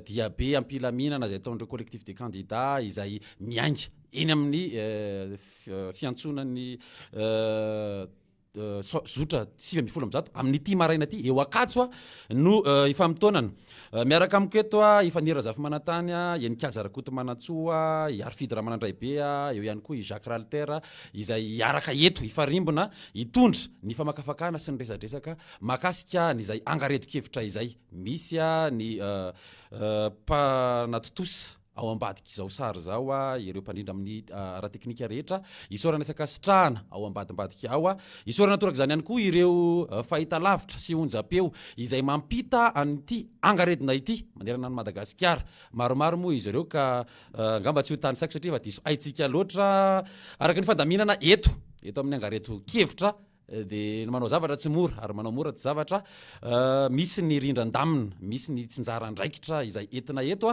diabe am-pilaminana izay ataon'ireo collectif des candidats izay miainga eny amin'ny fiantsonan'ny zotra 119 amin'ity maraina ity eo Ankatso no ifamotoanana. Miaraka amiko eto i Faniry Razafimanantany, i Heninkaja Rakotomanantsoa, i Harifidy Ramanandraibe, eo ihany koa i Jacques Ralitera izay hiaraka eto hifarimbona hitondra ny famakafakana sy ny resadresaka mahakasika an'izay angaredon-kevitra izay. Misy ny mpanatontosa ao ambadik'izao sary izao, ireo mpandrindra amin'ny ara-teknika rehetra, isaorana sy ankasitrahana ao ambadimbadika ao. Isaorana torak'izany ihany koa ireo fahitalavitra sy onjam-peo izay mampita an'ity angaredona ity manerana an'i Madagasikara. Maromaro moa izy ireo ka angamba tsy ho tanisaiko satria efa diso haintsika loatra. Araka ny fandaminana eto, eto amin'ny angaredon-kevitra Dia ny manao zavatra tsy mora, ary manao mora tsy zavatra. Misy ny rindran-damina, misy ny tsinjara andraikitra izay entina eto.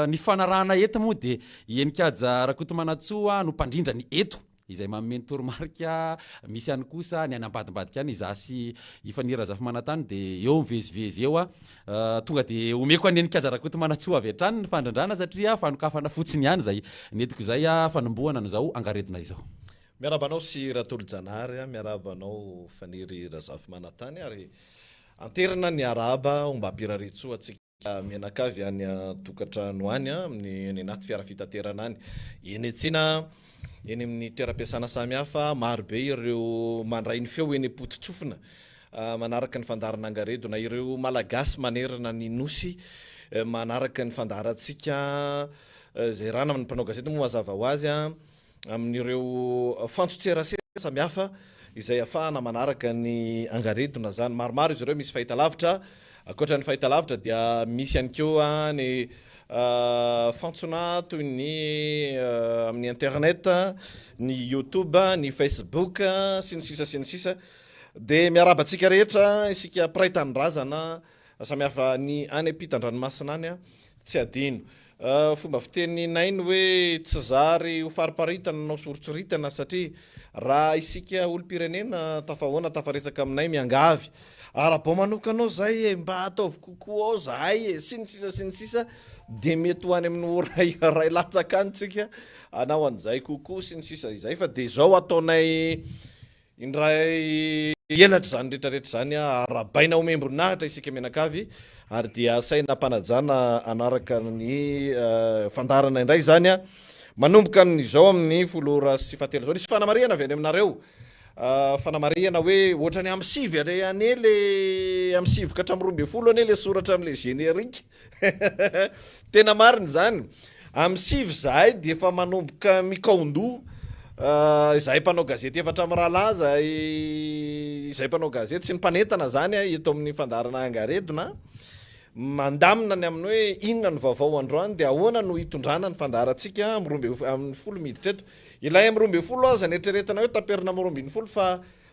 Ny fanarahana eto moa dia i Heninkaja Rakotomanantsoa no mpandrindra ny eto, izay manome ny toromarika. Misy ihany kosa ny any ambadimbadika any, izaho sy i Faniry Razafimanantany dia eo mivezivezy eo. Tonga dia omeko an'i Heninkaja Rakotomanantsoa avy hatrany ny fandrindrana satria fanokafana fotsiny ihany izay nentiko izay fanombohana an'izao angaredona izao. Miarahaba anao sy Ratolojanahary a, miarahaba anao Faniry Razafimanantany ary anterina ny arahaba ombam-pirariantsoa antsika mianakavy any an-tokantrano any, amin'ny any anaty fiara fitaterana any, eny an-tsena, eny amin'ny toeram-piasana samihafa, maro be ireo mandray ny feo eny am-poto-tsofina manaraka ny fandaharana Angaredona, ireo Malagasy manerana ny Nosy manaraka ny fandaharantsika izay rana amin'ny mpanao gazety moa mazava ho azy a. amin'ireo fantson-tserasera samihafa izay ahafahana manaraka ny angaredona izany. Maromaro izy ireo, misy fahitalavitra, ankoatra ny fahitalavitra dia misy ihany koa ny fantsona toy ny amin'ny internet, ny youtube, ny facebook sy ny sisa sy ny sisa. Dia miarahaba antsika rehetra isika mpiray tanindrazana samihafa ny any ampitan-dranomasina any tsy adino. Fomba fiteninay ny hoe tsy zary ho fariparitana na ho soritsoritana satria raha isika olom-pirenena tafahoana tafaresaka aminay miangavy arabao manokana ao zay e, mba ataovy kokoa ao zahay e, sy ny sisa sy ny sisa dia mety ho any amin'ny ora iray latsaka any tsika hanao an'izay kokoa sy ny sisa izay fa dia izao ataonay Indray elatra izany rehetra rehetra izany, arahabaina omem-boninahitra isika mianakavy ary dia asaina am-panajana hanaraka ny fandaharana indray izany manomboka amin'izao amin'ny folo ora sy fahatelo izao. Nisy fanamarihana avy any aminareo, fanamarihana hoe ohatrany amin'ny sivy are anie le amin'ny sivy ka hatramin'ny 12 anie le soratra amin'le générique. Tena marina izany. Amin'ny sivy izahay dia efa manomboka mikaondoha. Izahay mpanao gazety efatra mirahalahy izahay, izahay mpanao gazety sy ny mpanentana izany eto amin'ny fandaharana Angaredona, mandamina ny amin'ny hoe inona no vaovao androany dia ahoana no hitondrana ny fandaharantsika amin'ny roa ambin'ny amin'ny folo miditra eto. Ilay amin'ny 12 aza neritreretina hoe taperina amin'ny 12 fa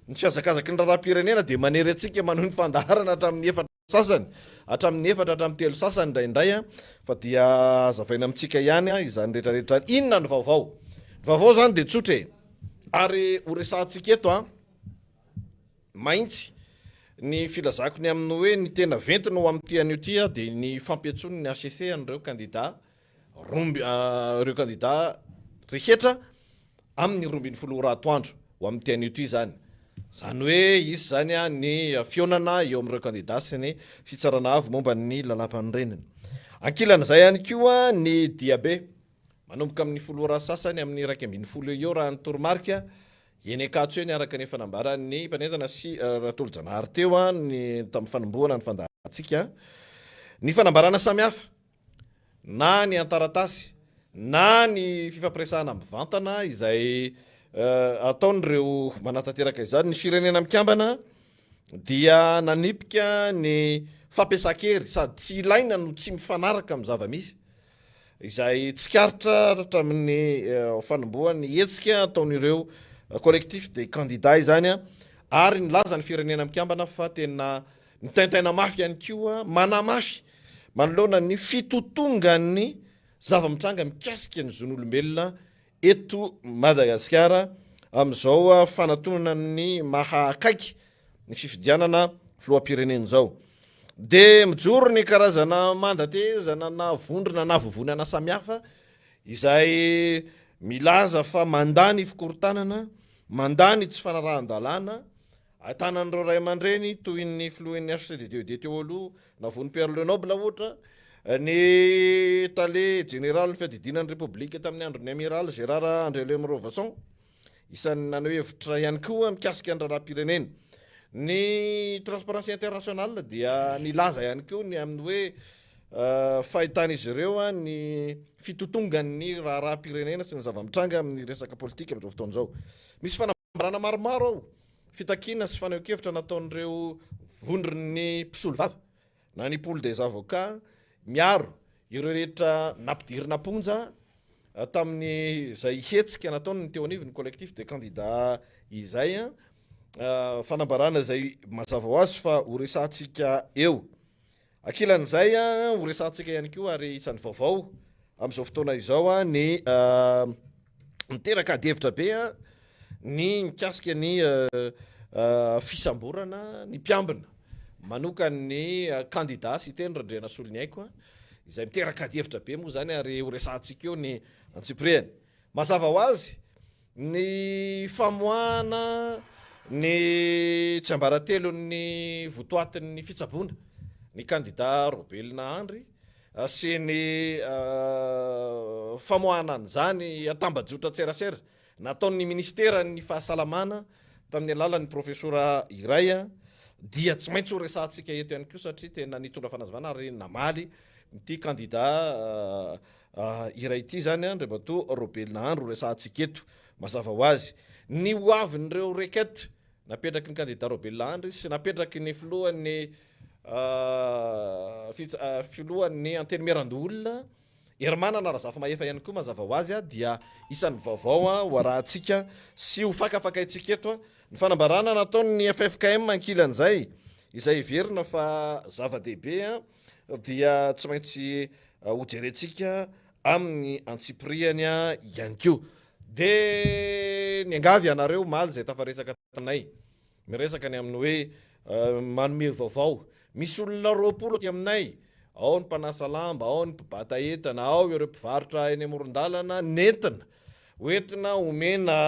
ny fihazakazaky ny raharaham-pirenena dia manery antsika manohy ny fandaharana hatramin'ny efatra sasany, hatramin'ny efatra hatramin'ny telo sasany indraindray fa dia hazavaina amintsika ihany izany rehetra rehetra izany. Inona ny vaovao? Ny vaovao izany dia tsotra e! Ary ho resahantsika eto an, mahitsy ny filazako ny amin'ny hoe ny tena ventiny ho amin'ity anio ity dia ny fampiantsoan'ny hcc an'ireo kandida roa amby, ireo kandida rehetra amin'ny 12 ora atoandro ho amin'ity anio ity izany. Izany hoe hisy izany ny fihaonana eo amin'ireo kandida sy ny Fitsarana Avo momba ny Lalàmpanorenana. Ankilan'izay ihany koa ny diabe manomboka amin'ny folo ora sasany amin'ny 11 eo eo raha ny toromarika eny Ankatso eny araka ny efa nambaran'ny mpanentana sy Ratolojanahary teo ny tamin'ny fanombohana ny fandaharantsika. Ny fanambarana samihafa. na ny an-taratasy na ny fifampiresahana mivantana izay ataon'ireo manatanteraka izany. Ny Firenena Mikambana dia nanipika ny fampiasan-kery sady tsy ilaina no tsy mifanaraka amin'ny zava-misy izay tsikaritra hatramin'ny fanombohan'ny hetsika ataon'ireo Collectif des candidats izany ary nilaza ny Firenena Mikambana fa tena Mitaintaina mafy ihany koa manamafy manoloana ny fitotongan'ny zava-mitranga mikasika ny zon'olombelona eto Madagasikara amin'izao fanatonana ny maha akaiky ny fifidianana filoham-pirenena izao. Dia mijoro ny karazana mandatehezana na vondrona na vovonana samihafa izay milaza fa mandà ny fikorontanana, mandà ny tsy fanarahan-dalàna, ahitana an'ireo ray aman-dreny toy ny filohan'ny HCDDED teo aloha, Navony Pierre Lenoble ohatra, ny tale jeneralin'ny fiadidiana ny Repoblika tamin'ny andron'ny Amiraly Gérard Andrialemirovason. Isan'ny naneho hevitra ihany koa mikasika ny raharaham-pirenena. Ny Transparency International dia nilaza ihany koa ny amin'ny hoe fahitan'izy ireo ny fitotongan'ny raharaham-pirenena sy ny zava-mitranga amin'ny resaka politika amin'izao fotoana izao. Misy fanambarana maromaro ao, fitakiana sy fanehoan-kevitra nataon'ireo vondron'ny mpisolovava na ny pool des avocats miaro ireo rehetra nampidirina am-ponja tamin'izay hetsika nataony ny teo anivon'ny collectif des candidats izay. Fanambarana izay mazava ho azy fa ho resahantsika eo. Ankilan'izay, ho resahantsika ihany koa ary isan'ny vaovao amin'izao fotoana izao ny miteraka adihevitra be ny mikasika ny fisamborana ny mpiambina manokan'ny kandida Siteny Randrianasoloniaiko izay miteraka adihevitra be moa izany ary ho resahantsika eo ny antsipirihany. Mazava ho azy ny famoahana ny tsiambaratelon'ny votoatin'ny fitsaboana ny kandida Raobelina Andry sy ny famoahana an'izany an-tambajotran-tserasera nataon'ny minisiteran'ny fahasalamana tamin'ny alalan'ny profesora iray dia tsy maintsy ho resahantsika eto ihany koa satria tena nitondra fanazavana ary namaly ity kandida iray ity izany Andriamatoa Raobelina Andry ho resahantsika eto mazava ho azy. Ny ho avin'ireo requête napetraky ny kandida Raobelina Andry sy napetraky ny filohan'ny filohan'ny Antenimierandoholona Herimanana Razafimahefa ihany koa mazava ho azy dia isan'ny vaovao ho arahantsika sy ho fakafakaintsika eto ny fanambarana nataon'ny ffkm ankilan'izay izay heverina fa zava-dehibe dia tsy maintsy hojerentsika amin'ny antsipirihany ihany koa. Dia niangavy ianareo omaly izay tafaresaka taminay, miresaka ny amin'ny hoe manome vaovao. Misy olona 20 aty aminay, ao ny mpanasa lamba, ao ny mpibata entana, ao ireo mpivarotra eny amoron-dalana, nentina, hoentina homena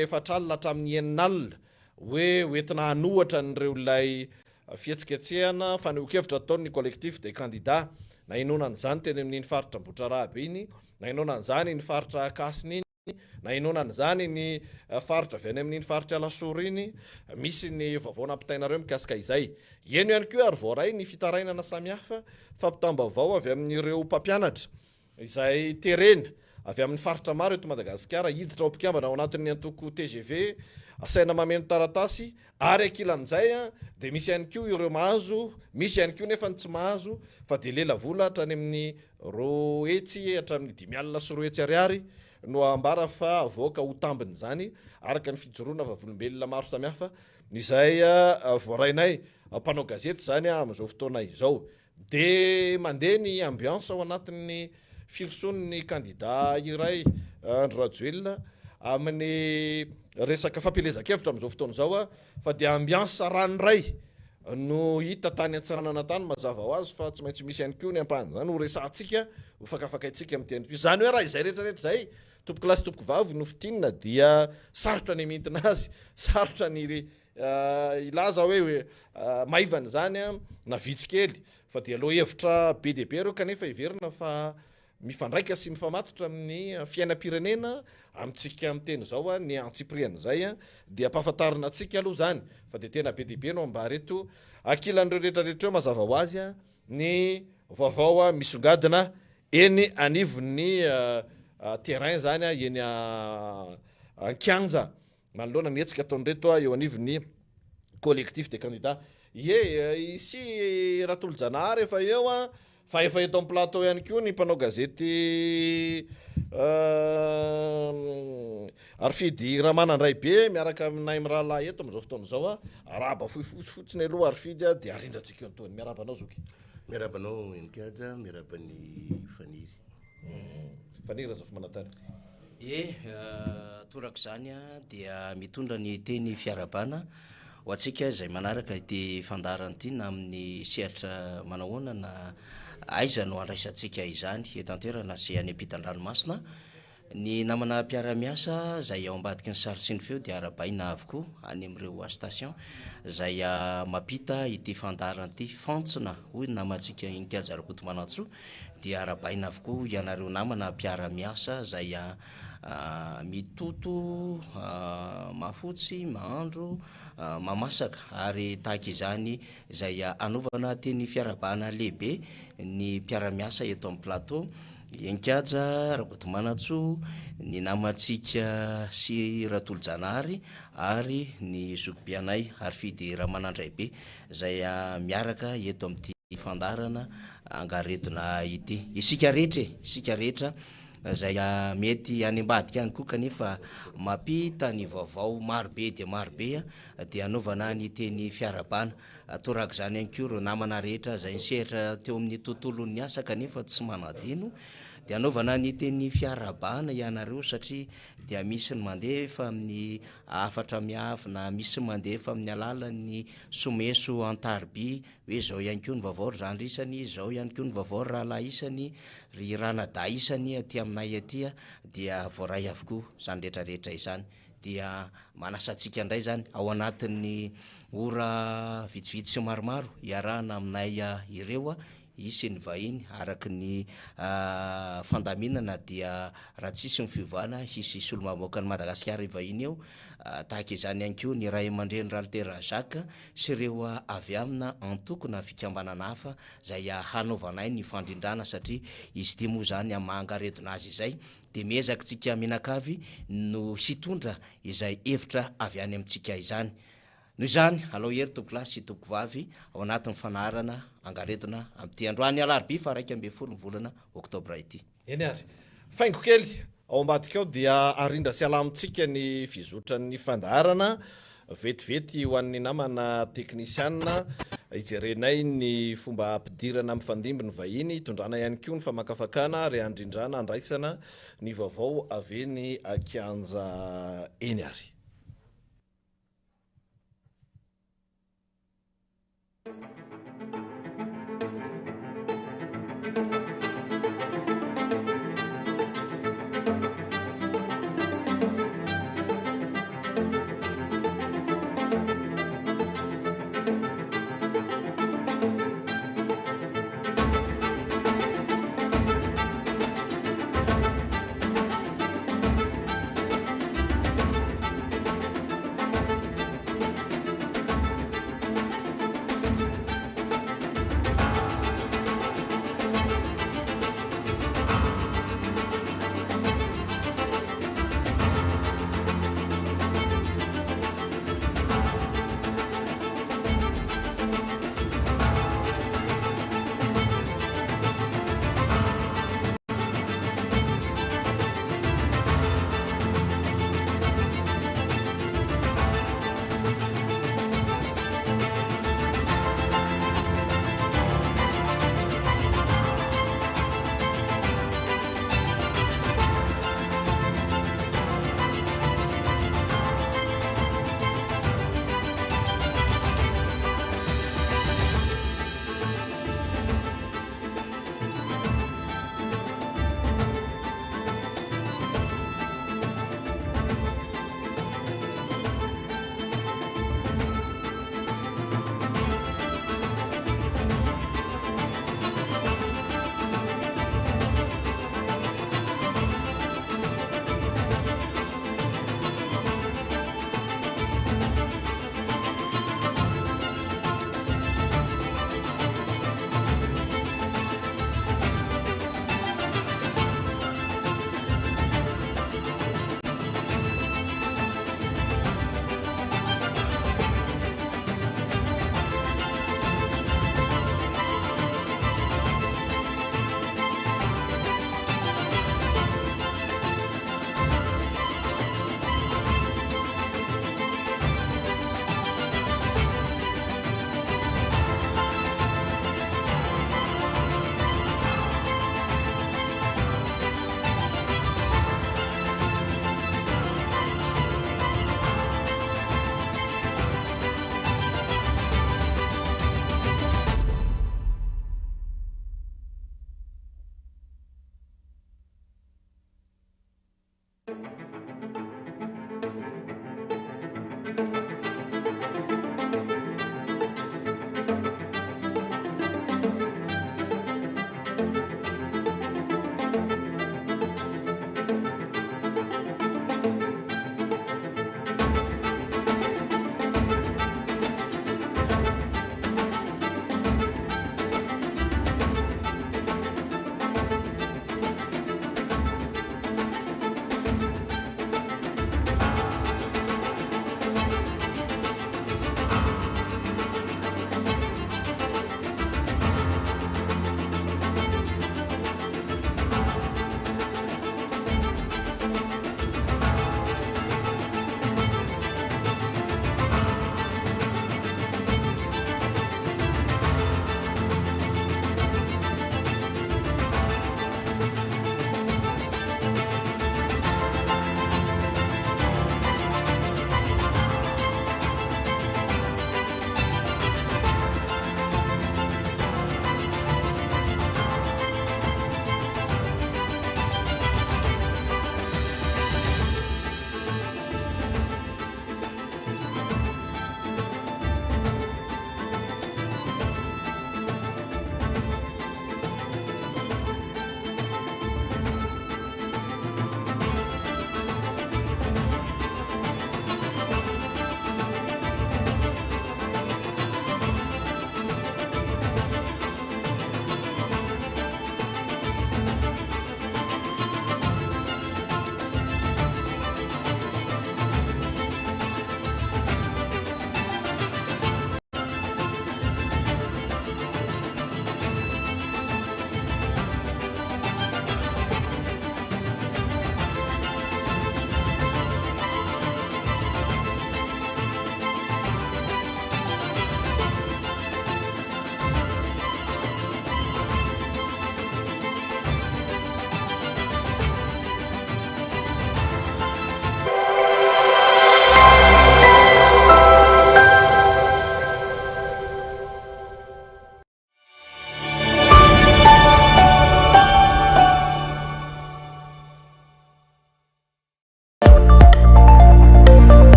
efatra alina hatramin'ny enina alina, hoe hoentina hanohatra an'ireo ilay Fihetsiketsehana, fanehoan-kevitra ataon'ny Collectif des candidats. Nahenoana an'izany teny amin'iny faritra Ambohitraraby iny, nahenoana an'izany iny faritra Ankasina iny, nahenoana an'izany ny faritra avy any amin'iny faritra Alasora iny. Misy ny vaovao nampitainareo mikasika izay. Heno ihany koa ary voaray ny fitarainana samihafa, fampitam-baovao avy amin'ireo mpampianatra izay terena avy amin'ny faritra maro eto Madagasikara hiditra ho mpikambana ao anatin'ny antoko tgv, asaina mameno taratasy ary ankilan'izay dia misy ihany koa ireo mahazo, misy ihany koa nefa ny tsy mahazo fa dia lela vola hatrany amin'ny 200 hatramin'ny 250 ariary no ambara fa avoaka ho tambin'izany araka ny fijoroana vavolombelona maro samihafa izay voarainay mpanao gazety izany amin'izao fotoana izao. Dia mandeha ny ambiance ao anatin'ny firosoan'ny kandida iray Andry Rajoelina amin'ny resaka fampielezan-kevitra amin'izao fotoana izao fa dia ambiance ranoray no hita tany Antsiranana tany mazava ho azy fa tsy maintsy misy ihany koa ny ampahan'izany ho resahantsika ho fakafakaintsika amin'ity andro ity. Izany hoe raha izay rehetra rehetra izay tompokolahy sy tompokovavy no fintinina dia sarotra ny hamintina azy, sarotra ny Hilaza hoe maivana izany na vitsy kely fa dia lohahevitra be dia be ireo kanefa heverina fa mifandraika sy mifamatotra amin'ny fiainam-pirenena amintsika miteny izao ny antsipirian'izay dia ampahafantarina antsika aloha izany fa dia tena be dia be no ambara eto ankilan'ireo rehetra rehetra ireo mazava ho azy ny vaovao misongadina eny anivon'ny terrain izany eny an-kianja Manoloana ny hetsika ataon'ireto eo anivon'ny Collectif des candidats. Ie, i sy Ratolojanahary efa eo an, fa efa eto amin'ny plateau ihany koa ny mpanao gazety Harifidy Ramanandraibe miaraka aminay mirahalahy eto amin'izao fotoana izao an. Arahaba fohifohy fotsiny aloha Harifidy dia arindrantsika eo ny tohiny. Miarahaba anao zoky. Miarahaba anao Heninkaja, miarahaba an'i Faniry. Faniry Razafimanantany. Ie, torak'izany dia mitondra ny teny fiarahabana Ho antsika izay manaraka ity fandaharana ity na amin'ny sehatra manahoana na aiza no andraisantsika izany eto an-toerana sy any ampitan-dranomasina. Ny namana mpiara-miasa izay ao ambadiky ny sary sy ny feo dia arahabaina avokoa any amin'ireo station izay mampita ity fandaharana ity. Fantsona hoy ny namantsika Inkaja Rakotomanantsoa dia arahabaina avokoa ianareo namana mpiara-miasa izay mitoto, mahafotsy, mahandro, mahamasaka ary tahaka izany izay anaovana teny fiarahabana lehibe ny mpiara-miasa eto amin'ny plateau. Enkaja Rakotomanantsoa, ny namantsika sy Ratolojanahary ary ny zokibe anay Harifidy Ramanandraibe izay miaraka eto amin'ity fandaharana angaredona ity. Isika rehetra e, isika rehetra izay mety any ambadika any koa kanefa mampita ny vaovao marobe dia marobe dia anaovana ny teny fiarahabana. Torak'izany ihany koa ireo namana rehetra izay nisehatra teo amin'ny tontolon'ny asa kanefa tsy manadino dia anaovana ny teny fiarahabana ianareo satria dia misy ny mandefa amin'ny hafatra miafina, misy mandefa amin'ny alalan'ny someso an-tariby hoe izao ihany koa ny vaovao ry zandry isany, izao ihany koa ny vaovao ry rahalahy isany, ry ranadahy isany aty aminay aty dia voaray avokoa izany rehetra rehetra izany. Dia manasa antsika indray izany ao anatin'ny ora vitsivitsy sy maromaro hiarahana aminay ireo, hisy ny vahiny araka ny fandaminana dia raha tsisy ny fiovana hisy solombavambahoakan'i Madagasikara hivahiny eo, tahaka izany ihany koa ny ray aman-dreny Ralitera Jacques sy ireo avy amina antoko na fikambanana hafa izay hanaovanay ny fandrindrana satria izy ity moa izany amin'ny maha angaredona azy izay Dia miezaka tsika mianakavy no hitondra izay hevitra avy any amintsika izany. Noho izany, alao hery tompokolahy sy tompokovavy ao anatin'ny fanaharana angaredona amin'ity androany alarobia faha 11 ny volana oktobra ity. Eny ary. Faingo kely ao ambadika ao dia arindra sy alamintsika ny fizotran'ny fandaharana. Vetivety ho an'ny namana teknisianina, hijerenay ny fomba hampidirana mifandimby ny vahiny, hitondrana ihany koa ny famakafakana ary handrindrana handraisana ny vaovao avy eny an-kianja eny ary.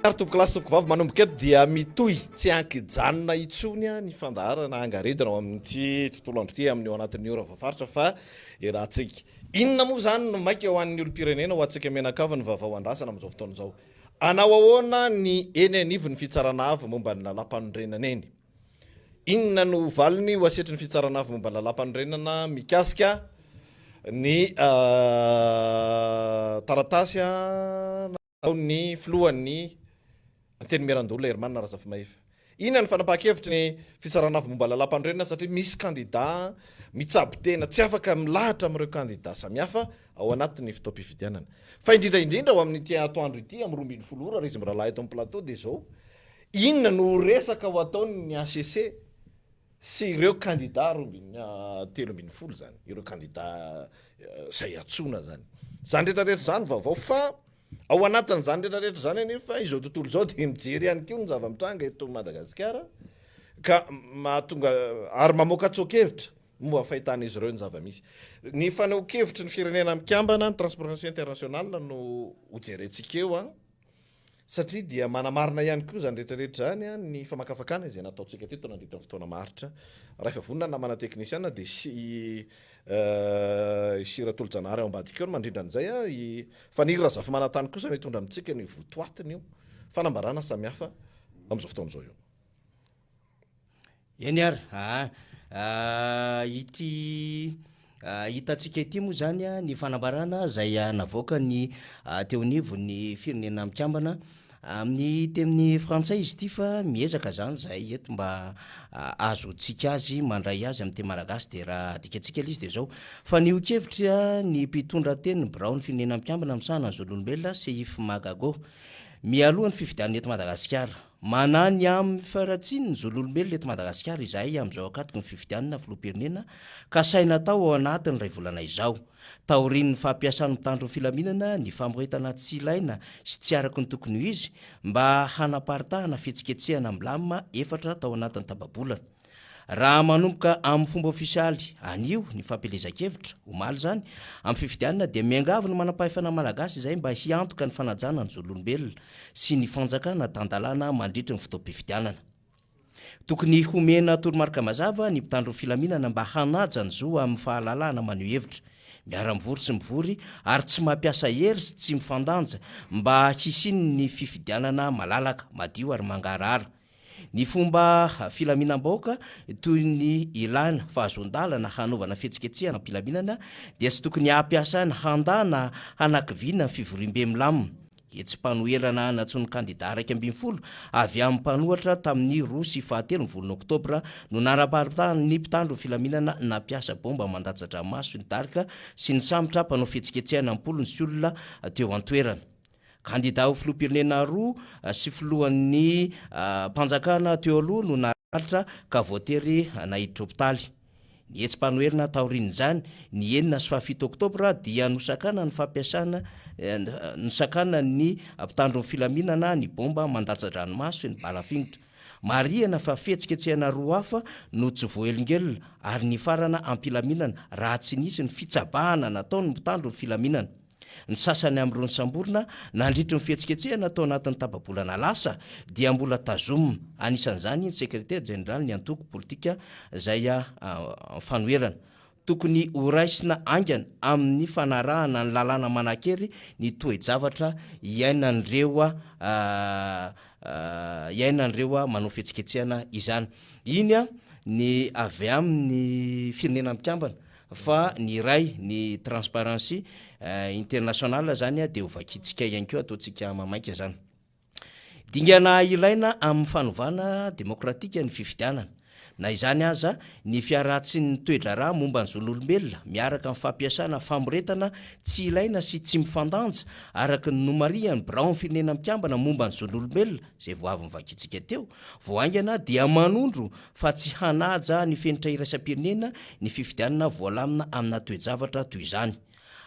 Ary tompokolahy sy tompokovavy, manomboka eto dia mitohy tsy ankijanona intsony ny fandaharana angaredona ao amin'ity tontolo andro ity amin'ny ao anatin'ny ora voafaritra fa iarahantsika. Inona moa izany no maika ho an'ny olom-pirenena, ho antsika mianakavy ny vaovao andrasana amin'izao fotoana izao? Hanao ahoana ny eny anivon'ny Fitsarana Avo momba ny Lalàmpanorenana eny? Inona no valiny ho asetrin'ny Fitsarana Avo momba ny Lalàmpanorenana mikasika ny taratasy nataon'ny filohan'ny Antenimierandoholona Herman Razafimahefa? Inona ny fanapahan-kevitry ny Fitsarana Avo momba ny Lalàmpanorenana satria misy kandidà mitsabo tena tsy afaka milahatra amin'ireo kandidà samihafa ao anatin'ny fotoam-pifidianana. Fa indrindra indrindra ao amin'ity atoandro ity amin'ny 12 ora ry izy mirahalahy eto amin'ny plateau dia izao, inona no ho resaka ho ataon'ny hcc sy ireo kandida 13 izany, ireo kandida izay antsoina izany. Izany rehetra rehetra izany vaovao fa Ao anatin'izany rehetra rehetra izany anefa izao tontolo izao dia mijery ihany koa ny zava-mitranga eto Madagasikara ka mahatonga ary mamoaka tsoa-kevitra momba ny fahitan'izy ireo ny zava-misy. Ny fanehoan-kevitry ny Firenena Mikambana, ny Transparency International no hojerentsika eo an, satria dia manamarina ihany koa izany rehetra rehetra izany ny famakafakana izay nataontsika teto nandritra ny fotoana maharitra. Raha efa vonona ny namana teknisiana dia sy I Sir Ratolojanahary ao ambadika ao no mandrindra an'izay a, i Faniry Razafimanantany kosa no hitondra amintsika ny votoatin'io fanambarana samihafa amin'izao fotoana izao io. Eny ary aa, ity hitantsika ity moa izany ny fanambarana izay navoakan'ny teo anivon'ny Firenena Mikambana Amin'ny teny frantsay izy ity fa miezaka zany zahay eto mba ahazoantsika azy mandray azy amin'ny teny malagasy dia raha adikantsika ilay izy dia izao, Fanehoan-kevitra ny mpitondra tenin'ny biraon'ny Firenena Mikambana misahana ny zon'olombelona, Seif Magago, mialoha ny fifidianana eto Madagasikara. Manahy ny amin'ny faharatsian'ny zon'olombelona eto Madagasikara izahay amin'izao ankatoky ny fifidianana filoham-pirenena kasaina atao ao anatin'ny iray volana izao. Taorian'ny fampiasan'ny mpitandro ny filaminana ny famoretana tsy ilaina sy tsy araka ny tokony ho izy mba hanaparitahana fihetsiketsehana milamina efatra tao anatin'ny tapa-bolana. Raha manomboka amin'ny fomba ofisialy anio ny fampielezan-kevitra, omaly izany, amin'ny fifidianana dia miangavy ny manampahefana malagasy izay mba hiantoka ny fanajana ny zon'olombelona sy ny fanjakana tan-dalàna mandritry ny fotoam-pifidianana. Tokony homena toromarika mazava ny mpitandro filaminana mba hanaja ny zo amin'ny fahalalahana maneho hevitra, miara-mivory sy mivory ary tsy mampiasa hery sy tsy mifandanja mba hisian'ny fifidianana malalaka, madio ary mangarahara. Ny fomba filaminam-bahoaka toy ny ilàna fahazoan-dalana hanaovana fihetsiketsehana am-pilaminana dia tsy tokony hampiasana handà na hanakiviana ny fivoriambe milamina. Hetsi-panoherana nantsoin'ny kandidà 11 avy amin'ny mpanohatra tamin'ny roa sy fahatelo ny volana oktobra no nanaparitahan'ny mpitandro ny filaminana nampiasa baomba mandatsa-dranomaso nidaroka sy nisambotra mpanao fihetsiketsehana am-polony sy olona teo an-toerana. Kandida ho filoham-pirenena roa sy filohan'ny mpanjakana teo aloha no naratra ka voatery naiditra hopitaly. Ny hetsi-panoherana taorian'izany, ny enina sy fahafito oktobra, dia nosakana ny fampiasana nosakana ny mpitandro ny filaminana ny baomba mandatsa-dranomaso sy ny bala fingotra. Marihana fa fihetsiketsehana roa hafa no tsy voahelingelina ary nifarana am-pilaminana raha tsy nisy ny fitsabahana nataon'ny mpitandro ny filaminana. Ny sasany amin'ireo nosamborina nandritry ny fihetsiketsehana tao anatin'ny tapa-bolana lasa dia mbola tazomina, anisan'izany ny sekretera jeneralin'ny antoko politika izay fanoherana. Tokony horaisina haingana amin'ny fanarahana ny lalàna manan-kery ny toe-javatra iainan'ireo iainan'ireo manao fihetsiketsehana izany. Iny ny avy amin'ny Firenena Mikambana Fa ny iray, ny Transparency International zany dia ho vakintsika ihany koa, ataontsika mamaika zany. Dingana ilaina amin'ny fanovana demokratika ny fifidianana. Na izany aza, ny fiharatsin'ny toe-draharaha momba ny zon'olombelona miaraka amin'ny fampiasana famoretana tsy ilaina sy tsy mifandanja araka ny nomarihan'ny Biraon'ny Firenena Mikambana momba ny Zon'olombelona izay vao avy novakintsika teo vao haingana dia manondro fa tsy hanaja ny fenitra iraisam-pirenena ny fifidianana voalamina amina toe-javatra toy izany.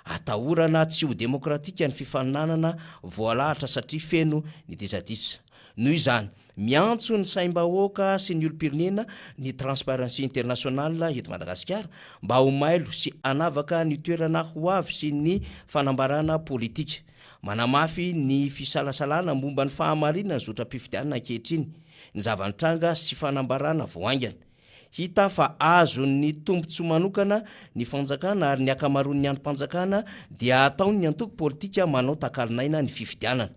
Atahorana tsy ho demokratika ny fifaninanana voalahatra satria feno ny disadisa. Noho izany, miantso ny saim-bahoaka sy ny olom-pirenena ny Transparency International eto Madagasikara mba ho mailo sy hanavaka ny toerana ho avy sy ny fanambarana politika. Manamafy ny fisalasalana momba ny fahamarinan'ny zotram-pifidianana ankehitriny ny zava-nitranga sy fanambarana vao haingana. Hita fa azon'ny tombontsoa manokana ny fanjakana ary ny ankamaroan'ny andrim-panjakana dia ataon'ny antoko politika manao takalon'aina ny fifidianana.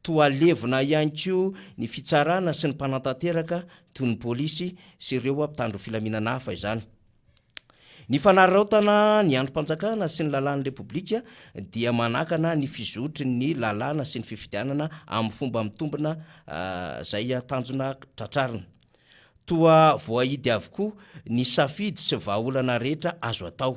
Toa levona ihany koa ny fitsarana sy ny mpanatanteraka toy ny polisy sy ireo mpitandro filaminana hafa izany. Ny fanararaotana ny andrim-panjakana sy ny lalàn'ny Repoblika dia manakana ny fizotry ny lalàna sy ny fifidianana amin'ny fomba mitombina izay tanjona tratrarina. Toa voahidy avokoa ny safidy sy vahaolana rehetra azo atao.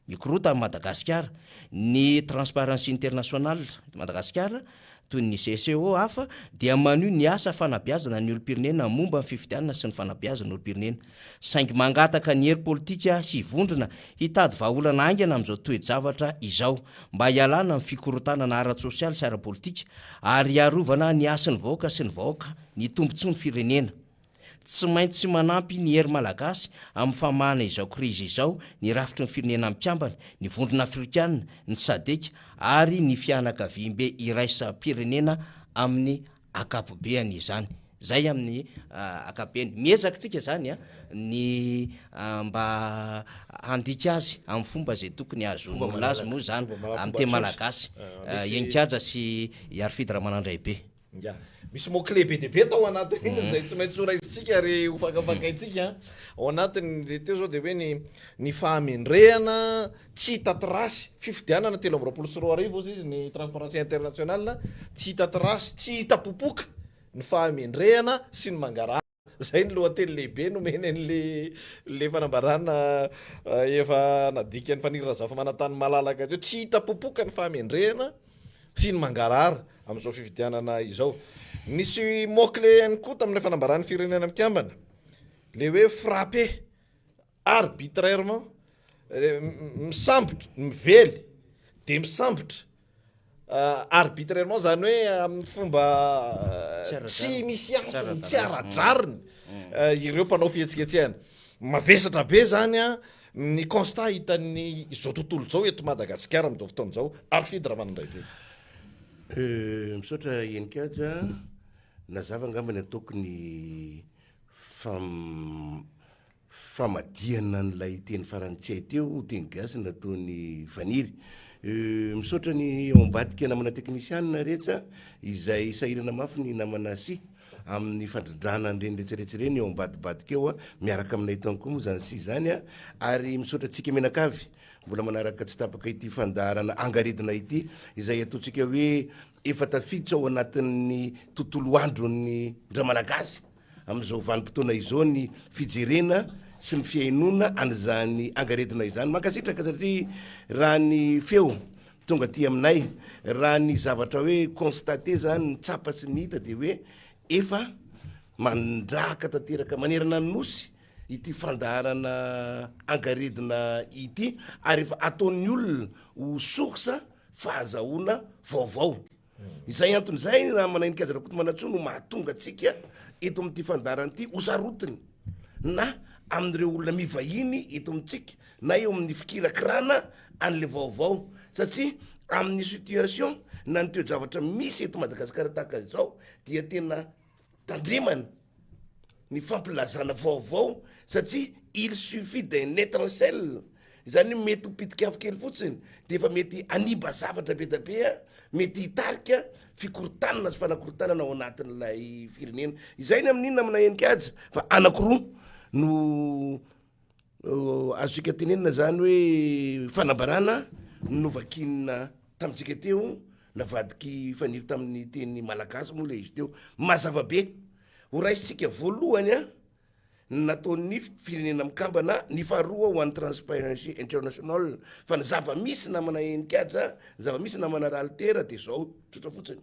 Mikorontana Madagasikara. Ny Transparency International Madagasikara, toy ny CSO hafa, dia manohy ny asa fanabeazana ny olom-pirenena momba ny fifidianana sy ny fanabeazana olom-pirenena. Saingy mangataka ny hery politika hivondrona hitady vahaolana haingana amin'izao toe-javatra izao mba hialana amin'ny fikorontanana ara-tsosialy sy ara-politika ary hiarovana ny hasin'ny vahoaka sy ny vahoaka ny tombontsoan'ny firenena. Tsy maintsy manampy ny hery malagasy amin'ny famahana izao krizy izao ny rafitry ny Firenena Mikambana, ny Vondrona Afrikana, ny Sadec ary ny fianakaviambe iraisam-pirenena amin'ny ankapobeany izany. Izay amin'ny ankapobeny. Miezaka isika izany ny mba handika azy amin'ny fomba izay tokony hahazoan'ny olona azy moa izany amin'ny teny malagasy. Heninkaja sy Iarifidy Ramanandraibe. Ya. Misy mot clé be dia be tao anatin'iny izay tsy maintsy ho raisintsika ary ho fakafakaintsika. Ao anatin'ny teo izao dia hoe ny ny fahamendrehana tsy hita trace, fifidianana 2023 hozy izy ny Transparency International, tsy hita trace, tsy hita popoka ny fahamendrehana sy ny mangarahara. Izay ny lohateny lehibe nomeny an'le le fanambarana efa nadikan'i Faniry Razafimanantany malalaka teo. Tsy hita popoka ny fahamendrehana sy ny mangarahara amin'izao fifidianana izao. Nisy mot clé ihany koa tamin'ilay fanambaran'ny Firenena Mikambana, le hoe frapper arbitrairement, misambotra, mively dia misambotra arbitrairement zany hoe amin'ny fomba tsy misy antony, tsy ara-drariny ireo mpanao fihetsiketsehana. Mavesatra be zany an ny constat hitan'ny izao tontolo izao eto Madagasikara amin'izao fotoana izao. Alfred Ramanandraibe. Misaotra Heninkaja, nazava angamba ny ataoko ny fam famadihana an'ilay teny farantsay teo ho teny gasy nataon'i Faniry. Misaotra ny ao ambadika namana teknisianina rehetra izay sahirana mafy ny namana sy amin'ny fandrindrana an'ireny rehetrarehetra ireny eo ambadibadika eo miaraka aminay eto ihany koa moa izany sy izany ary misaotra antsika mianakavy mbola manaraka tsy tapaka ity fandaharana angaredona ity izay ataontsika hoe efa tafiditra ao anatin'ny tontolo andron'ny ndramalagasy amin'izao vanim-potoana izao ny fijerena sy ny fihainoana an'izany angaredona izany. Mankasitraka satria raha ny feo tonga aty aminay, raha ny zavatra hoe constaté zany, ny tsapa sy ny hita dia hoe efa mandraka tanteraka manerana ny Nosy ity fandaharana angaredona ity ary efa ataon'ny olona ho source fahazahoana vaovao. Izay antony izay namana Heninkaja Rakotomanantsoa no mahatonga antsika eto amin'ity fandaharana ity ho sarotiny na amin'ireo olona mivahiny eto amintsika na eo amin'ny fikirakirana an'ilay vaovao satria amin'ny situation na ny toe-javatra misy eto Madagasikara tahaka izao dia tena tandremana ny fampilazana vaovao satria il suffit d'un étincelle, izany hoe mety ho pitik'afo kely fotsiny de efa mety hanimba zavatra be da be, mety hitarika fikorontanana sy fanakorontanana ao anatin'ilay firenena. Izay ny amin'iny namana Heninkaja fa anankiroa no Azontsika tenenina zany hoe fanambarana novakiana tamintsika teo, navadik'i Faniry tamin'ny teny malagasy moa ilay izy teo. Mazava be. Ho raisintsika voalohany an, ny nataon'ny Firenena Mikambana, ny faharoa ho an'ny Transparency International. Fa ny zava-misy namana Heninkaja, ny zava-misy namana Ralitera dia zao, tsotra fotsiny.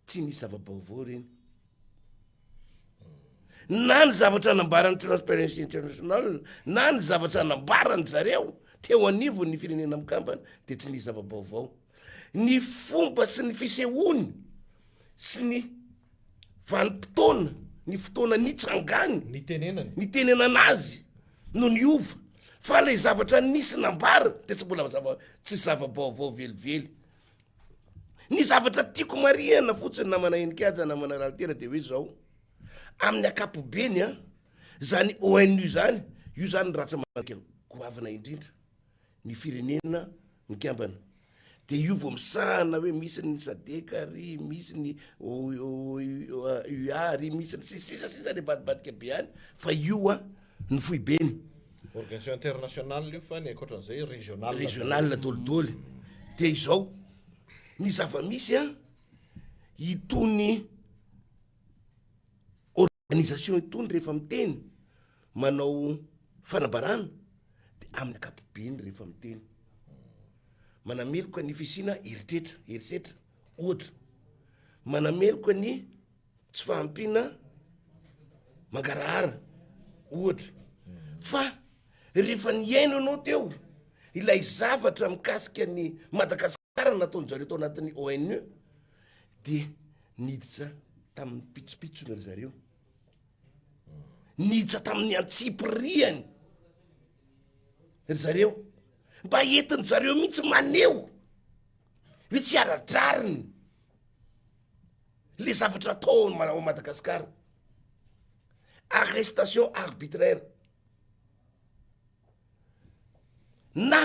Tsy nisy zava-baovao ireny. Na ny zavatra nambaran'ny Transparency International na ny zavatra nambaran'ny zareo teo anivon'ny firenena mikambana dia tsy nisy zava-baovao. Ny fomba sy ny fisehoany sy ny vanim-potoana, ny fotoana nitsangany, nitenenany, nitenenana azy no niova. Fa ilay zavatra nisy nambara dia tsy mbola zava, tsy zava-baovao velively. Ny zavatra tiako marihana fotsiny namana Heninkaja, namana Ralitera dia hoe zao, amin'ny ankapobeny an, zany ONU zany, io zany ny ratsa-mangaika goavana indrindra, ny firenena mikambana, dia io vao misahana hoe misy ny sadec ary, misy ny OUA ary, misy ny sisa sisa any ambadibadika be any, fa io an ny foibeny. Organisation internationale io fa ny ankoatran'izay régional. Régional dolidoly. Dia izao, ny zava-misy an, itony organisation itony rehefa miteny, manao fanambarana, dia amin'ny ankapobeny rehefa miteny. Manameloka ny fisiana eritrretra, herisetra, ohatra. Manameloka ny tsy fahampiana mangarahara ohatra fa rehefa nihaino ianao teo ilay zavatra mikasika ny Madagasikara nataon-jareo tao anatin'ny ONU dia niditra tamin'ny pitsopitsony ry zareo, niditra tamin'ny antsipiriany ry zareo, mba entin-dry zareo mihitsy maneho hoe tsy ara-drariny le zavatra atao ao Madagascar, arrestation arbitraire na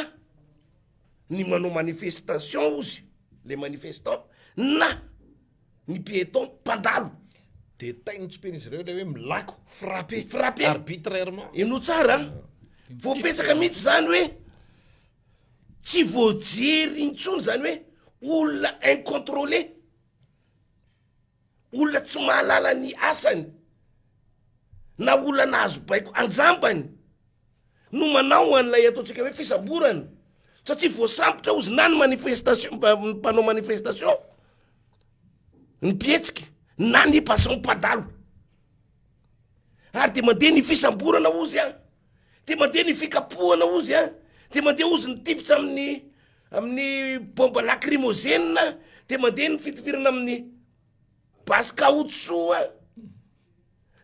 ny manao manifestation ozy le manifestant na ny piéton mpandalo. De tainy notsipihin'izy ireo le hoe milako, frappé, frappé arbitrairement. Henoy tsara an, voapetsaka mihitsy zany hoe tsy voajery intsony zany hoe olona incontrôlé, olona tsy mahalala ny asany, na olona nahazo baiko anjambany no manao an'ilay ataontsika hoe fisamborana, satria voasambotra ozy na ny manifestation, ny mpanao manifestation, ny mpihetsika, na ny passant mpadalo. Ary de mandeha ny fisamborana ozy an, de mandeha ny fikapohana ozy an, de mandeha ozy ny tifitra amin'ny amin'ny bomba lacrymogène, de mandeha ny fitifirana amin'ny basy caoutchouc an.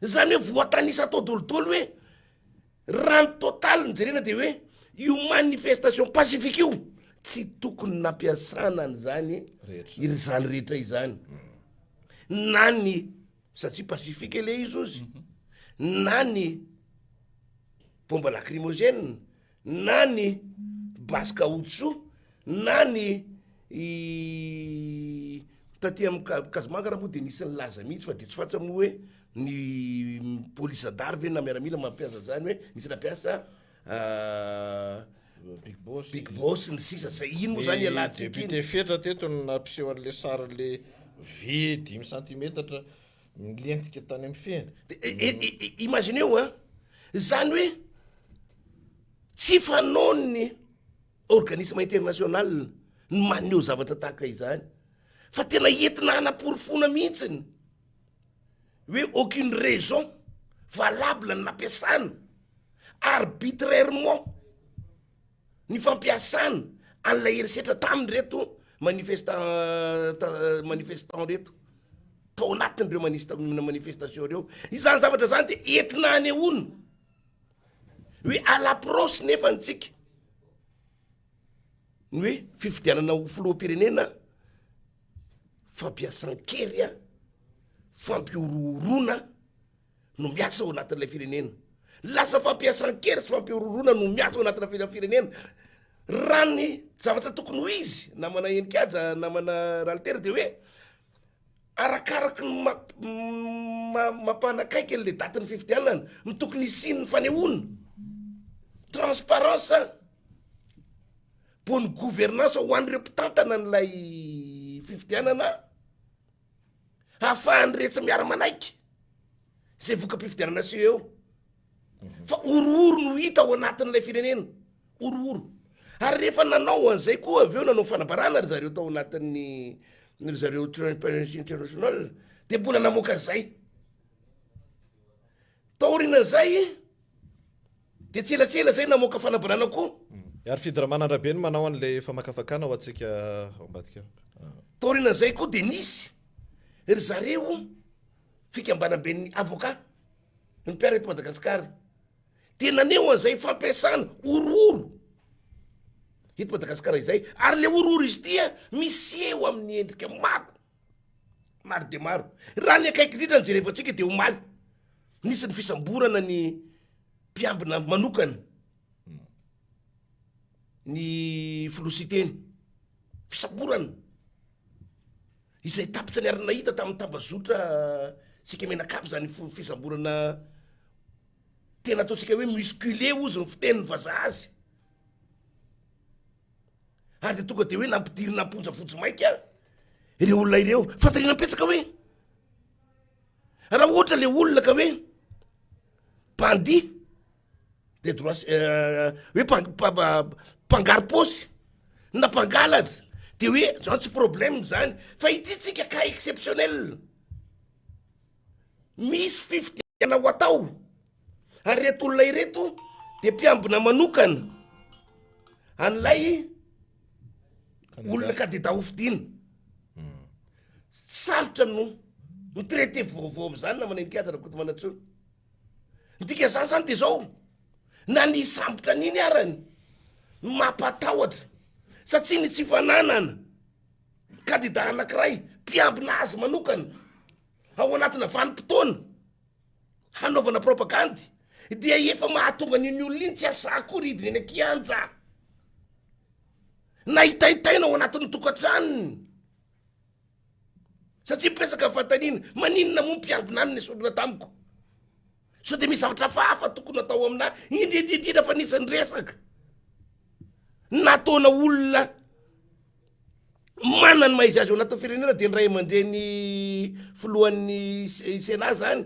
Zany hoe voatanisa tao dolidoly hoe raha ny total no jerena de hoe io manifestation pacifique io tsy tokony nampiasana an'izany izany rehetra izany na ny satria pacifique le izy ozy na ny bombe lacrymogène na ny basy caoutchouc na ny taty am Kazomanga raha moa de nisy nilaza mihitsy fa de tsy fantsa moa hoe ny police zandary ve na miaramila mampiasa zany hoe nisy nampiasa Big boss, big boss ny sisa zay iny moa zany ialatsika iny. Député Fetra teto no nampiseho an'le sarin'le vy dimy santimetatra milentika tany amin'ny feny. De imagineo an, zany hoe tsy fanaon'ny organisme international ny maneho zavatra tahaka izany fa tena entina hanaporofoana mihitsiny hoe aucune raison valable ny nampiasana arbitrairement ny fampiasana an'ilay herisetra tamin'ireto manifestant manifestant reto tao anatin'ireo manifestation ireo. Izany zavatra izany dia entina hanehoana hoe à l'approche nefa antsika ny hoe fifidianana ho filoham-pirenena fampiasan-kery a, fampihorohoroana no miasa ao anatin'ilay firenena. Lasa fampiasan-kery sy fampihorohoroana no miasa ao anatina firenena. Raha ny zavatra tokony ho izy, namana Heninkaja, namana Ralitera, dia hoe arakaraky ny mampanakaiky an'ilay datin'ny fifidianana no tokony hisian'ny fanehoana transparence, bonne gouvernance ho an'ireo mpitantana an'ilay fifidianana. Ahafahan'ny rehetra miara-manaiky izay voka-pifidianana aseho eo. Fa horohoro no hita ao anatin'ilay firenena. Horohoro. Ary rehefa nanao an'izay koa avy eo nanao fanambarana ry zareo tao anatin'ny ry zareo Transparency International dia mbola namoaka an'izay. Taorian'izay dia tsielatsiela izay namoaka fanambarana koa. Ary Fidy Ramanandrabe no manao an'ilay famakafakana ho antsika ao ambadika ao. Taorian'izay koa dia nisy ry zareo fikambanamben'ny avocat ny mpiara eto Madagasikara dia naneho an'izay fampiasana horohoro eto Madagasikara izay, ary le horohoro izy ity miseho amin'ny endrika maro. Maro dia maro. Raha ny akaiky indrindra no jerevantsika dia omaly nisy ny fisamborana ny mpiambina manokana ny filoha Siteny. Fisamborana izay tapitra niara-nahita tamin'ny tambazotra Sika Menakavy izany fisamborana tena ataontsika hoe musculé hozy ny fitenin'ny vazaha azy. Ary dia tonga dia hoe nampidirina am-ponja vonjimaika ireo olona ireo. Fanontaniana mipetraka hoe, raha ohatra le olona ka hoe bandit de droit hoe mpangaro-paosy na mpangalatra de hoe zany tsy problème zany, fa ity tsika cas exceptionnel. Misy fifidianana ho atao ary ireto olona ireto dia mpiambina manokana an'ilay olona kandida hofidiana. Sarotra no mi-traiter vaovao amin'izany namana Heninkaja Rakotomanantsoa. Ny dikan'izany zany dia zao, na ny hisambotra an'iny arany mampatahotra satria ny tsy fananana kandida anankiray mpiambina azy manokana ao anatina vanim-potoana hanaovana propagandy dia efa mahatonga an'iny olona iny tsy hasahy akory hidina eny an-kianja na hitaintaina ao anatin'ny tokantranony satria mipetraka ny fanontaniana, maninona moa mpiangona any nesorina tamiko? Sao dia misy zavatra hafahafa tokony atao aminà, indrindra indrindra fa nisy ny resaka nataona olona manana ny maha izy azy ao anatin'ny firenena dia ny ray aman-dreny filohan'ny Sénat zany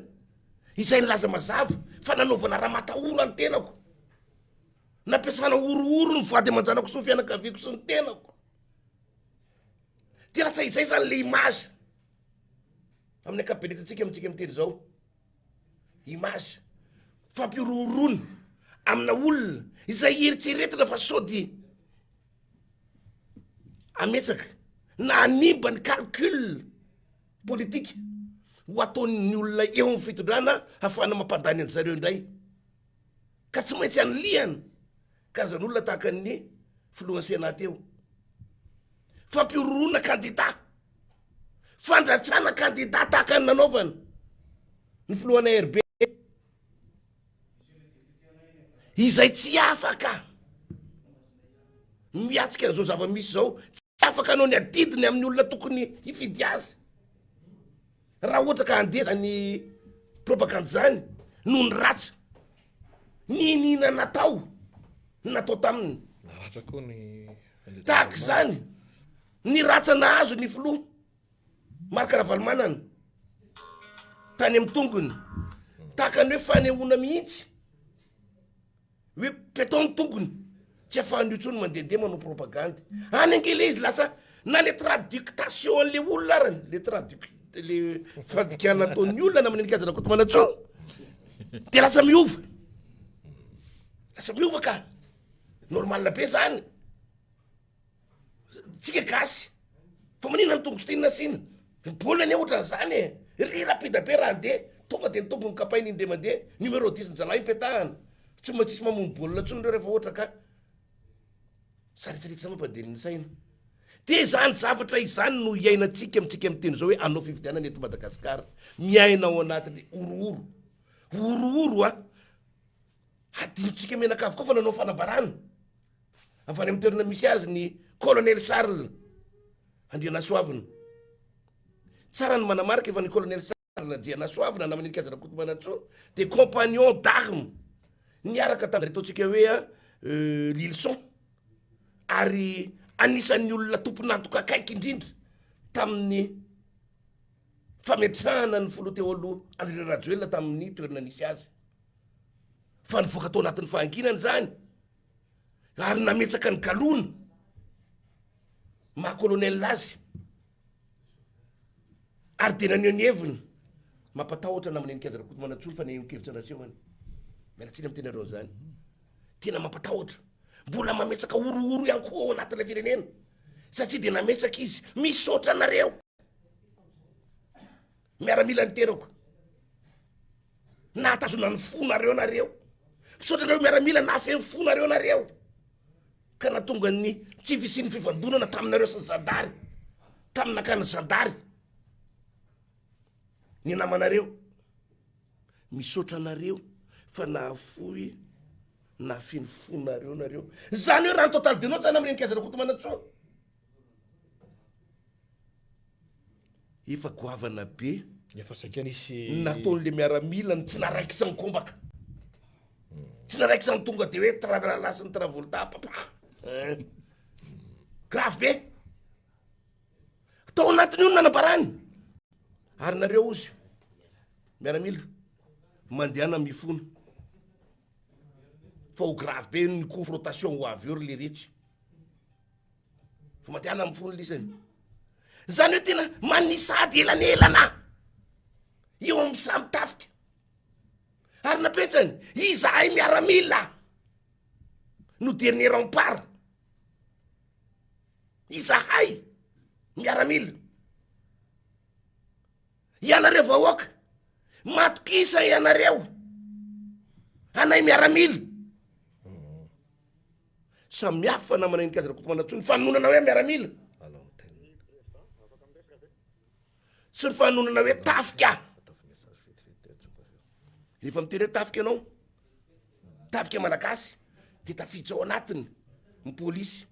izay nilaza mazava fa nanaovana ramatahora ny tenako, nampiasana horohoro ny vady aman-janako sy ny fianakaviako sy ny tenako. Dia lasa izay zany le image amin'ny ankapobeny hitantsika amintsika miteny izao. Image fampihorohoroana amina olona izay eritreretina fa sao dia hametsaka na hanimba ny calcul politique. Ho ataon'ny olona eo amin'ny fitondrana hahafahana mampandany an-dry zareo indray. Ka tsy maintsy anilihana karazan'olona tahaka ny filohan'ny Sénat teo. Fampihorohoroana kandida, fandratrana kandida tahaka ny nanaovana ny filohan'ny ARB. Izay tsy afaka miatrika an'izao zava-misy izao, tsy afaka hanao ny adidiny amin'ny olona tokony hifidy azy. Raha ohatra ka handeha zany propagandy zany noho ny ratsy niniana natao natao taminy. Naratra koa ny Tahaka izany ny ratsa nahazo ny filoha Marc Ravalomanana tany amin'ny tongony. Tahaka ny hoe fanehoana mihitsy hoe petao ny tongony, tsy afahan'io intsony mandehandeha manao propagandy. Any ange le izy lasa na le traductation an'le olona arany, le traduc le fandikana ataon'ny olona na manenika azy Rakotomanantsoa de lasa miova, lasa miova ka. Normal be zany. Tsika gasy. Fa maninona ny tongotra iny nasiana? Ny baolina anie ohatran'izany e. Ry rapide be raha handeha, tonga de ny tongony kapaina indray mandeha, numéro dix ny zalahy ipetahana. Tsy mba tsisy mamono baolina intsony ireo rehefa ohatra ka saritsaritsy zany mampandeha ny saina. De izany zavatra izany no iainantsika amintsika miteny izao hoe hanao fifidianana eto Madagasikara. Miaina ao anatin'ny horohoro. Horohoro a! Hadinontsika mianakavy koa fa nanao fanambarana avy any amin'ny toerana misy azy ny Colonel Charles Andrianasoavina. Tsara ny manamarika fa ny Colonel Charles Andrianasoavina naman'i Elikaza Rakotomanantsoa dia compagnon d'armes niaraka tamin'ny ataontsika hoe euh, Lilson ary anisan'ny olona tompon'antoka akaiky indrindra tamin'ny fametrahana ny filoha teo aloha Andry Rajoelina tamin'ny toerana nisy azy. fa nivoaka tao anatin'ny fahanginana izany ary nametsaka ny galona maha colonel azy ary de naneho ny heviny mampatahotra namana Heninkaja Rakotomanantsoa ny fanehoan-kevitra nasehony miala tsiny amin'ny tenareo an'izany tena mampatahotra mbola mametsaka horohoro ihany koa ao anatin'ilay firenena satria de nametsaka izy misaotra anareo miaramila ny terako Nahatazona ny fonareo nareo. Misaotra anareo miaramila nahafehy ny fonareo nareo. Ka nahatonga ny tsy fisian'ny fifandonana taminareo sy ny zandary. Tamin'ny nakan'ny zandary ny namanareo. Misaotra anareo fa nahafoy nahafehy ny fonareo nareo. Zany hoe raha ny total de notes zany amin'ny Heninkaja Rakotomanantsoa. Efa goavana be. Efa saika nisy. Nataon'le miaramila ny tsy naraikitra ny kombaka. Tsy naraikitra ny tonga de hoe tralala sy ny travolta papa. Eh. Grave be. Tao anatin'io no nanambarany. Ary nareo ozy miaramila mandehana mifona. Fa ho grave be ny confrontation ho avy eo ry leretsy. Fa mandehana mifona lisany. Zany hoe tena manisady elanelana eo amin'ny samy tafika. Ary napetsany, izahay miaramila no dernier rempart. Izahay miaramila. Ianareo vahoaka, matokisa ianareo anay miaramila. Samy hafa namana Heninkaja Rakotomanantsoa ny fanononana hoe miaramila sy ny fanononana hoe tafika. Rehefa miteny hoe tafika ianao, tafika malagasy, de tafiditra ao anatiny ny polisy,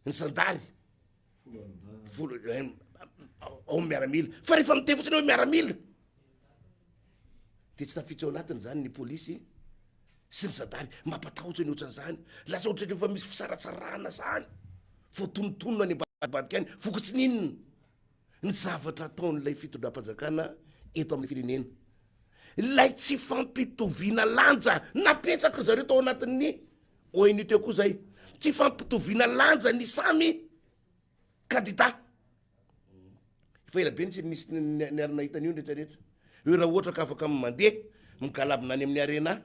ny zandary, folo eh, ao miaramila. Fa rehefa miteny fotsiny hoe miaramila, de tsy tafiditra ao anatiny zany ny polisy sy ny zandary. Mampatahotra ny ohatran'izany. Lasa ohatran'ny efa misy fisaratsarahana zany. Voatonontonona any ambadika any, vokatry ny inona? Ny zavatra ataon'ilay fitondram-panjakana eto amin'ny firenena. Ilay tsy fampitoviana lanja napetsaky ry zareo tao anatin'ny ONU teo koa zay. Tsy fampitoviana lanja ny samy kandida. Efa ela be ny tsy nisy niary nahita an'io ny rehetra rehetra. Hoe raha ohatra ka afaka mandeha migalabona any amin'ny arena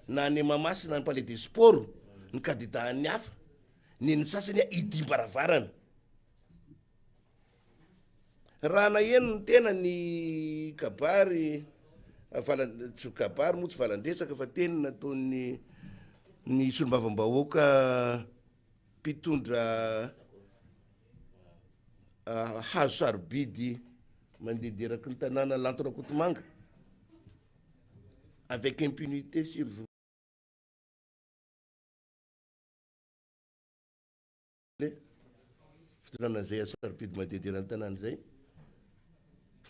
na any Mahamasina na any Palais des Sports ny kandida an'ny hafa, ny an'ny sasany hidim-baravarana. Raha naheno ny tena ny kabary valan tsy kabary moa tsy valan-dresaka fa teny nataon'ny ny solombavambahoaka mpitondra hazo sarobidy mandehandeha eraky ny tanàna Lanto Rakotomanga avec impunité s'il vous plaît fitondrana an'izay hazo sarobidy mandehandeha eran'ny tanàna izay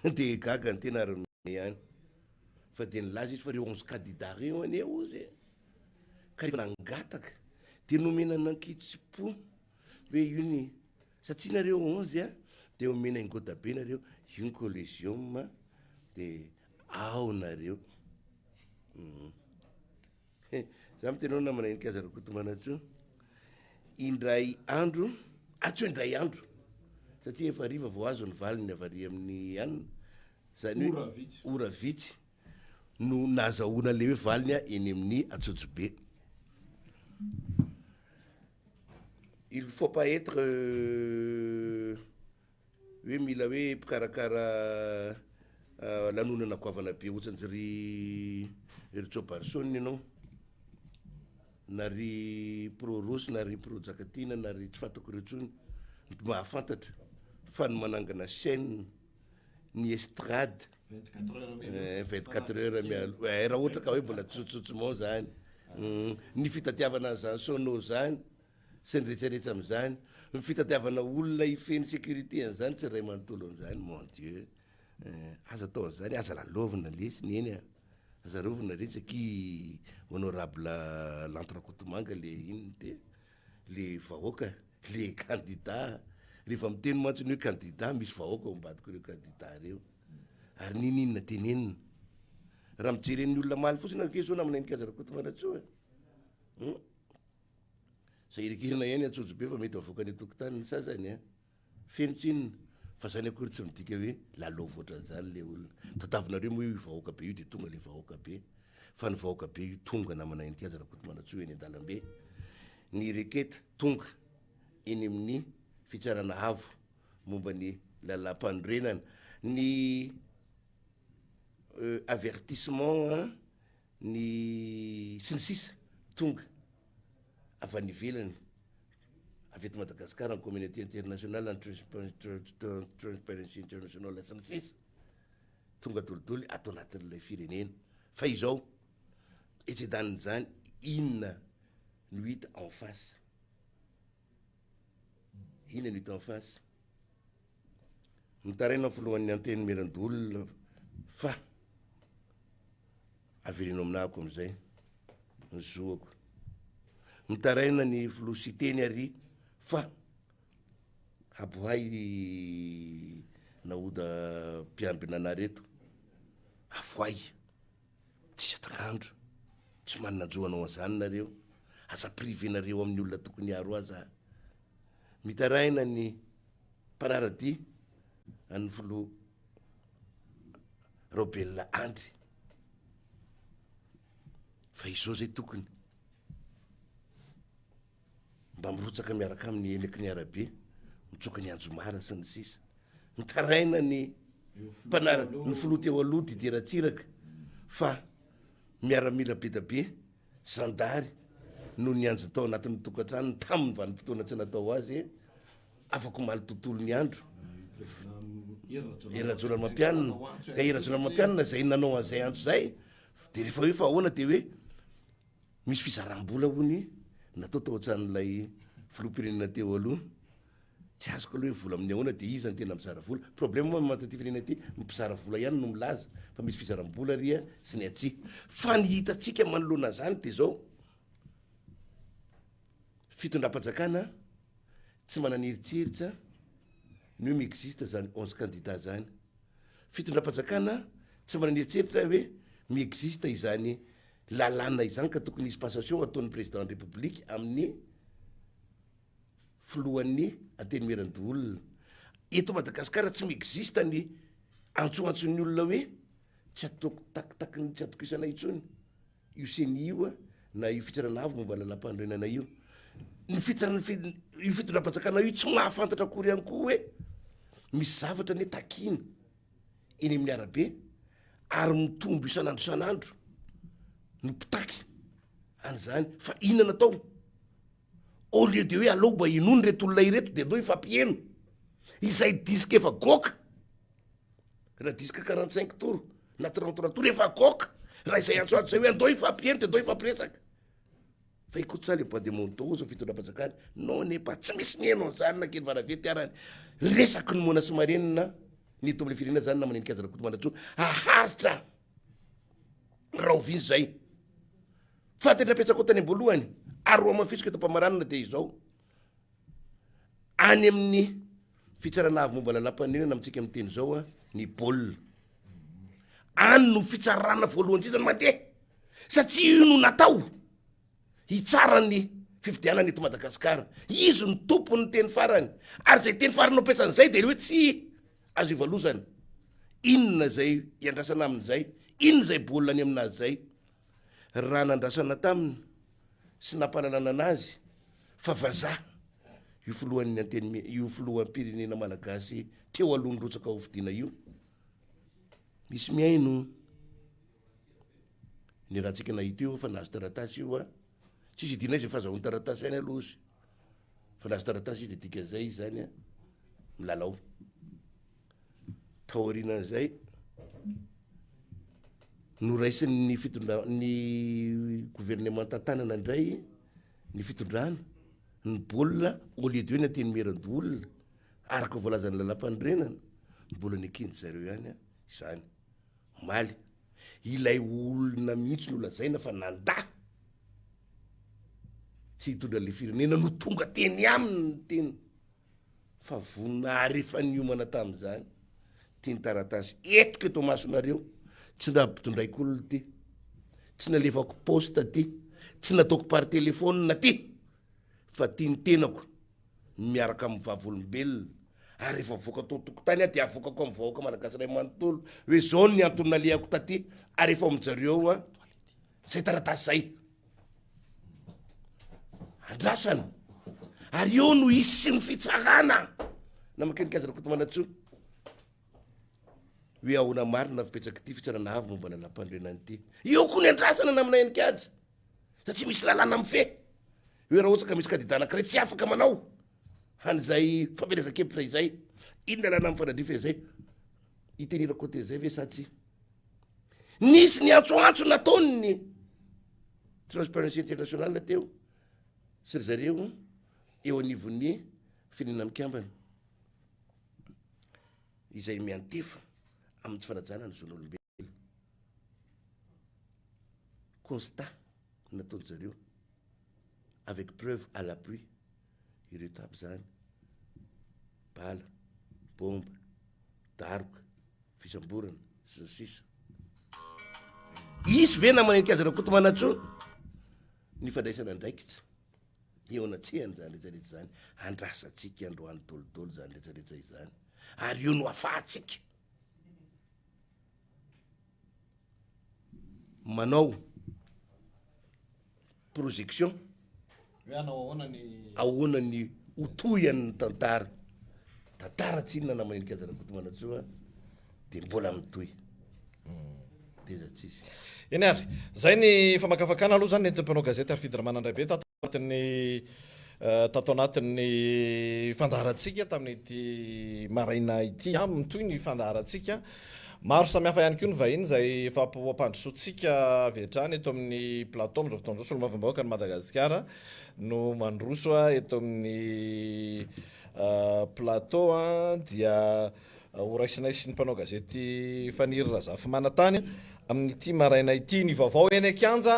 dia gaga ny tena ary ihany fa dia nilaza izy fa ireo 11 candidats ireo anie ozy e ka rehefa nangataka dia nomena nankitsim-po hoe io ny satria nareo 11 a dia omena ingoda be nareo io ny collégium dia ao nareo. Za miteny hoe namana Heninkaza Rakotomanantsoa indray andro, ah tsy hoe indray andro satria efa hariva vao azo ny valiny avy ary amin'ny anona, zany hoe ora vitsy no nahazahoana le hoe valiny eny amin'ny Antsonjobe. Il faut pas être hoe mila hoe mpikarakara lanonana goavana be ohatran'ny ry ry Jobarson ianao na ry Pro Rossy na ry Pro Jakatiana na ry tsy fantako ireo intsony mahafantatra fa ny manangana chaîne ny estrade 24 heures mialoha eh, raha ohatra ka hoe mbola tsotsotsomao zany ny fitadiavana an'izany sono zany sy ny rehetra rehetra amin'izany, ny fitadiavana olona hifehy ny sécurité an'izany sy ny ray manontolo amin'izany, mon Dieu eh, aza atao an'izany, aza lalaovina lesy neny a, aza rovina retsy aky honorable Lanto Rakotomanga le inona ty, le vahoaka, le candidat, rehefa miteny mantsy ny hoe candidat misy vahoaka ao ambadik'ireo candidat ireo, ary n'inon'inona tenenina, raha mijery an'ny olona omaly fotsiny ange zao namana Heninkaza Rakotomanantsoa e, hum. Sahirankirana ihany Antsonjobe fa mety avoaka any an-tokotany ny sasany an! Feno tsinona! Fa zany akory tsy midika hoe lalaovy ohatran'izany le olona. Tadavinareo moa io vahoaka be io de tonga le vahoaka be. Fa ny vahoaka be io tonga namana Heninkaja Rakotomanantsoa eny an-dalambe. Ny requête tonga eny amin'ny fitsarana avo momba ny lalàmpanorenana. Ny avertissement ny sy ny sisa tonga avy any ivelany avy eto Madagasikara ny communauté internationale ny Transparency International sy ny sisa tonga dolidoly ato anatin'ilay firenena fa izao etsy andanin'izany inona no hita en face inona no hita en face mitaraina ny filohan'ny antenimierandoholona fa Avereno aminahako amin'izay ny zoako. Mitaraina ny filoha Siteny ary fa habohay naoda mpiambina anah reto. Avoay. Tsisy atak'andro. Tsy manana jo hanao an'izany nareo. Aza priver-nareo amin'ny olona tokony hiaro azy ah. Mitaraina ny mpanara-dia an'ny filoha Raobelina Andry fa izao zay tokony mba mirotsaka miaraka aminy eny ny arabe mitsoka ny anjomara sy ny sisa mitaraina ny mpanara ny filoha teo aloha Didier Ratsiraka fa miaramila be da be Zandary no nianjo tao anatin'ny tokantranony tamin'ny vanim-potoana tsy natao azy afak'omaly tontolo ny andro. Hery Rajaonarimampianina, ka Hery Rajaonarimampianina izay nanao an'izay antso izay, dia rehefa hoe fa ahoana dia hoe misy fizaram-bola hono natao tao an-tranon'ilay filoham-pirenena teo aloha. Tsy azoko aloha hoe vola amin'ny ahoana dia iza no tena mizara vola. Problème moa amin'ity firenena ity, ny mpizara vola ihany no milaza fa misy fizaram-bola ary sy ny atsia. Fa ny hitantsika manoloana an'izany dia izao, fitondram-panjakana tsy manana eritreritra ny hoe mi-existe izany 11 candidats izany. Fitondram-panjakana tsy manana eritreritra hoe mi-existe izany lalàna izany ka tokony hisy passation ataon'ny président de république amin'ny filohan'ny Antenimierandoholona. Eto Madagasikara tsy mi-existe ny antsoantson'ny olona hoe tsy ataoko takitakin'ny tsy atokisana intsony io ceni io na io fitsarana avo momba ny lalàmpanorenana io. Ny fitsarana io fitondram-panjakana io tsy mahafantatra akory ihany koa hoe Misy zavatra anie takiana eny amin'ny arabe ary mitombo isan'andro isan'andro ny mpitaky an'izany fa inona natao? Au lieu de hoe aleo mba henoina ireto olona ireto de aleo hifampiheno izay disque efa goaka, raha disque 45 tours na 33 tours efa goaka, raha izay antsoantso izay hoe andao hifampiheno de andao hifampiresaka. Fa écoute ça le bois de manteau zao fitondram-panjakana non nefa tsy misy miheno an'izany na kely varavety arany. Resaky ny moana sy marenina ny eto amin'ny firenena zany na manenika azy Rakotomanantsoa haharitra rahoviana izay. Fa tena napetrako tany am-boalohany ary ho hamafisiko eto am-pamaranana dia izao. Any amin'ny fitsarana avo momba lalàmpanorenana amintsika miteny izao ny baolina. Any no fitsarana voalohany indrindra no mandeha satria io no natao hitsara ny fifidianana eto Madagasikara. Izy no tompon'ny teny farany ary izay teny farany napetrany izay dia hoe tsy azo ivalozana. Inona izay iandrasana amin'izay? Inona izay baolina any aminazy izay? Raha nandrasana taminy sy nampahalalana anazy fa vazaha io filohan'ny antenimie io filoham-pirenena malagasy teo aloha nirotsaka hofidiana io, misy mihaino ny rahantsika nahita io fa nahazo taratasy io a, tsisy idinay izay fahazahoany taratasy any aloha izy fa nahazo taratasy izy de dikan'izay izy zany a milalao. Taorianan'izay, noraisin'ny fitondra- ny governemanta an-tanana indray ny fitondrana ny baolina au lieu de hoe ny antenimierandoholona araka ny voalazan'ny lalàmpanorenana, mbola neken'ny zareo ihany izany omaly. Ilay olona mihitsy no lazaina fa nandà tsy hitondra ilay firenena no tonga teny aminy ny tena. Fa vonona ary efa niomana tamin'izany. Ity ny taratasy entiko eto amasonareo, tsy nampitondraiko olona ity, tsy nalefako poste ity, tsy nataoko par téléphone ity, fa ity ny tenako miaraka amin'ny vavolombelona, ary rehefa avoaka tao an-tokotany aho dia avoakako amin'ny vahoaka malagasy iray manontolo hoe izao ny antony nalehako taty, ary efa ao amin-jareo ao an, izay taratasy izay. Andrasana. Ary eo no hisy ny fitsarana. Namaky ny Kaja Rakotomanantsoa. Hoe ahoana marina fipetsak'ity fitsarana avo momba lalàmpanorenana ity. Eo koa ny andrasana namana ihany kaja. Satria misy lalàna mifehy. Hoe raha ohatra ka misy kandida anankiray tsy afaka manao an'izay fampielezan-kevitra izay. Inona lalàna mifanandrify an'izay? Itenenako an'izay ve sa tsia? Nisy ny antsoantso nataon'ny Transparency International teo sy ry zareo eo anivon'ny Firenena Mikambana izay miantefa amin'ny tsy fanajana ny zon'olombelona. Constat nataon-dry zareo avec preuve à l'appui ireto aby zany, bala, bomba, daroka, fisamborana, sy ny sisa. Hisy ve namana Heninkaja Rakotomanantsoa ny fandraisana andraikitra eo anatrehan'izany rehetra rehetra izany? Andrasantsika androany dolidoly izany rehetra rehetra izany ary eo no afahantsika manao projection. Hoe hanao ahoana ny. Ahoana ny ho tohian'ny tantara. Tantara tsinona namana Heninkaja Rakotomanantsoa dia mbola mitohy. Teza tsisy. Eny ary, zay ny famakafakana aloha zany nentin'ny mpanao gazety Harifidy Ramanandraibe tato anatin'ny tato anatin'ny fandaharantsika tamin'ity maraina ity. Mitohy ny fandaharantsika. Maro samihafa ihany koa ny vahiny izay efa ampandrosoantsika avy hatrany eto amin'ny plateau amin'izao fotoana izao. Solombavambahoakan'i Madagasikara no mandroso eto amin'ny plateau dia horaisinay sy ny mpanao gazety Faniry Razafimanantany amin'ity maraina ity. Ny vaovao eny an-kianja,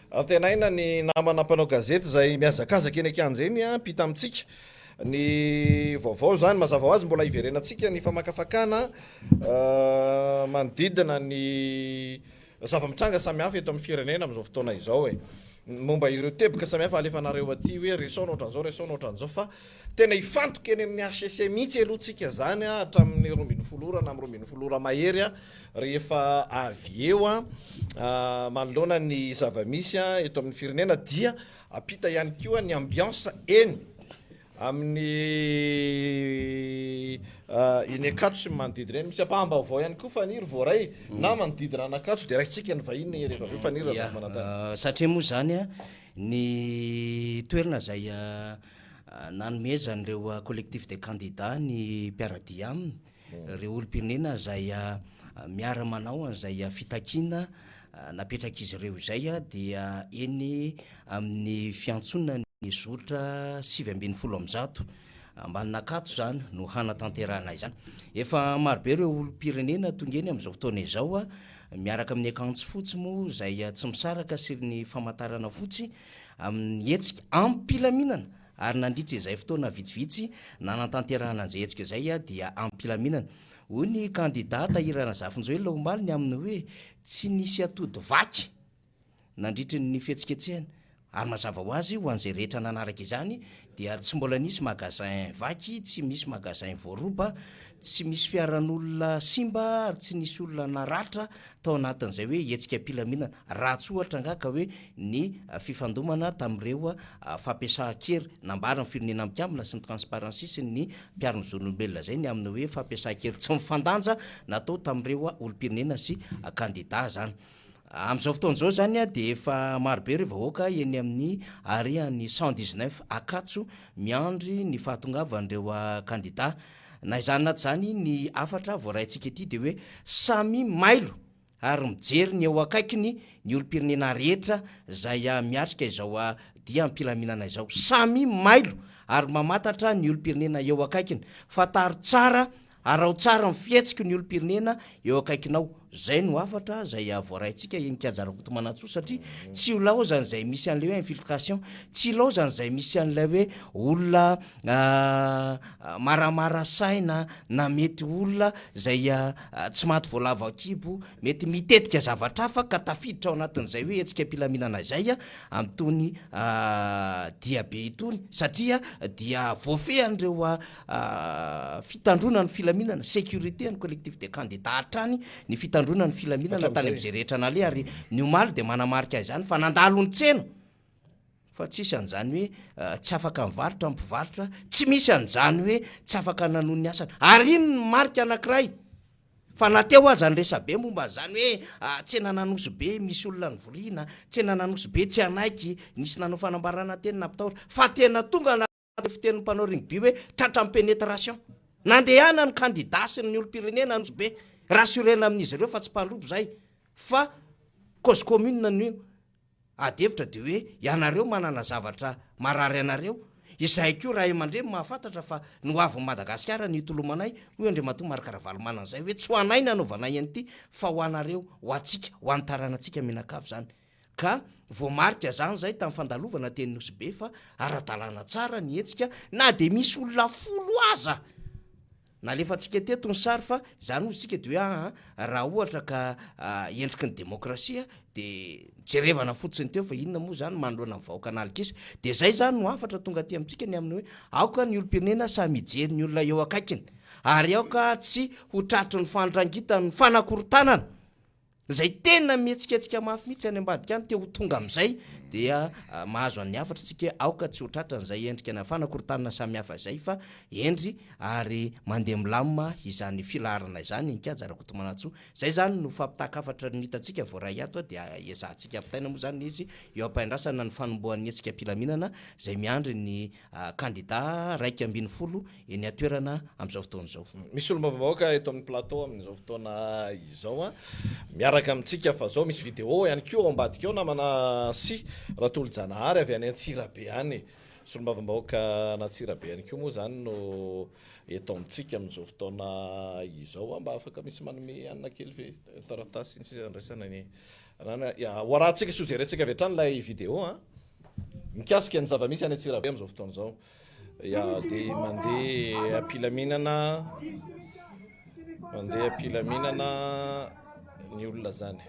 antenaina ny namana mpanao gazety izay mihazakazaka eny an-kianja eny hampita amintsika ny vaovao izany. Mazava ho azy mbola hiverenantsika ny famakafakana manodidina ny zava-mitranga samihafa eto amin'ny firenena amin'izao fotoana izao e. Momba ireo teboka samihafa alefanareo aty hoe resao ny ohatran'izao, resao ny ohatran'izao fa tena hifantoka eny amin'ny HCC mihitsy aloha tsika izany hatramin'ny 12 ora na amin'ny 12 ora mahery rehefa avy eo manoloana ny zava-misy eto amin'ny firenena dia ampita ihany koa ny ambiance eny amin'ny. Eny Ankatso sy ny manodidina eny. Misy ampaham-baovao ihany koa Faniry voaray na manodidina an'Ankatso dia raisitsika ny vahiny rehefa avy eo Faniry Razafimanantany. Satria moa izany ny toerana izay nanomezan'ireo collectif des candidats ny mpiara-dia aminy, ireo olom-pirenena izay miara-manao an'izay fitakiana napetrak'izy ireo izay dia eny amin'ny fiantsonana ny zotra 119 Ambanin'Ankatso izany no hanatanterahana izany. Efa marobe ireo olom-pirenena tonga eny amin'izao fotoana izao, miaraka amin'ny akanjo fotsy moa izay tsy misaraka sy ny famantarana fotsy amin'ny hetsika am-pilaminana ary nandritra izay fotoana vitsivitsy nanatanterahana an'izay hetsika izay dia am-pilaminana. Hoy ny kandida Tahirana Zafinjoelina omaly ny amin'ny hoe tsy nisy atody vaky. nandritry ny fihetsiketsehana ary mazava ho azy ho an'izay rehetra nanaraka izany dia tsy mbola nisy magasin vaky, tsy misy magasin voaroba, tsy misy fiaran'olona simba ary tsy nisy olona naratra tao anatin'izay hoe hetsika am-pilaminana raha tsy ohatra angaha ka hoe ny fifandomana tamin'ireo fampiasan-kery nambaran'ny Firenena Mikambana sy ny Transparency sy ny mpiaro ny zon'olombelona izay ny amin'ny hoe fampiasan-kery tsy mifandanja natao tamin'ireo olom-pirenena sy kandida izany. Amin'izao fotoana izao izany dia efa marobe ireo vahoaka eny amin'ny arrêt an'ny 119 Ankatso miandry ny fahatongavan'ireo kandida. Na izany na tsy izany ny hafatra voaraintsika ity dia hoe samy mailo ary mijery ny eo akaikiny ny olom-pirenena rehetra izay miatrika izao dia am-pilaminana izao. Samy mailo ary mamantatra ny olom-pirenena eo akaikiny. Fantaro tsara Araho tsara ny fihetsiky ny olom-pirenena eo akaikinao. Zay no hafatra zay voaraintsika eny Kianja Rakotomanantsoa satria tsy ilaozan'izay misy an'ilay hoe infiltration, tsy ilaozan'izay misy an'ilay hoe olona maramara saina na mety olona zay tsy maty voalavo an-kibo, mety mitetika zavatra hafa ka tafiditra ao anatin'izay hoe hetsika am-pilaminana izay amin'itony diabe itony satria dia voafehin'ireo fitandroana ny filaminana, sécurité an'ny collectif des candidats hatrany ny fitandroana ny filaminana tany amin'izay rehetra naleha ary ny omaly dia manamarika izany fa nandalo ny tsena fa tsisy an'izany hoe tsy afaka nivarotra ny mpivarotra, tsy misy an'izany hoe tsy afaka nanohy ny asany ary iny ny marika anankiray fa na teo aza ny resabe momba an'izany hoe tsenan'Anosibe misy olona nivoriana, tsenan'Anosibe tsy hanaiky, nisy nanao fanambarana teny nampitahotra fa tena tonga Ilay fitenin'ny mpanao rugby hoe tratran'ny pénétration. Nandehana ny kandida sy ny olom-pirenena Nosy Be. Rassurena amin'izy ireo fa tsy mpandrobo izahay fa cause commune no ady hevitra dia hoe ianareo manana zavatra marary anareo, izahay koa ray aman-dreny mahafantatra fa ny ho avin'i Madagasikara no itolomanay, hoy Andriamatoa Marc Ravalomanana izay hoe tsy ho anay ny hanaovanay an'ity fa ho anareo, ho antsika, ho an'ny taranantsika mianakavy izany. Ka voamarika zany zay tamin'ny fandalovana teny Nosy Be fa ara-dalàna tsara ny hetsika na dia misy olona folo aza. Nalefantsika teto ny sary fa izany hozy tsika dia hoe aa raha ohatra ka endriky ny demokrasia dia jerevana fotsiny teo fa inona moa izany manoloana ny vahoaka analikisa. Dia zay zany no hafatra tonga aty amintsika ny amin'ny hoe aoka ny olom-pirenena samy hijery ny olona eo akaikiny ary aoka tsy ho tratry ny fandrangitan'ny fanakorontanana. Izay tena mihetsiketsika mafy mihitsy any ambadika any te ho tonga amin'izay dia mahazo an'ny hafatra isika hoe aoka tsy ho tratran'izay endrika na fanakorontanana samihafa izay fa hendry ary mandeha milamina izany filaharana izany Inkaja Rakotomanantsoa. Izay izany no fampitan-kafatra ny hitantsika voaray ato dia ezahantsika ampitaina moa izany izy eo am-paindrasana ny fanombohan'ny hetsika am-pilaminana izay miandry ny kandida 11 eny an-toerana amin'izao fotoana izao. Misy solombavambahoaka eto amin'ny plateau amin'izao fotoana izao miaraka amintsika fa zao misy vidéo ihany koa ao ambadika ao namana sy Ratolojanahary avy any Antsirabe any. Solombavambahoaka an'Antsirabe ihany koa moa izany no eto amintsika amin'izao fotoana izao. Mba afaka misy manome hanina kely ve taratasy sy ny sisa andraisana ny anana. Ho arahantsika sy ho jerentsika avy hatrany ilay vidéo an. Mikasika ny zava-misy any Antsirabe amin'izao fotoana izao. Ya, dia mandeha am-pilaminana, mandeha am-pilaminana ny olona izany.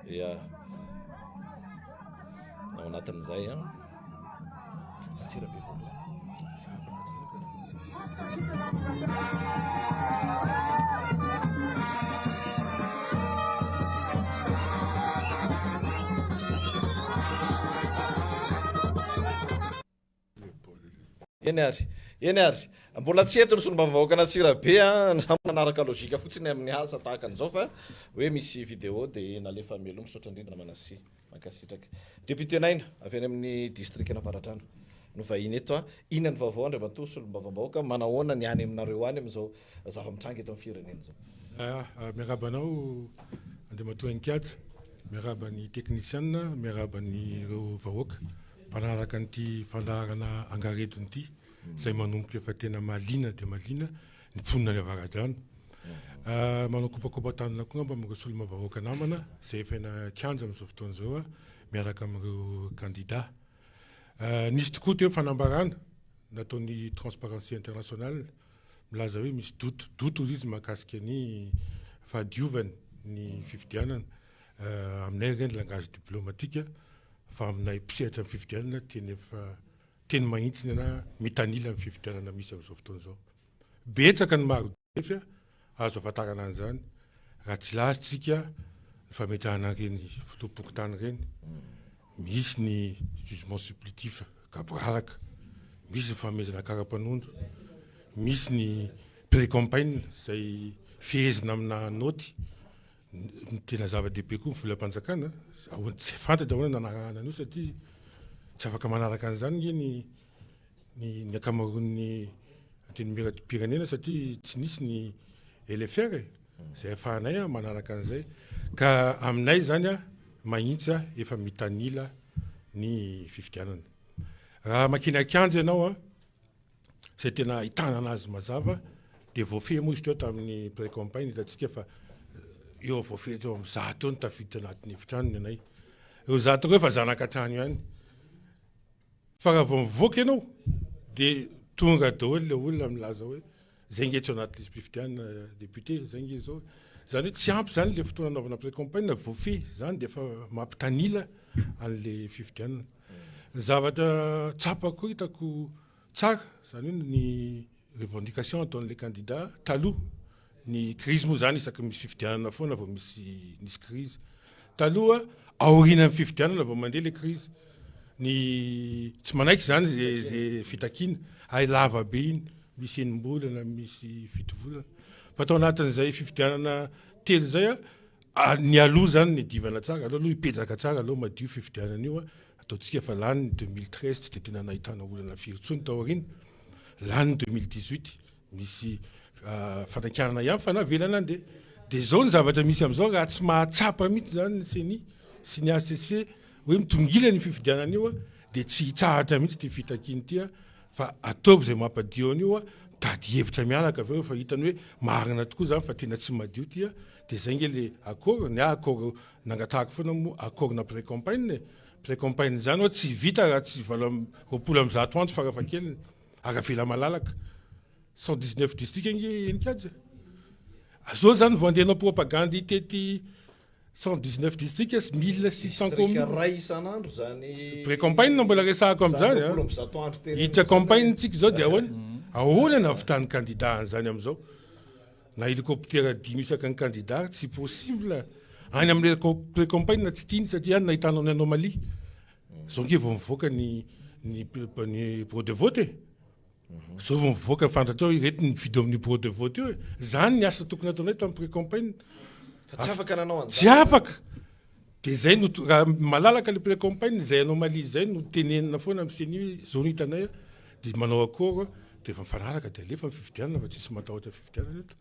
Ya. Ao anatin'izay an. Antsirabe voalohany. Eny ary. Eny ary, mbola tsy eto ny solombavambahoakan'Antsirabe an, manaraka logique fotsiny amin'ny asa tahaka an'izao fa hoe misy vidéo dia nalefa mialoha, misaotra indrindra namana sy mankasitraka. Député Naina avy any amin'ny distrikan'Avaradrano no vahiny eto an, inona ny vaovao Andriamatoa solombavambahoaka, manahoana ny any aminareo any amin'izao zava-mitranga eto amin'ny firenena izao? Miarahaba anao Andriamatoa Heninkaja, miarahaba ny teknisiana, miarahaba ny ireo vahoaka. Mpanaraka an'ity fandaharana Angaredona ity izay manomboka efa tena mahaliana dia mahaliana ny mponina any Avaradrano. Manao kopakopa-tanana koa angamba amin'ireo solombavambahoaka namana izay efa eny an-kianja amin'izao fotoana izao miaraka amin'ireo kandida. Nisy tokoa teo fanambarana nataon'ny Transparency International milaza hoe misy doute, doute hozy izy mahakasika ny fahadiovany ny fifidianana. Aminay ireny langage diplomatique fa aminay mpisehatra amin'ny fifidianana teny efa teny mahitsy ny anah mitanila amin'ny fifidianana misy amin'izao fotoana izao. Betsaka ny maro-drefy azo ahafantarana an'izany raha tsy hilaza tsika ny fametrahana an'ireny filoham-pokontany ireny, misy ny jugement supplétif gaboraraka, misy ny fanomezana kara-panondro, misy ny pré-campagne izay fehezina amina naoty. Ny tena zava-dehibe koa ny volam-panjakana, ahoana tsy fantatra ahoana nanarahana an'io satria tsy afaka manaraka an'izany nge ny ny ny ankamaroan'ny antenimieram-pirenena satria tsy nisy ny LFR e, izay ahafahanay manaraka an'izay. Ka aminay izany mahitsy efa mitanila ny fifidianana. Raha makeny an-kianja ianao an, izay tena ahitana anazy mazava dia voafehy moa izy teo tamin'ny pré-campagne hitantsika fa eo voafehy teo amin'ny zato eo no tafiditra anatin'ny efitrano ny anay. Ireo zato ireo efa zanaka trano ihany. Fa raha vao mivoaka ianao dia tonga daholo ilay olona milaza hoe zay nge tsy ao anaty lisi-pifidianana député, zay nge zao. Zany hoe tsy ampy zany ilay fotoana anaovana pré-campagne, voafehy zany dia efa mampitanila an'ilay fifidianana. Ny zavatra tsapako hitako tsara, izany hoe ny revendication ataon'ilay candidat taloha, ny crise moa izany isaky ny misy fifidianana foana vao misy nisy crise. Taloha aorianan'ny fifidianana vao mandeha ilay crise. Ny tsy manaiky izany ze ze fitakiana, hay lava be iny, misy enim-bolana, misy fito volana. Fa tao anatin'izay fifidianana telo izay Ary ny aloha zany ny divana tsara, aleo aloha hipetraka tsara aleo madio fifidianana io a, ataontsika fa lany ny 2013 tsy de tena nahitana olana firy intsony tao aoriana, lany ny 2018 misy fanakianana ihany fa navela nandeha, de zao ny zavatra misy amizao raha tsy mahatsapa mihitsy zany ny ceni sy ny HCC hoe mitongilana io fifidianana io a, de tsy hitsahatra mihitsy ity fitakiana ity a, fa ataovy zay mampadio an'io a, mitady hevitra miaraka avy eo fa hitany hoe marina tokoa zany fa tena tsy madio ity a, Dia zay nge le accord, ny ahy accord nangatahako foana moa accord na pré-campagne e, pré-campagne zany hoa tsy vita raha tsy 128 andro farafahakeliny ary avela malalaka, 119 districts nge Henikajy e, zao zany vao andeha hanao propagande hitety 119 districts sy 1600 communes. District iray isan'andro zany. Pré-campagne no mbola resahako am'zany a, hiditra campagne tsika zao dia ahoana? Ahoana no ahavitan'ny candidat an'zany am'zao? Na hélicoptère dimy isaka ny candidat ary tsy possible. Any amin'ny pré-campagne tsy tiany satria any nahitanao ny anomalie. Zao nge vao mivoaka ny ny ny bureau de vote e. Zao vao mivoaka fantatrao ireto ny mifidy ao amin'ny bureau de vote io e. Zany ny asa tokony ataonay tamin'ny pré-campagne. Fa tsy afaka nanao an'izany. Tsy afaka. Dia zay no raha malalaka le pré-campagne izay anomalie izay no tenenina foana amin'ny ceni hoe zao no hitanay dia manao accord dia efa mifanaraka dia alefa ny fifidianana fa tsisy matahotra fifidianana eto.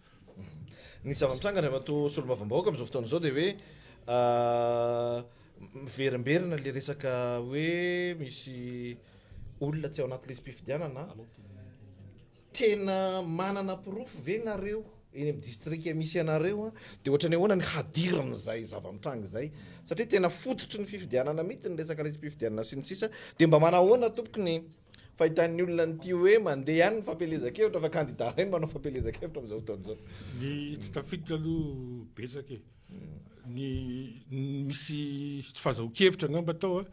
Ny zava-mitranga Andriamatoa Solombavambahoaka amin'izao fotoana izao dia hoe miverimberina le resaka hoe misy olona tsy ao anaty lisi-pifidianana. Tena manana porofo ve nareo eny amin'ny distrika misy anareo dia ohatran'ny ahoana ny hadiran'izay zava-mitranga izay satria tena fototry ny fifidianana mihitsy ny resaka lisi-pifidianana sy ny sisa dia mba manahoana tompoko ny fahitan'ny olona an'ity hoe mandeha ihany ny fampielezan-kevitra fa kandida iray no manao fampielezan-kevitra amin'izao fotoana izao. Ny tsy tafiditra aloha betsaka e. Ny misy tsy fahazahoan-kevitra angamba tao a,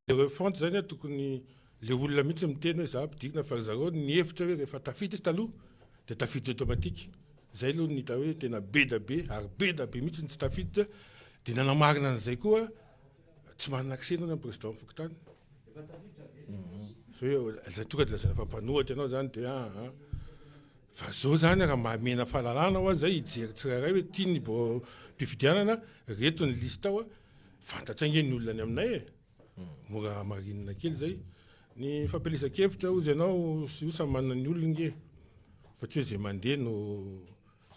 le refonte zany a tokony Le olona mihitsy miteny hoe za ampidirina fa ry zareo nihevitra hoe rehefa tafiditra izy taloha dia tafiditra automatique. Zay aloha ny hita hoe tena be da be ary be da be mihitsy ny tsy tafiditra dia nanamarina an'izay koa tsy manana accès aloha ny président fokontany. Fa hoe zay tonga de lazaina fa mpanohatra ianao zany de aa. Fa zao zany raha mamena fahalalana hoa zay hijery tsirairay hoe ty ny biraom-pifidianana, reto ny liste ao a, fantatray nge ny olona any aminay e. Mora hamarinina kely zay. Ny fampielezan-kevitra hozy ianao io samy manana ny olony nge. Fa tsy hoe zay mandeha no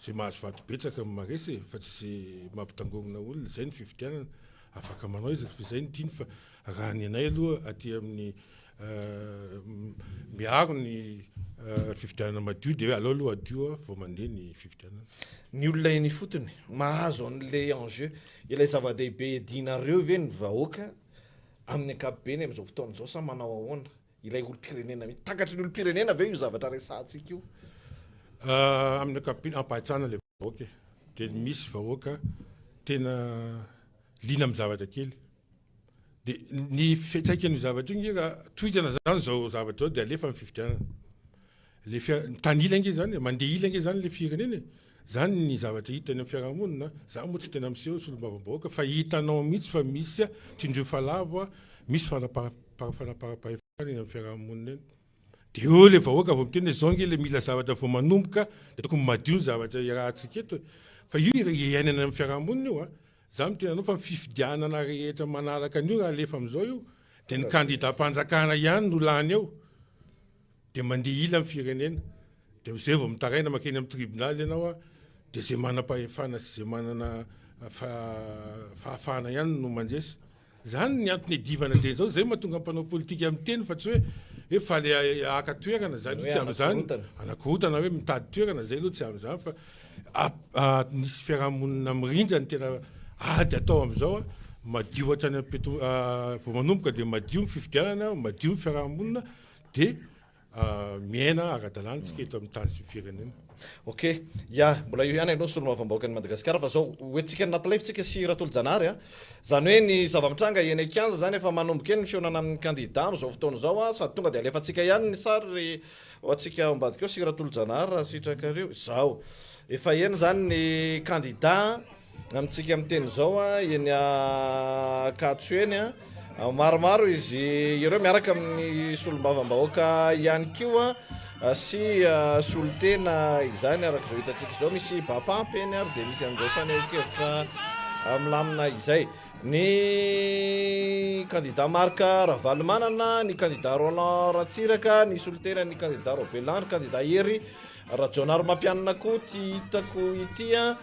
zay mahazo vato betsaka no maharesy e, fa tsy zay mampitangorona olona, zay ny fifidianana. Afaka manao izy rehefa izay no tiany fa raha ny anay aloha aty amin'ny miaro ny fifidianana madio dia hoe aleo aloha hadio vao mandeha ny fifidianana. Ny olona eny ifotony mahazo an'ilay enjeu, ilay zava-dehibe iadianareo ve ny vahoaka amin'ny ankapobeny amin'izao fotoana izao sa manao ahoana? Ilay olom-pirenena mihitsy. Takatry ny olom-pirenena ve io zavatra resahantsika io? Amin'ny ankapobeny ampahatsana ilay vahoaka e. Dia misy vahoaka tena liana amin'ny zavatra kely. Dia ny fiantraikan'io zavatra io nge raha tohizana zany izao zavatra izao dia alefa ny fifidianana. Le fia- mitanila ange zany e, mandeha ila ange zany le firenena e. Zany ny zavatra hita eny amin'ny fiarahamonina, za moa tsy tena miseho solombavambahoaka fa hitanao mihitsy fa misy tsindrio fa lavo, misy fanaparam-pahefana eny amin'ny fiarahamonina eny. Dia eo le vahoaka vao miteny hoe zao ange le mila zavatra vao manomboka dia tokony madio ny zavatra iarahantsika eto e. Fa io iainana amin'ny fiarahamonina io a. Za miteny anao fa ny fifidianana rehetra manaraka an'io raha alefa amin'izao io dia ny kandidam-panjakana ihany no lany eo. Dia mandeha ila ny firenena. Dia zay vao mitaraina mankeny amin'ny tribonaly ianao a, dia zay manam-pahefana sy zay manana fahafahana ihany no mandresy. Zany ny antony iadivana dia zao, zay mahatonga ny mpanao politika miteny fa tsy hoe hoe faly haka toerana, zay aloha tsy amin'izany, hanakorontana hoe mitady toerana, zay aloha tsy amin'izany fa nisy fiarahamonina mirindra ny tena ady atao amin'izao a, madio hatrany am-piato- vao manomboka dia madio ny fifidianana, madio ny fiarahamonina dia Miaina ara-dalàna tsika eto amin'ny tany sy ny firenena. Ok, ya, mbola eo ihany aloha ny solombavambahoakan'i Madagasikara fa zao hoentintsika any anaty live tsika sy Ratolojanahary a. Zany hoe ny zava-mitranga eny an-kianja zany efa manomboka eny ny fihaonana amin'ny kandida amin'izao fotoana izao a, sady tonga dia alefantsika ihany ny sary ho antsika ao ambadika ao sy Ratolojanahary raha sitrakareo. Izao, efa eny zany ny kandida. Amintsika miteny izao eny Ankatso eny, maromaro izy ireo miaraka amin'ny solombavambahoaka ihany koa sy solontena izany araka izao hitantsika izao. Misy Bapamp eny ary dia misy an'izay fanehoan-kevitra milamina izay. Ny kandida Marc Ravalomanana, ny kandida Roland Ratsiraka, ny solontenan'ny kandida Raobelandry, kandida Hery Rajaonarimampianina koa ity hitako ity an,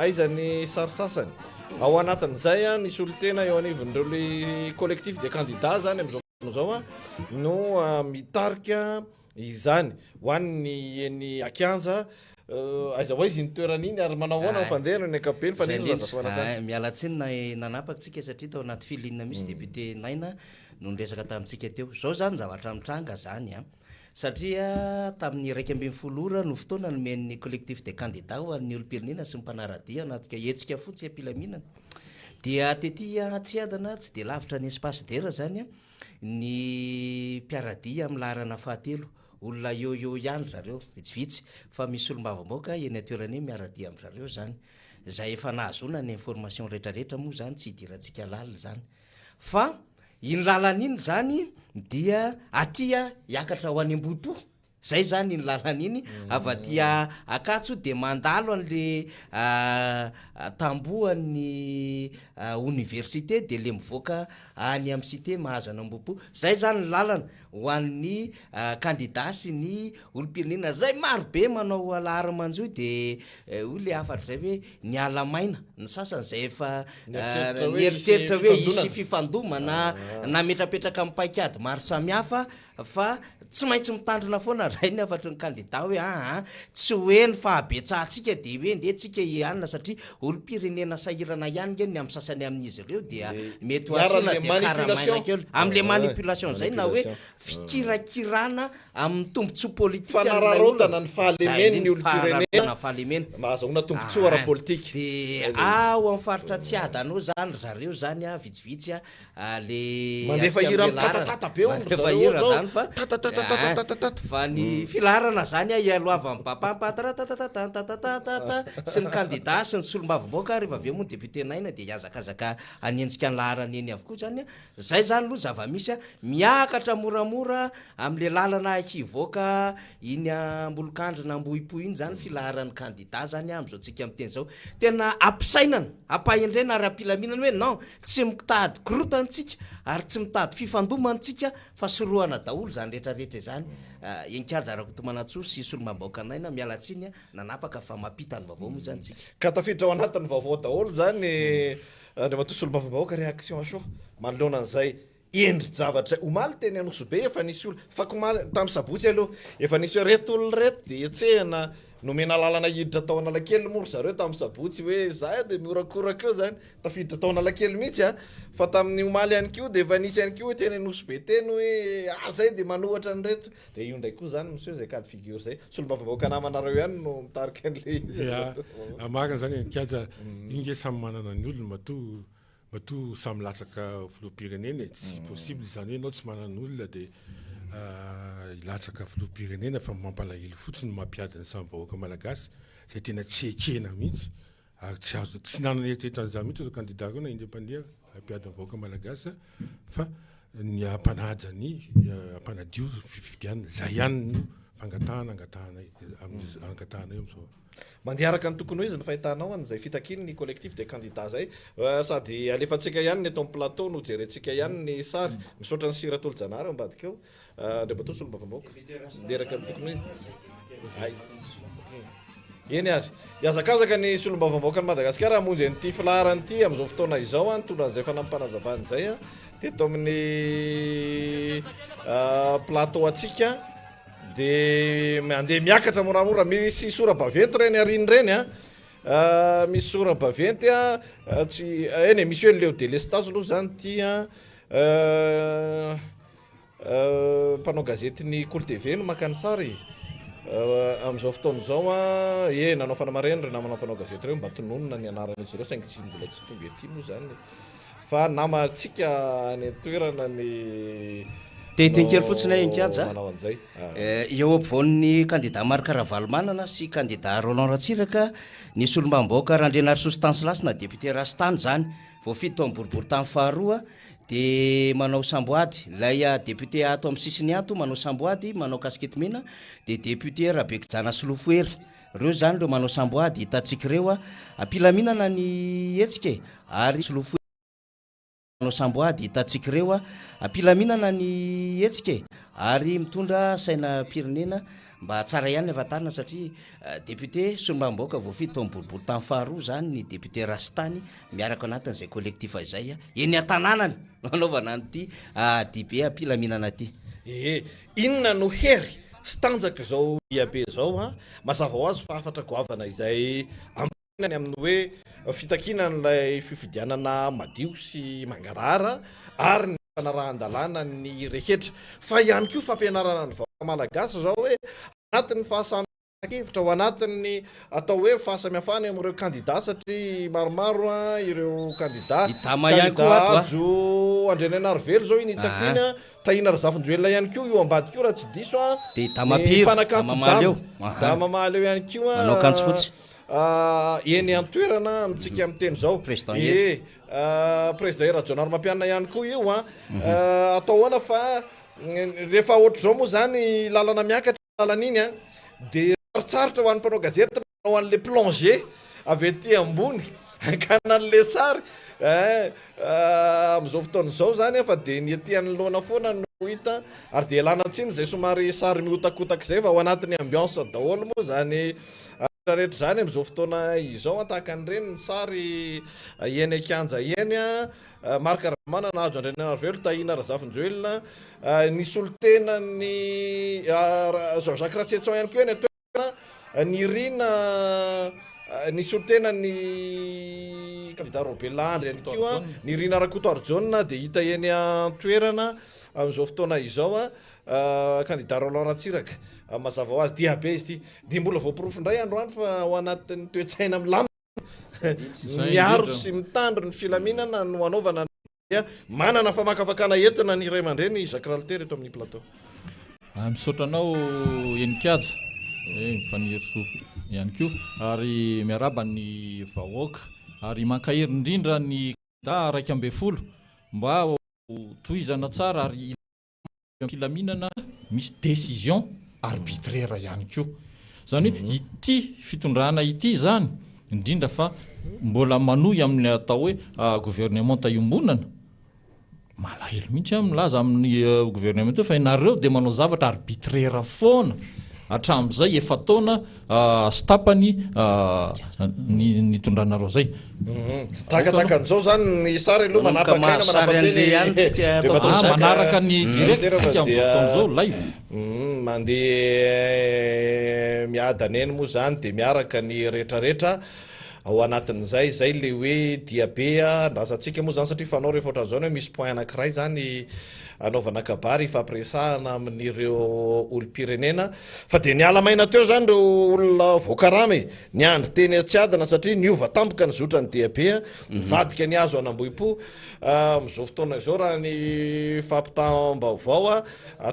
aiza ny sary sasany? Ao anatin'izay an, ny solontena eo anivon'ireo le collectif des candidats zany amin'izao fotoana izao an, no mitarika izany ho an'ny eny an-kianja. Aiza ho aiza iny toerana iny ary manao ahoana ny fandehany ny ankapobeny fa Zay nino indrindra. Razafimanantany? Miala tsiny na nanapaka tsika satria tao anaty feeling mihitsy député Naina no niresaka tamintsika teo. Zao zany zavatra mitranga zany an. Satria tamin'ny 11 ora no fotoana nomen'ny Collectif des candidats ho an'ny olom-pirenena sy ny mpanara-dia hanatrika hetsika fotsy am-pilaminana. Dia tety Antsiadana, tsy dia lavitra ny Espace Dera izany, ny mpiara-dia amin'ny laharana fahatelo. Olona eo eo ihany ry zareo, vitsivitsy, fa misy solombavambahoaka eny an-toerana eny miara-dia amin-dry zareo izany. Izay efa nahazoana ny information rehetrarehetra moa izany tsy hidirantsika lalina izany. Fa iny lalana iny izany dia aty hiakatra ho any Ambohipo, zay zany iny lalana iny, avy aty Ankatso dia mandalo an'le tambohan'ny oniversite dia le mivoaka any amin'ny cité mahazo an'Ambohipo, zay zany ny lalana ho an'ny kandida sy ny olom-pirenena zay maro be manao alahara-manjohy dia hoy le hafatra zay hoe niala maina ny sasany zay efa nieritreritra hoe hisy fifandomana nametrapetraka amin'ny paikady maro samihafa fa tsy maintsy mitandrina foana indray ny hafatry ny kandida hoe aa tsy hoe ny fahabetsahantsika dia hoe ndeha tsika hianina satria olom-pirenena sahirana ihany nge ny amin'ny sasany amin'izy ireo dia mety ho antsoina dia karamaina kely amin'le manipulation zay na hoe fikirakirana amin'ny tombontsoa politika Fanararaotana ny fahalemen'ny olom-pirenena fahalemena mba hahazoana tombontsoa ara-politika. Dia ao amin'ny faritra Tsiadana ao zany ry zareo zany a, vitsivitsy a, le Mandefa aty hira amin'ny laharana. mitatatata be hono ry Mandefa zareo hira ao zany fa zao. Tatatata Fa ny filaharana zany a ialohavan'ny bapampa taratatatatatatata sy ny kandida sy ny solombavambahoaka rehefa avy eo moa ny député Naina dia hihazakazaka hanenjika ny laharana eny avokoa zany a. Zay zany aloha zava-misy a. Miakatra moramora amin'le lalana hivoaka iny Ambolokandrina Ambohipo iny zany filaharan'ny kandida zany a amin'izao tsika miteny zao. Tena ampisainana, ampahendrena ary ampilaminana hoe non, tsy mitady korotana tsika ary tsy mitady fifandomana tsika Fa sorohana daholo izany rehetra rehetra izany. Enkianja Rakotomanantsoa sy Solombavambahoaka Naina, miala tsiny nanapaka fa mampita ny vaovao moa izany tsika. Ka tafiditra ao anatin'ny vaovao daholo izany Andriamatoa Solombavambahoaka, réaction à chaud manoloana an'izay endri-javatra izay. Omaly teny Anosibe efa nisy olona, afakomaly, tamin'ny sabotsy aloha, efa nisy hoe ireto olona ireto dia hetsehina, nomena alalana hiditra tao Analakely moa ry zareo tamin'ny sabotsy hoe izahay dia mihorakoraka eo izany. Tafiditra tao Analakely mihitsy a! Fa tamin'ny omaly ihany koa dia efa nisy ihany koa hoe teny Anosibe teny hoe ah zay dia manohatra an'ireto. Dia io indray koa izany miseho izay cas de figure izay. Solombavambahoaka namanareo ihany no mitarika an'ilay izy. Ya, marina izany e, Mikajy a! Io nge samy manana ny olony matoa matoa samy latsaka ho filoham-pirenena e, tsy possible izany hoe ianao tsy manana olona dia hilatsaka filoham-pirenena fa mampalahelo fotsiny mampiady ny samy vahoaka malagasy izay tena tsy ekena mihitsy. Ary tsy azo, tsy nanana eritreritra an'izany mihitsy ireo kandida ireo na indray mpandeha hampiady ny vahoaka malagasy fa ny hampanaja ny, hampanadio ny fifidianana. Izay ihany no fangatahana angatahanay, angatahanay amin'izao. Mandeha araka ny tokony ho izy ny fahitanao an'izay fitakian'ny collectif des candidats izay. Sady alefantsika ihany ny eto amin'ny plateau no jerentsika ihany ny sary. Misaotra an'i Sira Tolojanahary ao ambadika ao. Andriamatoa Solombavambahoaka, mandeha araka ny tokony ho izy. Hay. Eny ary. Hihazakazaka ny Solombavambahoakan'i Madagasikara hamonjy an'ity filaharana ity amin'izao fotoana izao, nitondra an'izay fanampim-panazavana izay teto amin'ny plateau antsika. Dia mandeha miakatra moramora, misy sora-baventy ireny aoriana ireny an. Misy sora-baventy an, tsy, eny e, misy hoe leo délestage aloha izany ity an. Mpanao gazetin'ny Kolo TV no maka ny sary amin'izao fotoana izao. E, nanao fanamarihana ireo namana mpanao gazety ireo mba tononina ny anaran'izy ireo saingy tsy mbola tsy tonga ety moa izany fa namantsika any an-toerana ny Te hiteny kely fotsiny aho Enkianja. manao an'izay. Eo ampovoan'ny kandida Marc Ravalomanana sy kandida Roland Ratsiraka ny solombavambahoaka Randrianarisoa Stanislas na député Rastany izany. Voafidy tao amin'ny boriborintany faharoa dia manao samboady. Ilay député ato amin'ny sisiny ato manao samboady, manao kasikety mena dia député Rabekijana Solofohery. Ireo izany ireo manao samboady hitantsika ireo. Am-pilaminana ny hetsika e! Ary Solofohery manao samboady hitantsika ireo. Am-pilaminana ny hetsika e! Ary mitondra sainam-pirenena Mba tsara ihany ny afantarina satria député solombavambahoaka voafidy tao amin'ny boriborintany faharoa izany ny député Rastany miaraka anatin'izay collectif izay eny an-tanànany no anaovana an'ity dibe am-pilaminana ity. Ee, inona no hery sy tanjak'izao diabe izao an? Mazava ho azy fa hafatra goavana izay ampitaina ny amin'ny hoe fitakiana an'ilay fifidianana madio sy mangarahara ary ny fanarahan-dalàna ny rehetra fa ihany koa fampianarana ny vahoaka malagasy izao hoe anatin'ny fahasamihafan-kevitra, ao anatin'ny atao hoe fahasamihafana eo amin'ireo kandida satria maromaro ireo kandida. I Dama ihany koa ato a. Kandida Hajo Andrianainarivelo izao iny hitako iny, Tahina Razafinjoelina ihany koa io ambadika io raha tsy diso a. Dia i Dama Ny Piro, mpanakanto Dama Mahaleo. Dama. Aha. Dama Mahaleo ihany koa. Manao akanjo fotsy. Eny an-toerana amintsika miteny izao. Président Hery. Ee. Président Hery Rajaonarimampianina ihany koa io an. Atao ahoana fa rehefa ohatr'izao moa izany lalana miakatra lalana iny an, dia sarotsarotra ho an'ny mpanao gazety manao an'ilay plongée avy aty ambony hakana an'ilay sary eh, amin'izao fotoana izao izany fa dia ny aty anoloana foana no hita ary dia ialana tsiny izay somary sary mihotakotaka izay fa ao anatin'ny ambiance daholo moa izany rehetra izany amin'izao fotoana izao an, tahaka an'ireny ny sary eny an-kianja eny an, Marc Ravalomanana, Hajo Andrianainarivelo, Tahina Razafinjoelina, ny solontenan'ny Jean Jacques Ratsietson ihany koa eny an-toerana, Nirina, ny solontenan'ny kandida Raobelina Andry ihany koa, Nirina Rakotoarijaona dia hita eny an-toerana amin'izao fotoana izao. Kandida Roland Ratsiraka, mazava ho azy dia be izy ity. Dia mbola voaporofo indray androany fa ao anatin'ny toe-tsaina milamina, miaro sy mitandro ny filaminana no anaovana ny dia manana famakafakana entina ny ray aman-dreny Jacques Ralitera eto amin'ny plateau. Misaotra anao Heninkaja, Fanirisoa ihany koa ary miarahaba ny vahoaka ary mankahery indrindra ny kandida 11 mba ho tohizana tsara ary filaminana misy décision arbitraire ihany koa. Izany hoe ity fitondrana ity izany indrindra fa mbola manohy amin'ny atao hoe gouvernementa iombonana, Malahelo mihitsy aho milaza amin'ny gouvernement hoe fa ianareo dia manao zavatra arbitraire foana hatramin'izay efa-taona sy tapany nitondranareo zay. Tahakatahaka an'izao zany ny sary aloha Manomboka manapaka aina mahazo sary manapa-teny an'le ihany tsika dia atao matoa Ah, zaka manaraka ny direct tantera fa tsika amin'izao dia fotoana izao live. Mandeha miadana eny moa zany dia miaraka ny retraretra. Ao anatin'izay, izay ilay hoe diabe andrasantsika moa izany satria fanao rehefa ohatran'izao ny hoe misy point anankiray izany anaovana kabary hifampiresahana amin'ireo olom-pirenena. Fa dia niala maina teo izany ireo olona voakarama e! Niandry teny Antsiadana satria niova tampoka ny zotran'ny diabe, nivadika nihazo an'Ambohipo. Amin'izao fotoana izao raha ny fampitam-baovao,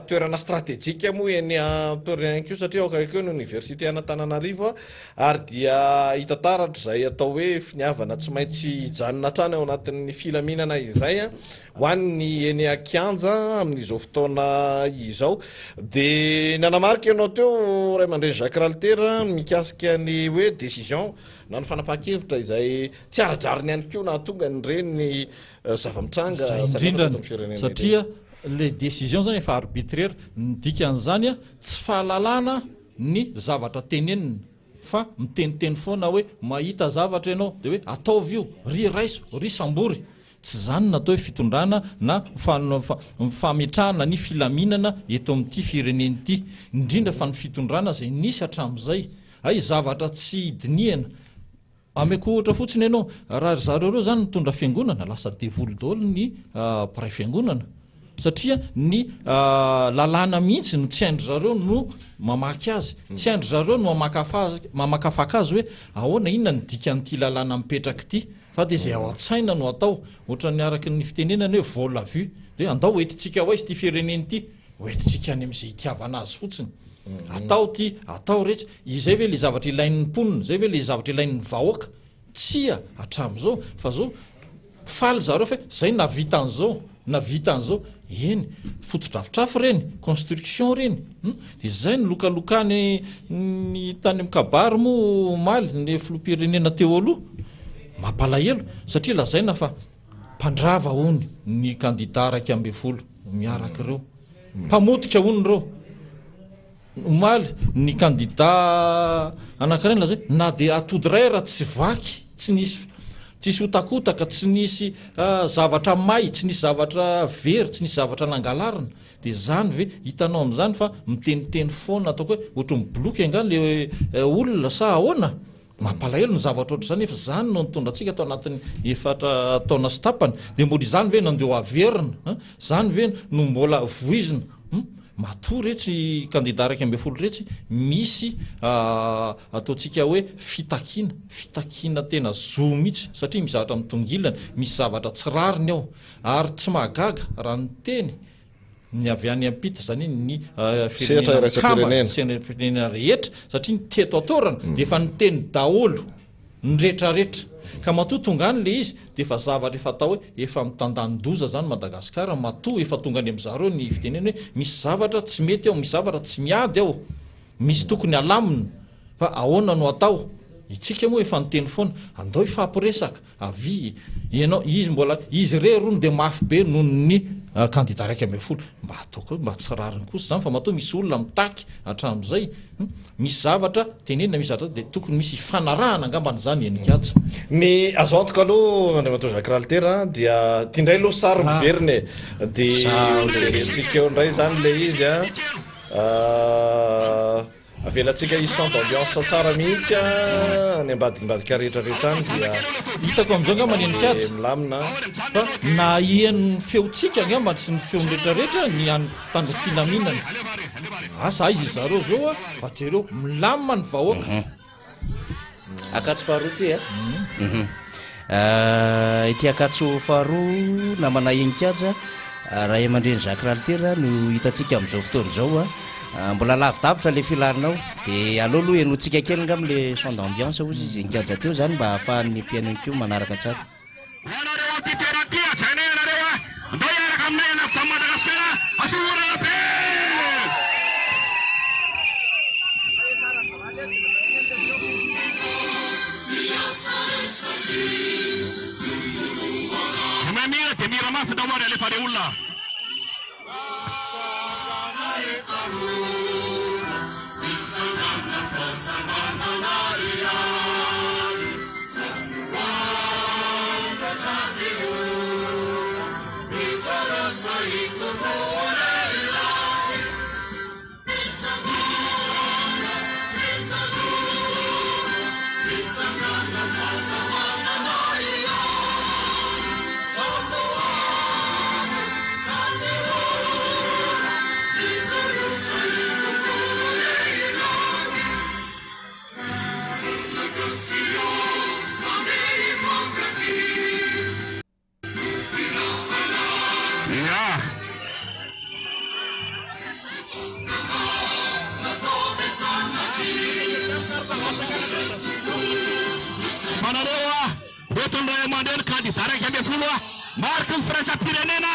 toerana stratejika moa eny an-toerana ihany koa satria ao akaiky eo ny oniversite an'Antananarivo. Ary dia hita taratra izay atao hoe finiavana tsy maintsy hijanona hatrany ao anatin'ny filaminana izay ho an'ny eny an-kianja amin'izao fotoana izao. Dia nanamarika ianao teo ray aman-dreny Jacques Ralitera mikasika ny hoe décision na ny fanapahan-kevitra izay tsy ara-drariny ihany koa nahatonga an'ireny zava-mitranga Izay samihafa indrindra teto amin'ny firenena satria ireny. ilay décision izany efa arbitraire, ny dikan'izany tsy fahalalana ny zavatra tenenina fa miteniteny foana hoe mahita zavatra ianao dia hoe ataovy io, ry raiso, ry sambory. Tsy izany no atao hoe fitondrana na fametrahana ny filaminana eto amin'ity firenena ity, indrindra fa ny fitondrana izay nisy hatramin'izay. Hay zavatra tsy dinihana. Ameko ohatra fotsiny ianao, raha ry zareo ireo izany nitondra fiangonana, lasa devoly daholo ny mpiray fiangonana. Satria ny lalàna mihitsy no tsy hain-dry zareo no mamaky azy. Tsy hain-dry zareo no mamakafaka azy hoe ahoana, inona no dikan'ity lalàna mipetraka ity. Fa dia izay ao an-tsaina no atao. Ohatran'ny araka ny fitenenana hoe vol à vue. Dia hoe andao hoentintsika ho aiza ity firenena ity? Hoentintsika any amin'izay itiavana azy fotsiny. Atao ity, atao iretsy. Izay ve ilay zavatra ilain'ny mponina? Izay ve ilay zavatra ilain'ny vahoaka? Tsia, hatramin'izao. Fa izao, faly zareo fa hoe izay nahavita an'izao, nahavita an'izao. Eny, fotodrafitrafo ireny, construction ireny. Hum, dia izay no lokalokany ny tany amin'ny kabary moa omaly, ny filoham-pirenena teo aloha. Mampalahelo, satria lazaina fa mpandrava hono ny kandida 11 miaraka ireo. Mpamotika hono ireo. Omaly, ny kandida anankiray nilaza hoe na dia atody iray ara tsy vaky, tsy nisy tsisy hotakotaka, tsy nisy zavatra may, tsy nisy zavatra very, tsy nisy zavatra nangalarina, dia izany ve hitanao amin'izany fa miteniteny foana ataoko hoe ohatry ny boloky angaha le olona sa ahoana? Mampalahelo ny zavatra ohatr'izany nefa izany no nitondra antsika tao anatin'ny efatra taona sy tapany. Dia mbola izany ve no andeha ho averina? An? Izany ve no mbola voizina? Hum? Matoa retsy kandida 11 retsy misy ataontsika hoe fitakiana, fitakiana tena zo mihitsy satria misy zavatra mitongilana, misy zavatra tsy rariny ao. Ary tsy mahagaga raha niteny ny avy any ampita, izany hoe ny Sehatra firenena mikambana, iraisam-pirenena. seha-pirenena rehetra, satria ny teto an-toerana dia efa niteny daholo ny rehetrarehetra. Ka matoa tonga any ilay izy dia efa zavatra efa atao hoe efa mitandanin-doza izany Madagasikara, matoa efa tonga any amin'zareo ny fitenenana hoe misy zavatra tsy mety ao, misy zavatra tsy miady ao, misy tokony halamina fa ahoana no atao? Itsika moa efa niteny foana, andao hifampiresaka, Avia ianao, izy mbola, izy irery hono dia mafy be noho ny kandida 11. Mba ataoko hoe mba tsy rariny kosa izany fa matoa misy olona mitaky hatramin'izay, misy zavatra tenenina, misy zavatra dia tokony misy ifanarahana angambany izany eny Ikatso. Ny azo antoka aloha Andriamatoa Jacques Ralitera dia ity indray aloha sary miverina e, dia hojerentsika eo indray izany ilay izy an. Avelantsika hisy son d'ambiance tsara mihitsy any ambadimbadika rehetra rehetra any dia Hitako amin'izao angamba ny Enikajy milamina. fa naheno ny feontsika angamba sy ny feon'ny rehetra rehetra ny any mpitandro filaminana. Asa aiza izareo zao a, fa jereo milamina ny vahoaka. Ankatso faharoa ity a. Ity ankatso faharoa namana Enikaja. Ray aman-dreny Jacques Ralitera no hitantsika amin'izao fotoana izao a. Mbola lavidavitra ilay filaharanao dia aleo aloha henointsika kely angamba ilay son d'ambiance hozy izy nikajy teo izany mba hahafahan'ny mpihaino ihany koa manaraka tsara. Ho anareo aty toerana aty hajainay ianareo a! Ndao hiaraka aminay hanavotra an'i Madagasikara asio orana be! Vao mahay mihira dia mihira mafy ndao ary alefa re olona a! Ia. Fa nareo a, reto ny ray aman-dreny kandida 11 a, mariky ny firaisam-pirenena,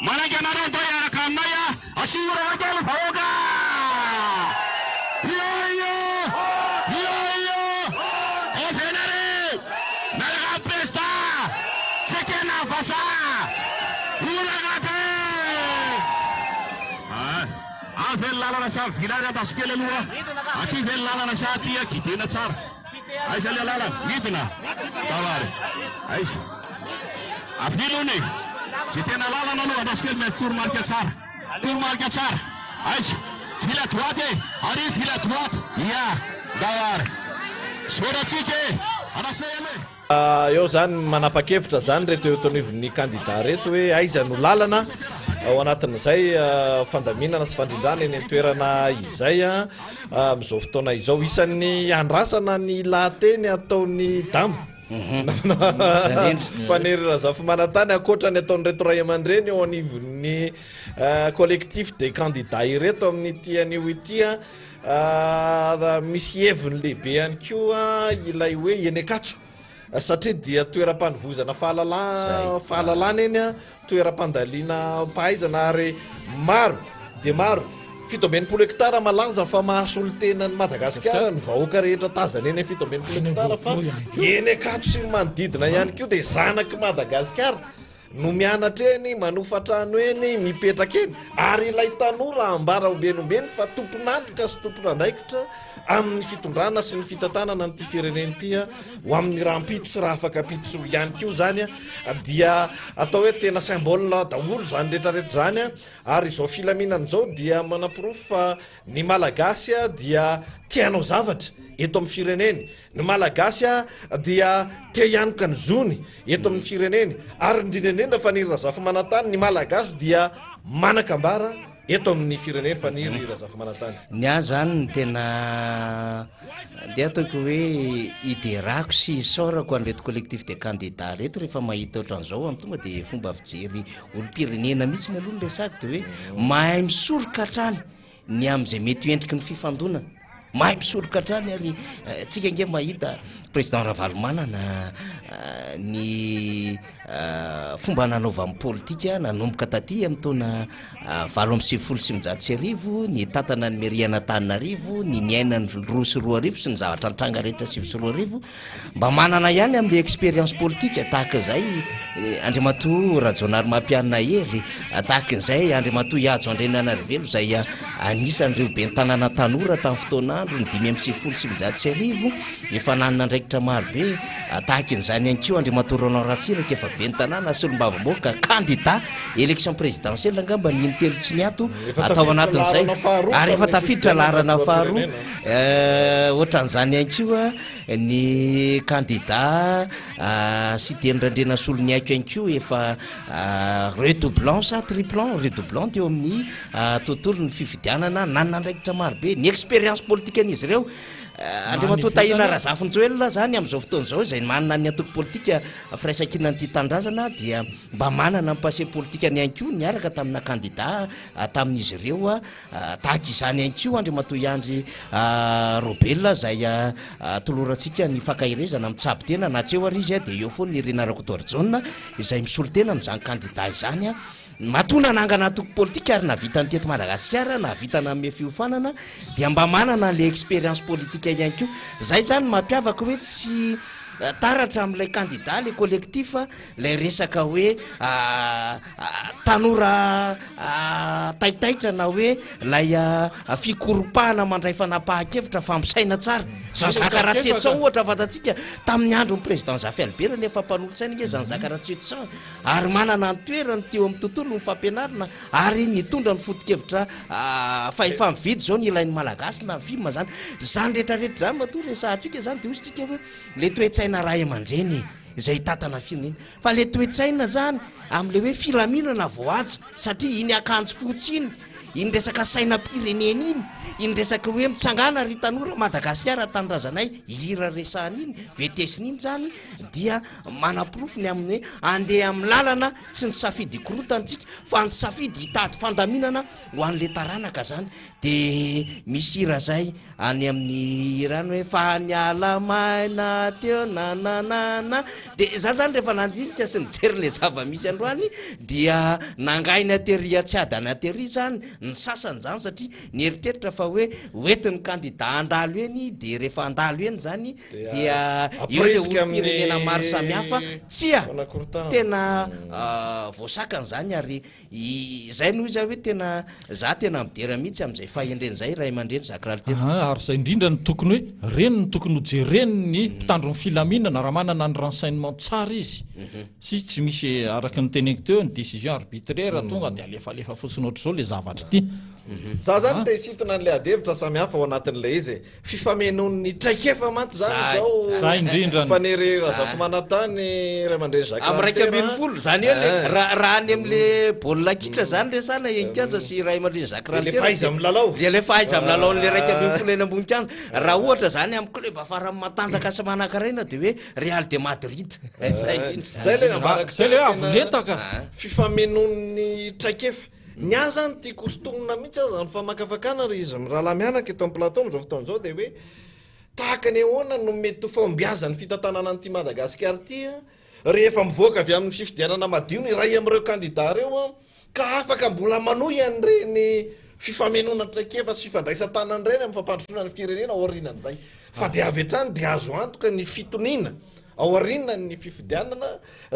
manainga anareo ndao hiaraka aminay a, asio orana kely vahoaka! Ia ia! Ia ia! Avela re! Miaraka amin'ny prezida! Tsy ekena ny vazaha! Orana be! Any ve ny lalana sa villa ry andraso kely aloha Aty ve ny lalana sa aty a guidena tsara Aiza le lalana? Midina? Ndao ary Aiza? Avia aloha e! Ze tena lalana aloha andraso kely miady toromarika tsara Toromarika tsara Aiza? Ville à droite e! Ary ville à droite Ia! Ndao ary Zorantsika e! Andraso aloha e! Eo izany manapa-kevitra izany ireto eto anivon'ny kandida ireto hoe aiza no lalana ao anatin'izay fandaminana sy fandrindrana eny an-toerana izay amin'izao fotoana izao. Isan'ny andrasana ny lahateny ataon'i Dama. Faniry Razafimanantany ankoatra ny ataon'ireto ray aman-dreny eo anivon'ny collectif des candidats ireto amin'ity anio ity. Misy heviny lehibe ihany koa ilay hoe eny Ankatso satria dia toeram-panovozana fahalalana eny, toeram-pandaliana-pahaizana ary maro dia maro. 67 hektara malaza fa mahasolo tena an'i Madagasikara ny vahoaka rehetra tazana eny amin'ny 67 hektara fa eny Ankatso sy ny manodidina ihany koa dia zanak'i Madagasikara. no mianatra eny, manofa trano eny, mipetraka eny, ary ilay tanora ambara ombieny ombieny fa tompon'antoka sy tompon'andraikitra amin'ny fitondrana sy ny fitantanana an'ity firenena ity ho amin'ny rahampitso sy rahafakampitso ihany koa izany dia atao hoe tena symbole daholo izany rehetrarehetra izany ary izao filaminana izao dia manaporofo fa ny Malagasy dia te hanao zavatra eto amin'ny fireneny. Ny Malagasy dia te hianoka ny zony eto amin'ny fireneny ary indrindra indrindra Faniry Razafimanantany, ny Malagasy dia manan-kambara eto amin'ny fireneny Faniry Razafimanantany. Ny ahy zany ny tena ndeha ataoko hoe hiderako sy hisaorako an'ireto collectif des candidats reto rehefa mahita ohatran'izao aho tonga dia fomba fijery olom-pirenena mihitsiny aloha no resahako dia hoe mahay misoroka hatrany ny amin'izay mety ho endriky ny fifandonana. Mahay misoroka hatrany ary tsika ange mahita président Ravalomanana ny fomba nanaovany politika nanomboka taty amin'ny taona 1998, ny tantana ny mairie an'Antananarivo, ny niaina ny 2002 sy ny zavatra nitranga rehetra 2009. Mba manana ihany amin'ilay expérience politique tahaka izay Andriamatoa Rajaonarimampianina Hery, tahaka izay Andriamatoa Hajo Andriananarivelo izay anisan'ireo ben'ny tanàna tanora tamin'ny fotoan'andro ny 1995, efa nanana andraikitra maro be, tahaka izany ihany koa Andriamatoa Roland Ratsiraka efa ben'ny tanàna, solombavambahoaka, candidat élection présidentielle angamba ny intelo tsy niato tao anatin'izay ary efa tafiditra laharana faharoa. Ohatran'izany ihany koa ny kandida Siteny Randrianasoloniaiko ihany koa efa redoublant sa triplant, redoublant teo amin'ny tontolon'ny fifidianana, nanana andraikitra marobe, ny expérience politikan'izy ireo. Andriamatoa Tahina Razafinjoelina izany amin'izao fotoana izao izay manana ny antoko politika Firaisankinan'ny Tia Tanindrazana dia mba manana ny passé politikany ihany koa niaraka tamina kandida tamin'izy ireo tahaka izany ihany koa Andriamatoa Andry Raobelina izay tolorantsika ny fankaherezana mitsabo tena na tsy eo ary izy dia eo foana i Rina Rakotoarijaona izay misolo tena amin'izany kandida izany. Matoa nanangana antoko politika ary nahavita ny teto Madagasikara, nahavita nanome fiofanana dia mba manana an'ilay expérience politique ihany koa. Izay izany no mampiavaka hoe tsy taratra amin'ilay candidat, ilay collectif, ilay resaka hoe tanora taitaitra na hoe ilay fikoropahana mandray fanapahan-kevitra fa misaina tsara. Jean-Jacques Ratsietison ohatra fantatsika tamin'ny andron'ny président Zafy Albert nefa mpanolotsaina ange Jean-Jacques Ratsietison. ary manana ny toerany teo amin'ny tontolon'ny fampianarana ary nitondra ny foto-kevitra fahefa-mividy izao ny ilain'ny Malagasy na ny FIM izany. Izany rehetra rehetra izany matoa resahantsika izany dia hoy isika hoe ilay toe-tsaina ray aman-dreny e, izay hitantana firenena. Fa ilay toe-tsaina izany amin'ilay hoe filaminana voahaja satria iny akanjo fotsy iny, iny resaka sainam-pirenena iny, iny resaka hoe mitsangàna ry tanora Madagasikara tanindrazanay, hira resahana iny, vetesina iny izany dia Manaporofo ny amin'ny hoe andeha amin'ny lalana tsy nisafidy hikorontana isika fa nisafidy hitady fandaminana ho an'ilay taranaka zany. De misy hira zay any amin'ny hira any hoe fa niala maina teo nananana. De za zany rehefa nandinika sy nijery ilay zava-misy androany dia nangaina tery an-tsiadana tery zany ny sasany zany satria nieritreritra fa hoe hoentin'ny kandida handalo eny de rehefa handalo eny zany dia eo le olom-pirenena maro samihafa tsia tena voasakana izany ary izay no izy hoe tena za tena midera mihitsy amin'izay fahendrena izay ray aman-dreny Jacques Ralitera. Aha, ary izay indrindra no tokony hoe reny no tokony ho jeren'ny mpitandro ny filaminana raha manana ny renseignement tsara izy sy tsy misy araka ny teneniko teo ny décision arbitraire tonga dia alefalefa fotsiny ohatr'izao le zavatra ity. Za zany te hisintona an'ilay adihevitra samihafa ao anatin'ilay izy e. Fifamenoan'ny traikefa mantsy zany izao. Zay indrindra. Faniry Razafimanantany, ray aman-dreny Jacques Amin'ny 11, izany hoe le raha raha any amin'le baolina kitra zany resahana eny kianja sy ray aman-dreny Jacques Dia le Ralitera fahaiza-milalao. Dia le fahaiza-milalaon'le 11 eny ambony kianja. Raha ohatra zany amin'ny club farany matanjaka sy manankarena dia hoe Real de Madrid. Zay indrindra. Zay le nambarako Zay le hoe avo lenta ka. Fifamenoan'ny traikefa. Ny ahy zany tiako hosintonina mihitsy aza ny famakafakana ry izy mirahalahy mianaka eto amin'ny plateau amin'izao fotoana izao dia hoe tahaka ny ahoana no mety ho fahombiazan'ny fitantanana an'ity Madagasikara ity rehefa mivoaka avy amin'ny fifidianana madio ny iray amin'ireo kandida ireo ka afaka mbola manohy an'ireny fifamenoana traikefa sy fifandraisan-tanana ireny amin'ny fampandrosoana ny firenena aorianan'izay fa dia avy hatrany dia azo antoka ny fitoniana aorianan'ny fifidianana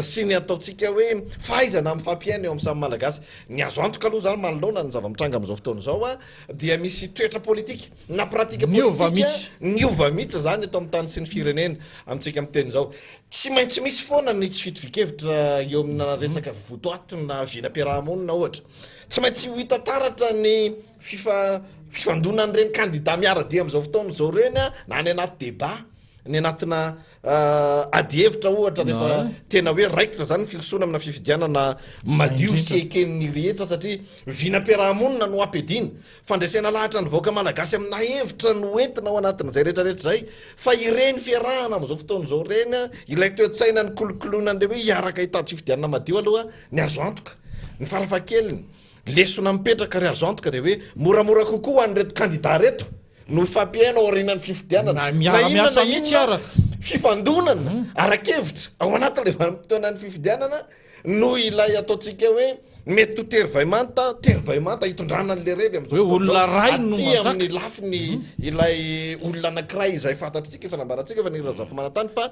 sy ny ataontsika hoe fahaizana mifampihaino eo amin'ny samy Malagasy. Ny azo antoka aloha izany manoloana ny zava-mitranga amin'izao fotoana izao dia misy toetra politika na pratika Niova politika mihitsy. niova mihitsy izany eto amin'ny tany sy ny firenena amintsika miteny izao. Tsy maintsy misy foana ny tsy fitovian-kevitra eo amina resaka votoatina vinam-piaraha-monina ohatra. Tsy maintsy ho hita taratra ny fifa- fifandonan'ireny kandida miara-dia amin'izao fotoana izao ireny na any anaty débat, ny anatina Adihevitra ohatra rehefa tena hoe raikitra zany ny firosoana amina fifidianana madio sy eken'ny rehetra satria vinam-piarahamonina no ampiadiana. Fandresena lahatra ny vahoaka malagasy amina hevitra no entina ao anatin'izay rehetra rehetra izay fa ireny fiarahana amin'izao fotoana izao ireny, ilay toe-tsaina nikolokoloina an'ilay hoe hiaraka hitady fifidianana madio aloha ny azo antoka. Ny farafahakeliny, lesona mipetraka ary azo antoka dia hoe moramora kokoa ho an'ireto kandida ireto no hifampihaino aorianan'ny fifidianana. Na Na inona miara-miasa na mihitsy inona ara. fifandonana ara-kevitra ao anatin'ilay vanim-potoanan'ny fifidianana noho ilay ataontsika hoe mety ho tery vay manta, tery vay manta hitondrana an'ilay revy amin'izao Hoe fotoana izao. olona ray no Aty manjaka. amin'ny lafiny ilay olona anankiray izay fantatritsika, efa nambarantsika fa ny Razafimanantany fa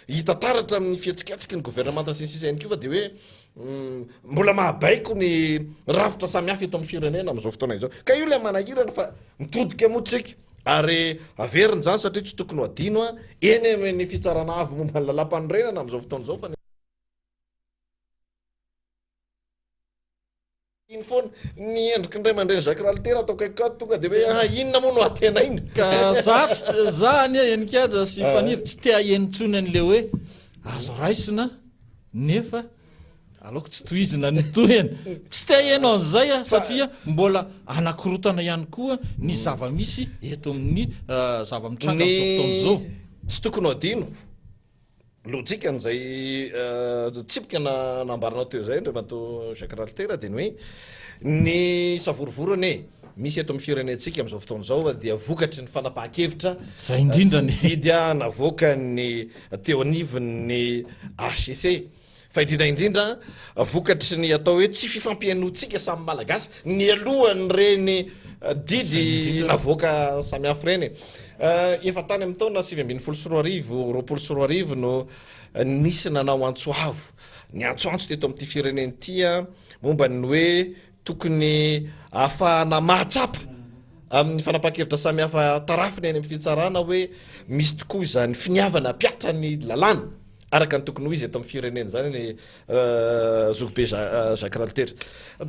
hita taratra amin'ny fihetsiketsiky ny governemanta sy ny sisa ihany koa fa dia hoe Mbola mahabaiko ny rafitra samihafa eto amin'ny firenena amin'izao fotoana izao. Ka io ilay manahirana fa mitodika moa tsika ary averina izany satria tsy tokony ho adino eny amin'ny fitsarana avo momba ny lalàmpanorenana amin'izao fotoana izao fa ny Iny foana ny endriky ny ray aman-dreny Jacques Ralitera ato akaiky ato tonga dia hoe ah inona moa no antenaina. Ka za tsy za anie Heninkaja sy Faniry tsy te haheno intsony an'le hoe azo raisina nefa. Aleoko tsy tohizina ny tohiny. Tsy te haheno an'izay aho satria mbola anakorotana ihany koa ny zava-misy eto amin'ny zava-mitranga amin'izao fotoana izao. Ny tsy tokony ho adino, lojikan'izay tsipika nambaranao teo izay Andriamatoa Jacques Ralitera dia ny hoe ny savorovoro anie misy eto amin'ny firenentsika amin'izao fotoana izao dia vokatry ny fanapahan-kevitra Izay indrindra ny. didy navoakan'ny teo anivon'ny HCC. Fa indrindra indrindra vokatry ny atao hoe tsy fifampihainoantsika samy Malagasy nialohan'ireny didy navoaka samihafa ireny. Efa tany amin'ny taona 2019, 2020 no nisy nanao antso avo, niantsoantso teto amin'ity firenena ity momba ny hoe tokony ahafahana mahatsapa amin'ny fanapahan-kevitra samihafa tarafina eny amin'ny fitsarana hoe misy tokoa izany finiavana hampiatra ny lalàna araka ny tokony ho izy eto amin'ny firenena izany ny zokibe Jacques Ralitera.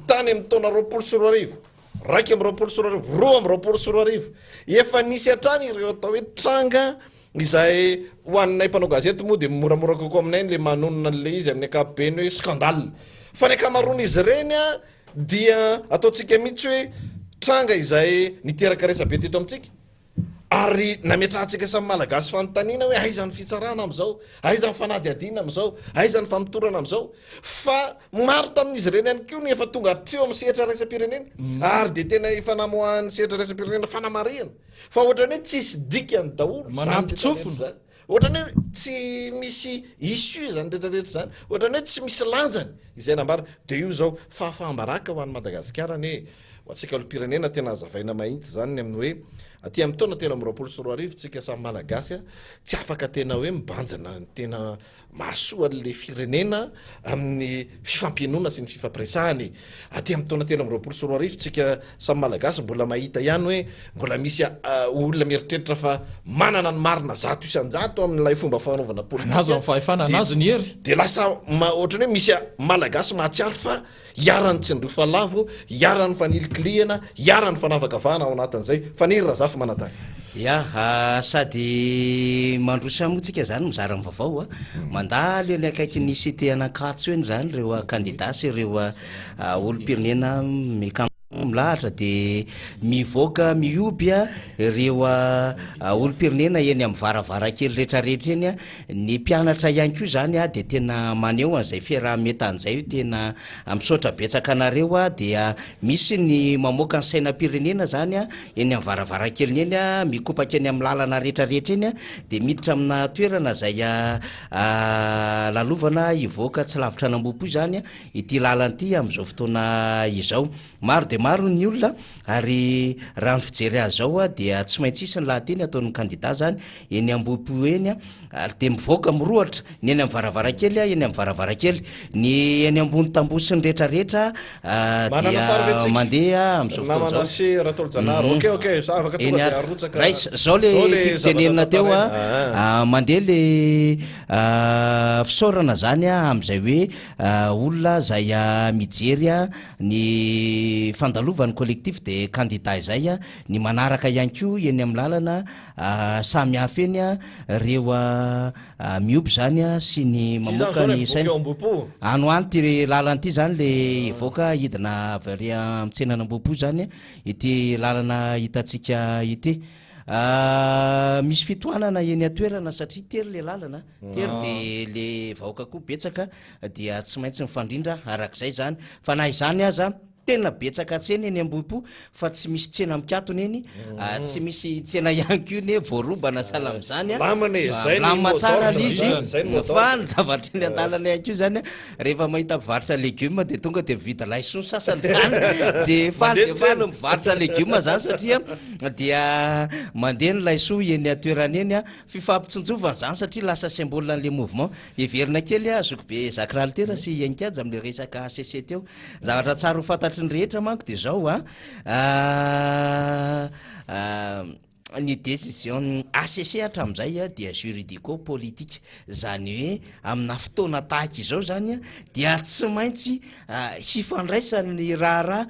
Tany amin'ny taona 2020, 2021, 2022, efa nisy hatrany ireo atao hoe tranga izay ho anay mpanao gazety moa dia moramora kokoa aminay ny le manonona an'ilay izy amin'ny ankapobeny hoe scandale. Fa ny ankamaroan'izy ireny dia ataontsika mihitsy hoe tranga izay niteraka resabe teto amintsika. Ary nametrahantsika samy Malagasy fanontaniana hoe aiza ny fitsarana amin'izao, aiza ny fanadihadiana amin'izao, aiza ny famotorana amin'izao. Fa maro tamin'izy ireny ihany koa no efa tonga hatreo amin'ny sehatra iraisam-pirenena ary dia tena efa namoahan'ny sehatra iraisam-pirenena fanamarihana fa ohatran'ny hoe tsisy dikany daholo izany Manampin-tsofina. rehetra rehetra izany. Ohatran'ny hoe tsy misy issue izany rehetra rehetra izany, ohatran'ny hoe tsy misy lanjany izay nambara. Dia io izao fahafaham-baraka ho an'i Madagasikara anie, ho antsika olom-pirenena tena hazavaina mahitsy izany ny amin'ny hoe aty amin'ny taona 2023 tsika samy Malagasy tsy afaka tena hoe mibanjina ny tena mahasoa an'ilay firenena amin'ny fifampihainoana sy ny fifampiresahana e. Aty amin'ny taona 2023 tsika samy Malagasy mbola mahita ihany hoe mbola misy olona mieritreritra fa manana ny marina 100% amin'ilay fomba fanaovana politika. Anazy ny fahefana, anazy ny hery. Dia lasa ohatran'ny hoe misy Malagasy mahatsiaro fa Iharan'ny tsindrio fa lavo, iharan'ny fanilikilihana, iharan'ny fanavakavahana ao anatin'izay. Faniry Razafimanantany. Ya, sady mandroso ihany moa tsika zany mizara ny vaovao a. Mandalo eny akaikin'ny cité an'Ankatso eny zany ireo kandida sy ireo olom-pirenena mikambo milahatra dia mivoaka mihoby ireo olom-pirenena eny amin'ny varavarankely retraretra eny. Ny mpianatra ihany koa izany dia tena maneho an'izay fiaraha-mientana izay hoe tena misaotra betsaka anareo dia misy ny mamoaka ny sainam-pirenena izany eny amin'ny varavarankeliny eny, mikopaka eny amin'ny lalana rehetrarehetra eny dia miditra amina toerana izay lalovana hivoaka tsy lavitra an'Ambohipo izany ity lalana ity amin'izao fotoana izao. Maro dia maro ny olona ary raha ny fijery azy izao dia tsy maintsy hisy ny lahateny ataon'ny kandida izany eny Ambohipo eny ary dia mivoaka mirohotra ny eny amin'ny varavarankely eny amin'ny varavarankely, ny eny ambony tamboho sy ny rehetrarehetra Manana sary ve dia tsika? mandeha amin'izao fotoana Namana izao. sy Ratolojanahary. Ok ok, za afaka tonga Eny dia ary. arotsaka. Raisa, zao le Zao le tiako zavatra tenenina teo a, tantaraina. Ah. mandeha le fisaorana zany amin'izay hoe olona izay mijery ny fandalovan'ny collectif des candidats izay, ny manaraka ihany koa eny amin'ny lalana samy hafa eny ireo mihoby izany sy ny mamoaka ny saina. Any ho any ity lalana ity izany le hivoaka hidina avy ary amin'ny tsenan'Ambohipo izany ity lalana hitantsika ity. Misy fitohanana eny an-toerana satria tery le lalana, tery de le vahoaka koa betsaka dia tsy maintsy mifandrindra arak'izay izany. Fa na izany aza tena betsaka tsena eny Ambohipo fa tsy misy tsena mikatona eny, tsy misy tsena ihany koa eny voaroba na sahala amin'izany. Milamina e, zay ny Milamina mot tsara d'ordre le izy zany, zay ny mot fa d'ordre. ny zavatra eny an-dalana ihany koa izany Rehefa mahita mpivarotra legioma dia tonga dia mividy laisoa ny sasany zany dia faly dia faly mivarotra legioma zany satria dia mandeha ny laisoa eny an-toerana eny a, fifampitsinjovana zany satria lasa symbole an'le mouvement. Heverina kely a zokibe Jacques Ralitera sy Heninkaja amin'le resaka HCC teo. Zavatra tsara ho fantatry ny rehetra manko dia zao a, Ny décision-n'ny HCC hatramin'izay dia juridico-politique, izany hoe amina fotoana tahaka izao izany dia tsy maintsy hifandraisan'ny raharaha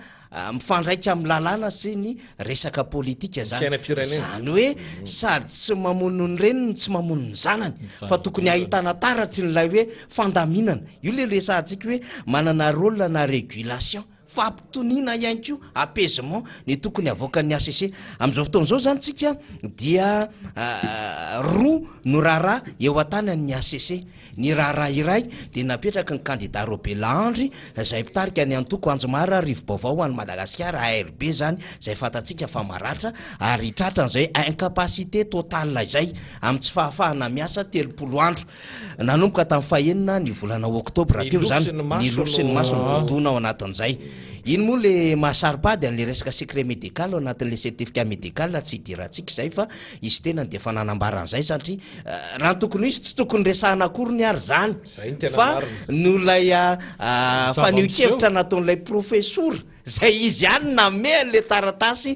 mifandraika amin'ny lalàna sy ny resaka politika izany. Fiainam-pirenena. Izany hoe sady tsy mamono ny reniny no tsy mamono ny zanany fa tokony ahitana taratry ny ilay hoe fandaminana. Io ilay resahantsika hoe manana rôle na régulation. Fampitoniana ihany koa, apaisement, ny tokony havoakan'ny HCC. Amin'izao fotoana izao izany tsika dia roa no raharaha eo an-tanan'ny HCC. Ny raharaha iray dia napetraky ny kandida Robela Andry izay mpitarika ny antoko Anjomara Rivobaovao ho an'i Madagasikara, ARB izany, izay fantatsika fa maratra ary tratran'izay incapacité totale izay amin'ny tsy fahafahana miasa 30 andro. Nanomboka tamin'ny fahenina ny volana oktobra teo izany, ny loha sy ny maso no voadona ao anatin'izay. Iny moa le maha saro-pady an'le resaka secret médical ao anatin'le certificat médical tsy idirantsika izay fa izy tenany dia efa nanambara an'izay satria raha ny tokony ho izy tsy tokony resahana akoriny ary izany fa noho ilay fanehoan-kevitra nataon'ilay profesora Izay izy ihany namehy an'ilay taratasy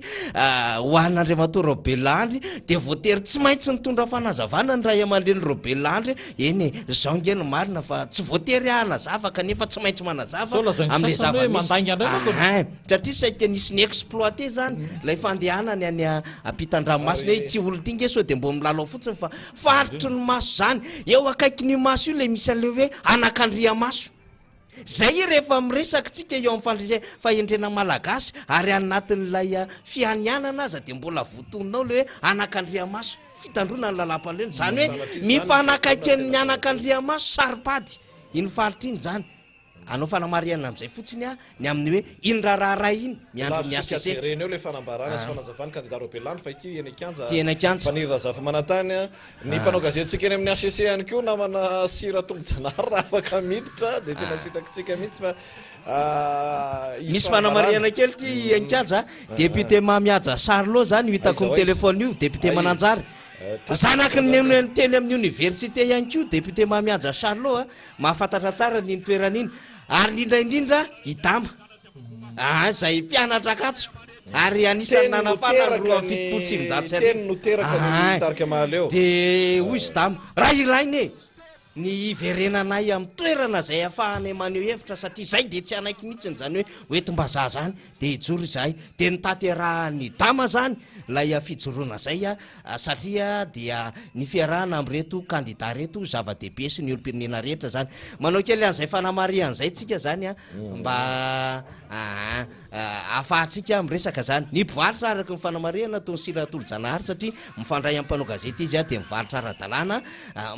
ho an'Andriamatoa Raobelina Andry dia voatery tsy maintsy nitondra fanazavana ny ray aman-dreny Raobelina Andry, eny e, izao ange no marina fa tsy voatery aho hanazava kanefa tsy maintsy manazava Sao lazain'ny amin'ilay sasany hoe zava-misy. mandainga indray manko. Ahay, satria saika nisy ni-exploiter izany ilay fandehanany any ampitan-dranomasina hoe ity olona ity ange sao dia mbo milalao fotsiny fa faritry ny maso izany, eo akaikin'io maso io ilay misy an'ilay hoe anakandriamaso. Zay rehefa miresaka tsika eo amin'ny fandrese fahendrena malagasy ary anatin'ilay fianianana aza dia mbola votonona ao le hoe anakandriamaso, fitandroana ny lalam-panorenana, izany hoe mifanakaiky amin'ny anakandriamaso saro-pady iny faritra iny izany. Hanao fanamarihana amin'izay fotsiny aho ny amin'ny hoe iny raharaha iray iny miandry ny Azontsika HCC. jerena eo ilay fanambarana sy fanazavan'ny kandida Robelano fa ity eny an-kianja Ity eny an-kianja. Faniry Razafimanantany. Ny mpanao gazetintsika eny amin'ny HCC ihany koa namana Sira Tombojanahary raha afaka miditra dia tena sitrakintsika mihitsy fa hisy Misy fanamarihana kely ity an-kianja. Député Mamihaja Charlot zany io hitako Aiza ho aiza? mi-téléphone io, député Aiza? Mananjary. Zanaky ny teny amin'ny oniversite ihany koa député Mamihaja Charlot a, mahafantatra tsara an'iny toerana iny. Ary indrindra indrindra i Dama. Ah, izay mpianatra Ankatso ary anisan'ny Teny no nanafana ny teraka 1972. ny teny no teraka ny Ah, tarika Mahaleo. Dia hoy izy Dama, raha ilaina e, ny hiverenanay amin'ny toerana izay ahafahanay maneho hevitra satria izay dia tsy hanaiky mihitsy izany hoe hoentim-bazaha izany dia hijoro izahay. Dia notanterahan'i Dama izany ilay fijoroana izay satria dia ny fiarahana amin'ireto kandida ireto zava-dehibe sy ny olom-pirenena rehetra izany. Manao kely an'izay fanamarihana izay tsika izany a, mba ahafahantsika miresaka izany. Ny mpivarotra araka ny fanamarihana ataon'i Sira Tolojanahary satria mifandray amin'ny mpanao gazety izy dia mivarotra ara-dalàna,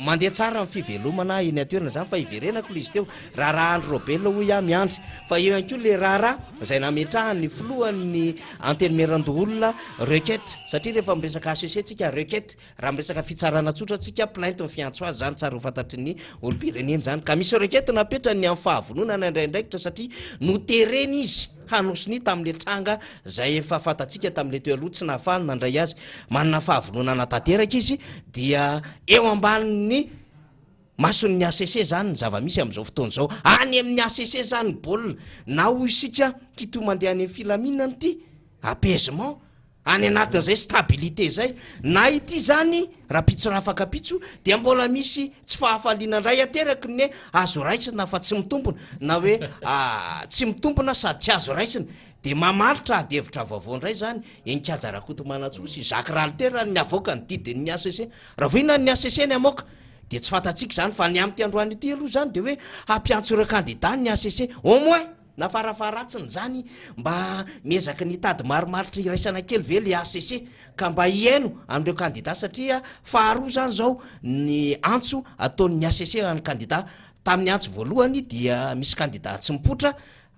mandeha tsara ny fivelomana eny an-toerana izany fa hiverenako ilay izy teo. Raharaha Andry Raobelina hoy aho miandry fa eo ihany koa ilay raharaha izay nametrahan'ny filohan'ny Antenimierandoholona requête satria rehefa miresaka HCC tsika requête, raha miresaka fitsarana tsotra tsika plainte ny fiantso azy zany tsara ho fantatry ny olom-pirenena zany ka misy requête napetrany ny amin'ny fahavononana handray andraikitra satria noterena izy hanao sonia tamin'le tranga zay efa fantatsika tamin'le teo aloha tsy nahafahany nandray azy manana fahavononana tanteraka izy dia eo ambanin'ny Mason'ny HCC zany ny zava-misy amin'izao fotoana izao. Any amin'ny HCC zany ny baolina. Na hoy isika kitoa mandeha any amin'ny filaminana ity, apaisement, any anatin'izay stabilité izay. Na ity zany rahampitso rafakapitso dia mbola misy tsy fahafaliana indray ateraky ny azo raisina fa tsy mitombina, na hoe tsy mitombina sady tsy azo raisina. Dia mamaritra ady hevitra vaovao indray izany Heninkaja Rakotomanantsoa sy Jacques Ralitera ny avoaka ny didin'ny HCC. Raha vao inona ny HCC ny hamoaka dia tsy fantatsika izany fa ny amin'ity androany ity aloha izany dia hoe hampiantso ireo kandida ny HCC au moins na farafaharatsiny izany mba miezaka ny hitady marimaritra iraisana kely ve le HCC ka mba hihaino an'ireo kandida satria faharoa izany izao ny antso ataon'ny HCC an'ny kandida tamin'ny antso voalohany dia misy kandida tsy mipoitra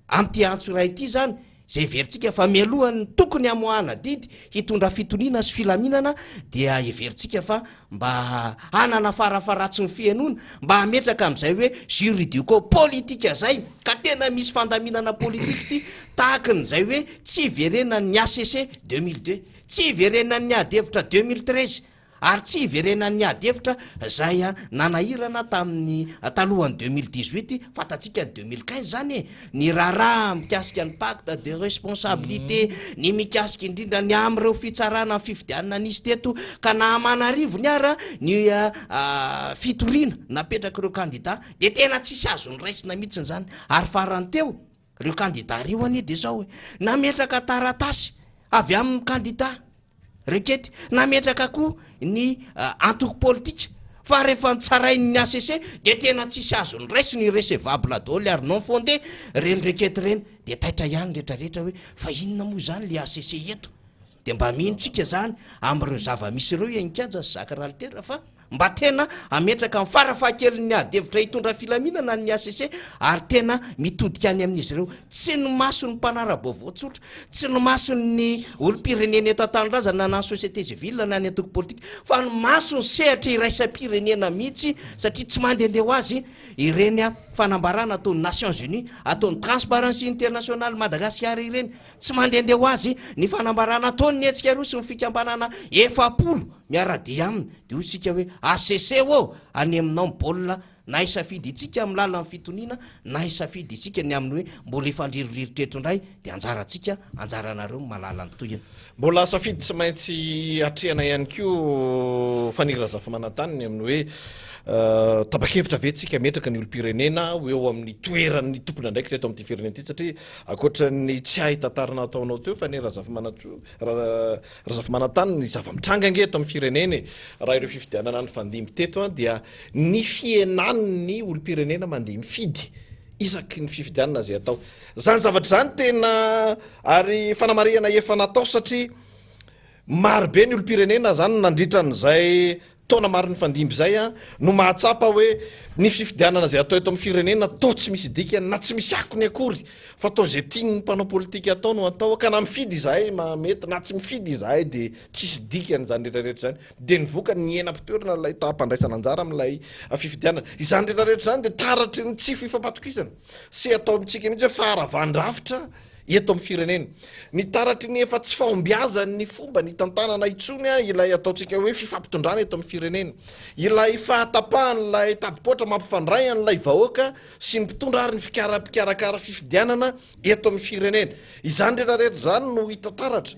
Amin'ity antso iray ity izany, izay heverintsika fa mialohan'ny tokony hamoahana didy hitondra fitoniana sy filaminana dia heverintsika fa mba hanana farafaharatsiny fihenoana mba hametraka amin'izay hoe juridico-politique izay ka tena misy fandaminana politique ity tahaky ny izay hoe tsy hiverenan'ny HCC 2002, tsy hiverenan'ny ady hevitra 2013. Ary tsy hiverenan'ny ady hevitra izay nanahirana tamin'ny talohan'ny 2018, fantatsika ny 2015 izany e, ny raharaha mikasika ny pacte de responsabilité, ny mikasika indrindra ny amin'ireo fitsarana ny fifidianana nisy teto, ka na aman'arivony ara ny fitoriana napetrak'ireo kandida dia tena tsisy azo noraisina mihitsy izany. Ary farany teo, ireo kandida ireo anie dia izao e, nametraka taratasy avy amin'ny kandida, Rekety, nametraka koa ny antoko politika fa rehefa notsarain'ny HCC dia tena tsisy azo noraisina, irrecevable daholo ary non fondé ireny rekety ireny, dia taitra ihany ny retraretra hoe fa inona moa izany le HCC eto? Dia mba mino tsika izany amin'ireo zava-misy ireo i Hainikaja sy Jacques Ralitera fa Mba tena hametraka ny farafahakeliny ny ady hevitra hitondra filaminana ny HCC ary tena mitodika any amin'izy ireo. Tsy ny mason'ny mpanara-baovao tsotra, tsy ny mason'ny olom-pirenena eto an-tanindrazana na ny société civile na ny antoko politika fa ny mason'ny sehatra iraisam-pirenena mihitsy satria tsy mandehandeha ho azy ireny fanambarana ataon'ny Nations Unies, ataon'ny Transparency International Madagasikara ireny. Tsy mandehandeha ho azy ny fanambarana ataon'ny hetsika roa sy ny fikambanana 40 miara-dia aminy. Dia hoy isika hoe, HCC ô! Any aminao ny baolina, na hisafidy isika amin'ny lalan'ny fitoniana, na hisafidy isika ny amin'ny hoe mbola hifandrirodrirotra eto indray, dia anjarantsika, anjaranareo ny mahalala ny tohiny. Mbola safidy tsy maintsy atrehana ihany koa Faniry Razafimanantany ny amin'ny hoe tapa-kevitra ve tsika hametraka ny olom-pirenena ho eo amin'ny toeran'ny tompon'andraikitra eto amin'ity firenena ity satria ankoatra ny tsy ahy tantarina ataonao teo Faniry Razafimanantsoa Razafimanantany ny zava-mitranga ange eto amin'ny firenena e! Raha ireo fifidianana nifandimby teto dia ny fihenan'ny olom-pirenena mandeha mifidy isaky ny fifidianana izay atao. Izany zavatra izany tena ary fanamarihana efa natao satria maro be ny olom-pirenena izany nandritra an'izay taona maro nifandimby izay no mahatsapa hoe ny fifidianana izay atao eto amin'ny firenena toa tsy misy dikany na tsy misy akony akory fa toa izay tian'ny mpanao politika atao no atao ka na mifidy izahay mety na tsy mifidy izahay dia tsisy dikany izany rehetra rehetra izany. Dia ny vokany nihena am-pitoerana ilay taham-pandraisana anjara amin'ilay fifidianana. Izany rehetra rehetra izany dia taratry ny tsy fifampatokisana sy atao amintsika mihitsy hoe faharavan-drafitra eto amin'ny firenena. Ny taratry ny efa tsy fahombiazan'ny fomba nitantanana intsony ilay ataontsika hoe fifampitondrana eto amin'ny firenena. Ilay fahatapahan'ilay tadipoatra mampifandray an'ilay vahoaka sy ny mpitondra ary ny fikara-mpikarakara fifidianana eto amin'ny firenena. Izany rehetra rehetra izany no hita taratra.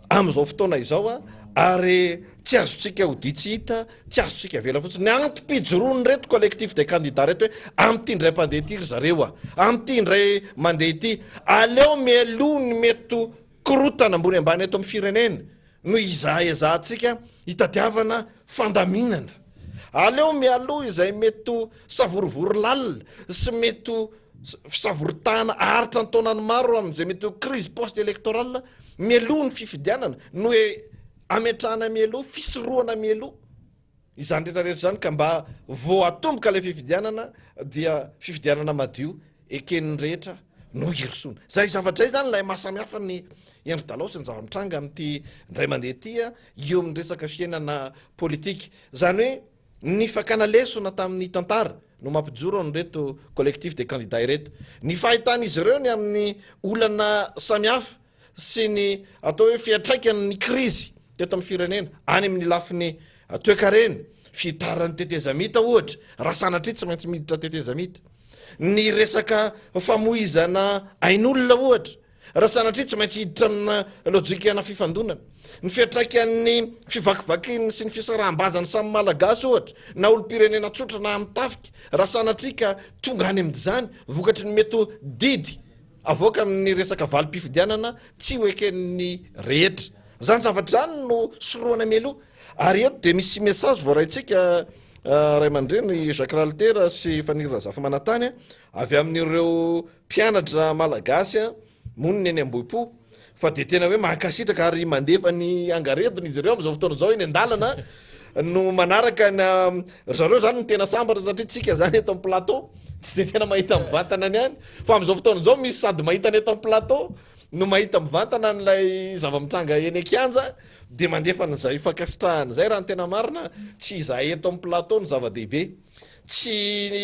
amin'izao fotoana izao ary tsy azontsika odia tsy hita, tsy azontsika avela fotsiny. Ny antom-pijoroan'ireto collectif des candidats ireto hoe amin'ity indray mpandeha ity ry zareo a, amin'ity indray mandeha ity, aleo mialoha ny mety ho korontana ambony ambany eto amin'ny firenena no izahaezahantsika hitadiavana fandaminana. Aleo mialoha izay mety ho savorovoro lalina sy mety ho fisavoritahana haharitra an-taonany maro amin'izay mety ho crise post-électorale mialoha ny fifidianana no ametrahana mialoha, fisorohana mialoha izany rehetra rehetra izany ka mba vao atomboka ilay fifidianana dia fifidianana madio eken'ny rehetra no hirosoana. Izay zavatra izay izany ilay mahasamihafa ny endri-dalao sy ny zava-mitranga amin'ity indray mandeha ity eo amin'ny resaka fiainana politika. Izany hoe Ny fakana lesona tamin'ny tantara no mampijoro an'ireto Collectif des candidats ireto. Ny fahitan'izy ireo ny amin'ny olana samihafa sy ny atao hoe fiantraikan'ny krizy teto amin'ny firenena any amin'ny lafiny toekarena, fihitaran'ny tetezamita ohatra, raha sanatria tsy maintsy miditra tetezamita, ny resaka famoizana ain'olona ohatra, Raha sanatria tsy maintsy hiditra amina lojikana fifandonana, ny fiantraikan'ny fivakivakian'ny sy ny fisaraham-bazan'ny samy Malagasy ohatra, na olom-pirenena tsotra na amin'ny tafika, raha sanatria ka tonga any amin'izany vokatry ny mety ho didy avoaka amin'ny resaka valim-pifidianana tsy ho eken'ny rehetra. Izany zavatra izany no sorohana mialoha. Ary eto dia misy message voaraintsika ray aman-dreny Jacques Ralitera sy Faniry Razafimanantany avy amin'ireo Mpianatra malagasy monina eny Ambohipo fa dia tena hoe mankasitraka ary mandefa ny angaredona izy ireo amin'izao fotoana izao eny an-dalana no manaraka ny ry zareo zany no tena sambatra satria tsika zany eto amin'ny plateau tsy dia tena mahita mivantana ny any fa amin'izao fotoana izao misy sady mahita ny eto amin'ny plateau no mahita mivantana an'ilay zava-mitranga eny an-kianja dia mandefa an'izay fankasitrahana izay. Raha ny tena marina tsy izahay eto amin'ny plateau no zava-dehibe. Tsy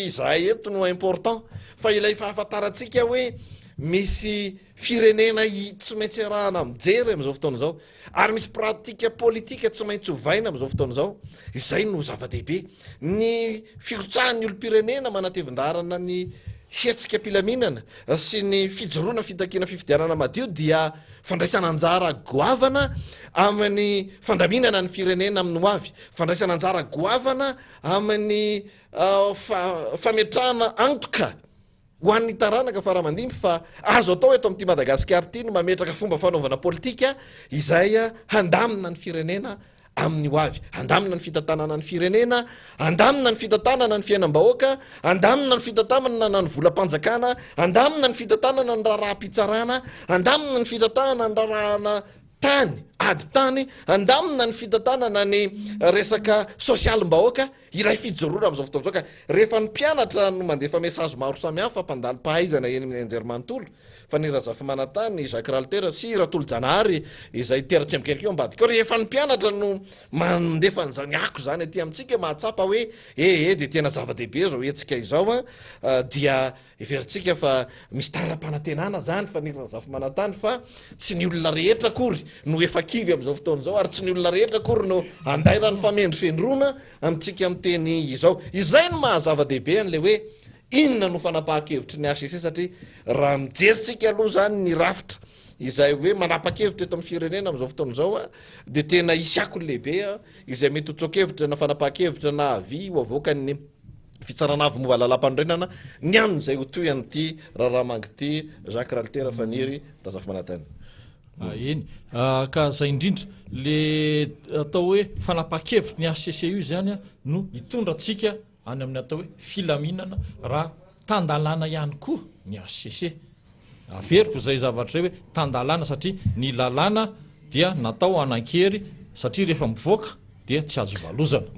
izahay eto no important fa ilay fahafantarantsika hoe Misy firenena tsy maintsy iarahana mijery amin'izao fotoana izao, ary misy pratika politika tsy maintsy ovaina amin'izao fotoana izao. Izay no zava-dehibe. Ny firotsahan'ny olom-pirenena manatevin-daharana ny hetsika am-pilaminana sy ny fijoroana fitakiana fifidianana madio dia fandraisana anjara goavana amin'ny fandaminana ny firenena amin'ny hoavy, fandraisana anjara goavana amin'ny fametrahana antoka ho an'ny taranaka fara aman-dimby fa azo atao eto amin'ity Madagasikara ity ny mametraka fomba fanaovana politika izay handamina ny firenena amin'ny ho avy, handamina ny fitantanana ny firenena, handamina ny fitantanana ny fiainam-bahoaka, handamina ny fitantanana ny volam-panjakana, handamina ny fitantanana ny raharaham-pitsarana, handamina ny fitantanana ny raharahana tany, ady tany, handamina ny fitantanana ny resaka sosialim-bahoaka. Ilay fijoroana amin'izao fotoana izao ka rehefa ny mpianatra no mandefa message maro samihafa mpandalo-pahaizana eny amin'ny anjerimanontolo fa ny Razafimanantany, Jacques Ralitera sy Ratolojanahary izay tera-tsemboka ihany koa ambadika ao, rehefa ny mpianatra no mandefa an'izany ako izany aty amintsika mahatsapa hoe eh eh dia tena zava-dehibe izao hetsika izao an, dia Heverintsika fa misy tara-panantenana izany fa ny Razafimanantany fa tsy ny olona rehetra akory no efa kivy amin'izao fotoana izao ary tsy ny olona rehetra akory no andairan'ny famendrofendroana amintsika miteny izao. Izay no maha zava-dehibe an'ilay hoe inona no fanapahan-kevitry ny HCC satria raha mijery tsika aloha izany ny rafitra izay hoe manapa-kevitra eto amin'ny firenena amin'izao fotoana izao dia tena hisy akony lehibe izay mety ho tsoa-kevitra na fanapahan-kevitra na avis ho avoakan'ny Fitsarana avo momba lalàmpanorenana ny amin'izay ho tohin'ity raharaha Manga ity, Jacques Ralitera Faniry Razafimanantena. Eny, ka zay indrindra, le atao hoe fanapahan-kevitry ny HCC io izany no hitondra antsika any amin'ny atao hoe filaminana raha tan-dalàna ihany koa ny HCC. Averiko izay zavatra izay hoe tan-dalàna satria ny lalàna dia natao hanan-kery satria rehefa mivoaka dia tsy azo ivalozana.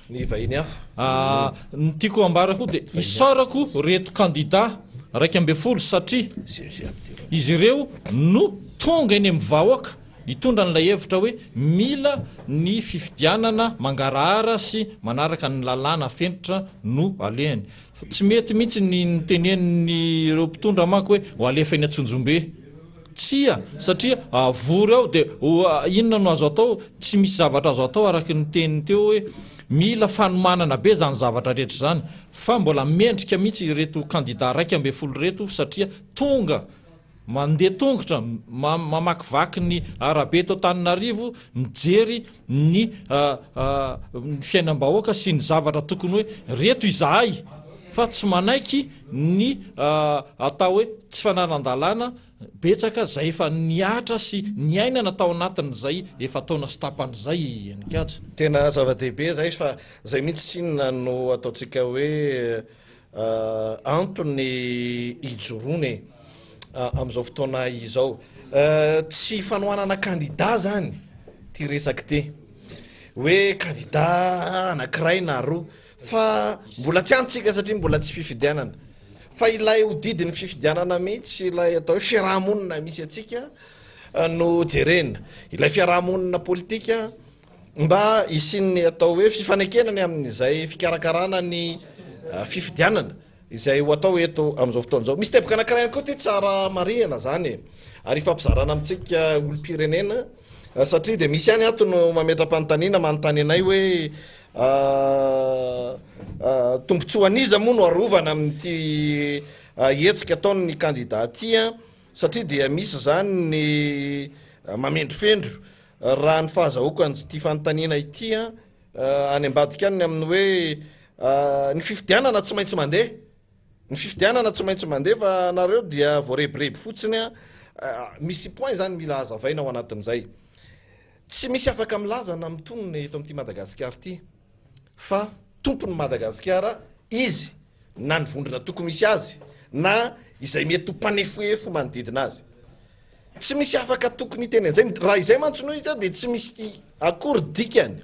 Ny vahiny hafa. Ny tiako ambara koa dia isaorako ireto kandida 11 satria izy ireo no tonga eny amin'ny vahoaka hitondra an'ilay hevitra hoe mila ny fifidianana mangarahara sy manaraka ny lalàna fenitra no alehany. Tsy mety mihitsy ny nitenenin'ireo mpitondra manko hoe ho alefa eny Antsonjombe. Tsia, satria vory ao dia inona no azo atao? Tsy misy zavatra azo atao araka ny teniny teo hoe mila fanomanana be izany zavatra rehetra izany. Fa mbola mendrika mihitsy ireto kandida 11 ireto satria tonga Mandeha tongotra, mamakivaky ny arabe eto Antananarivo, mijery ny fiainam-bahoaka sy ny zavatra tokony hoe reto izahay fa tsy manaiky ny atao hoe tsy fanaran-dalàna betsaka izay efa nihatra sy niainana tao anatin'izay efa-taona sy tapany izay Heninkaja. Tena zava-dehibe izay fa izay mihitsy tsinona no ataontsika hoe Antony ijoroana e amin'izao fotoana izao. Tsy fanohanana kandida zany ty resaka ty. Hoe kandida anankiray na roa. Fa mbola tsy any tsika satria mbola tsy fifidianana. Fa ilay hodidin'ny fifidianana mihitsy, ilay atao hoe fiarahamonina misy antsika no jerena. Ilay fiarahamonina politika Mba hisian'ny atao hoe fifanekena ny amin'izay fikarakarana ny fifidianana izay ho atao eto amin'izao fotoana izao. Misy teboka anankiray ihany koa ity tsara marihina izany e, ary ifampizarana amintsika olom-pirenena satria dia misy ihany ato no mametra-panontaniana manontany anay hoe tombontsoa an'iza moa no arovana amin'ity hetsika ataon'ny kandida ity satria dia misy izany ny mamendrofendro Raha ny fahazahoako an'ity fanontaniana ity an, any ambadika any ny amin'ny hoe ny fifidianana tsy maintsy mandeha, ny fifidianana tsy maintsy mandeha fa nareo dia voarebireby fotsiny an, misy point zany mila hazavaina ao anatin'izay. Tsy misy afaka milaza na mitonona eto amin'ity Madagasikara ity fa tompon'i Madagasikara izy na ny vondrona toko misy azy na izay mety ho mpanefoefo manodidina azy. Tsy misy afaka tokony hiteny an'izay, raha izay mantsy no izy dia tsy misy akory dikany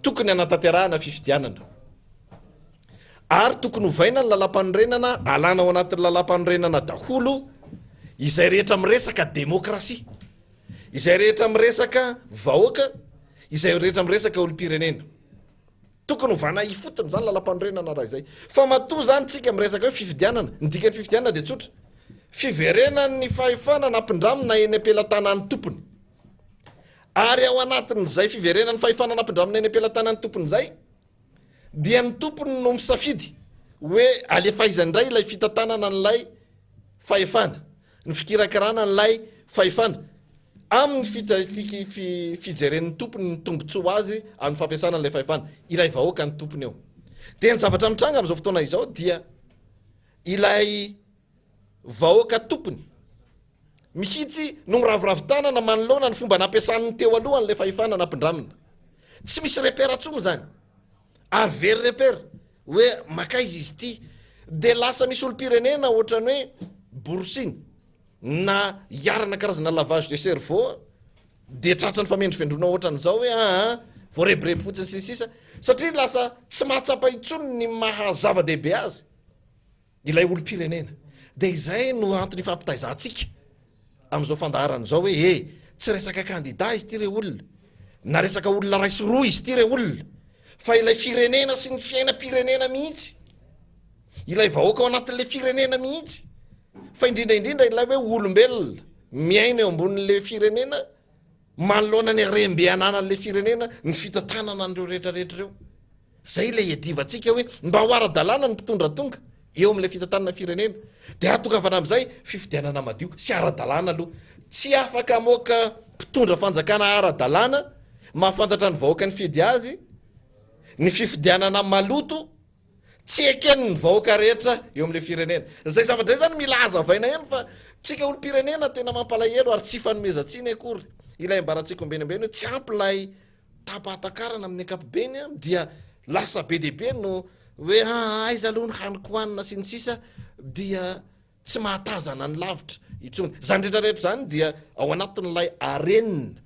tokony hanatanterahana fifidianana. Ary tokony hovaina ny lalàmpanorenana, alana ao anatin'ny lalàmpanorenana daholo izay rehetra miresaka demokrasia, izay rehetra miresaka vahoaka, izay rehetra miresaka olom-pirenena. Tokony hovana ifotony izany lalàmpanorenana raha izay. Fa matoa izany tsika miresaka hoe fifidianana, ny dikan'ny fifidianana dia tsotra. fiverenan'ny fahefana nampindramina eny am-pelatanan'ny tompony. Ary ao anatin'izay fiverenan'ny fahefana nampindramina eny am-pelatanan'ny tompony izay, dia ny tompony no misafidy hoe alefa aiza indray ilay fitantanana an'ilay fahefana, ny fikirakirana an'ilay fahefana, amin'ny fijeren'ny tompony ny tombontsoa ho azy amin'ny fampiasana an'ilay fahefana, ilay vahoaka ny tompony eo. Dia ny zavatra mitranga amin'izao fotoana izao dia ilay vahoaka tompony mihitsy no miraviravy tanana manoloana ny fomba nampiasan'ny teo aloha an'ilay fahefana nampindramina. Tsy misy repère intsony izany ary very repère hoe makaiza izy ity. Dia lasa misy olom-pirenena ohatran'ny hoe borosina na iharana karazana lavage de cerveau dia tratran'ny famendrofendroana ohatran'izao hoe aa voarebireby fotsiny sy ny sisa satria lasa tsy mahatsapa intsony ny maha zava-dehibe azy. ilay olom-pirenena. Dia izay no antony ifampitaizantsika amin'izao fandaharana izao hoe e, tsy resaka kandida izy ity re olona, na resaka olona iray sy roa izy ity re olona, fa ilay firenena sy ny fiainam-pirenena mihitsy, ilay vahoaka ao anatin'ilay firenena mihitsy, fa indrindra indrindra ilay hoe olombelona miaina eo ambonin'ilay firenena, manoloana ny harem-be ananan'ilay firenena, ny fitantanana an'ireo rehetrarehetra ireo. Zay ilay iadivantsika hoe mba ho ara-dalàna ny mpitondra tonga eo amin'ilay fitantanana firenena. Dia hahatongavana amin'izay fifidianana madio sy ara-dalàna aloha. Tsy afaka hamoaka mpitondra fanjakana ara-dalàna mahafantatra ny vahoaka nifidy azy ny fifidianana maloto tsy eken'ny vahoaka rehetra eo amin'ilay firenena. Izay zavatra izay zany mila hazavaina ihany fa tsika olom-pirenena tena mampalahelo ary tsy ifanomezan-tsiny akory. Ilay ambarantsika ombeny ombeny hoe tsy ampy ilay Taham-pahatakarana amin'ny ankapobeny dia lasa be dia be no hoe aa aiza aloha ny haniko hanina sy ny sisa dia tsy mahatazana ny lavitra intsony. Izany rehetra rehetra izany dia ao anatin'ilay arenina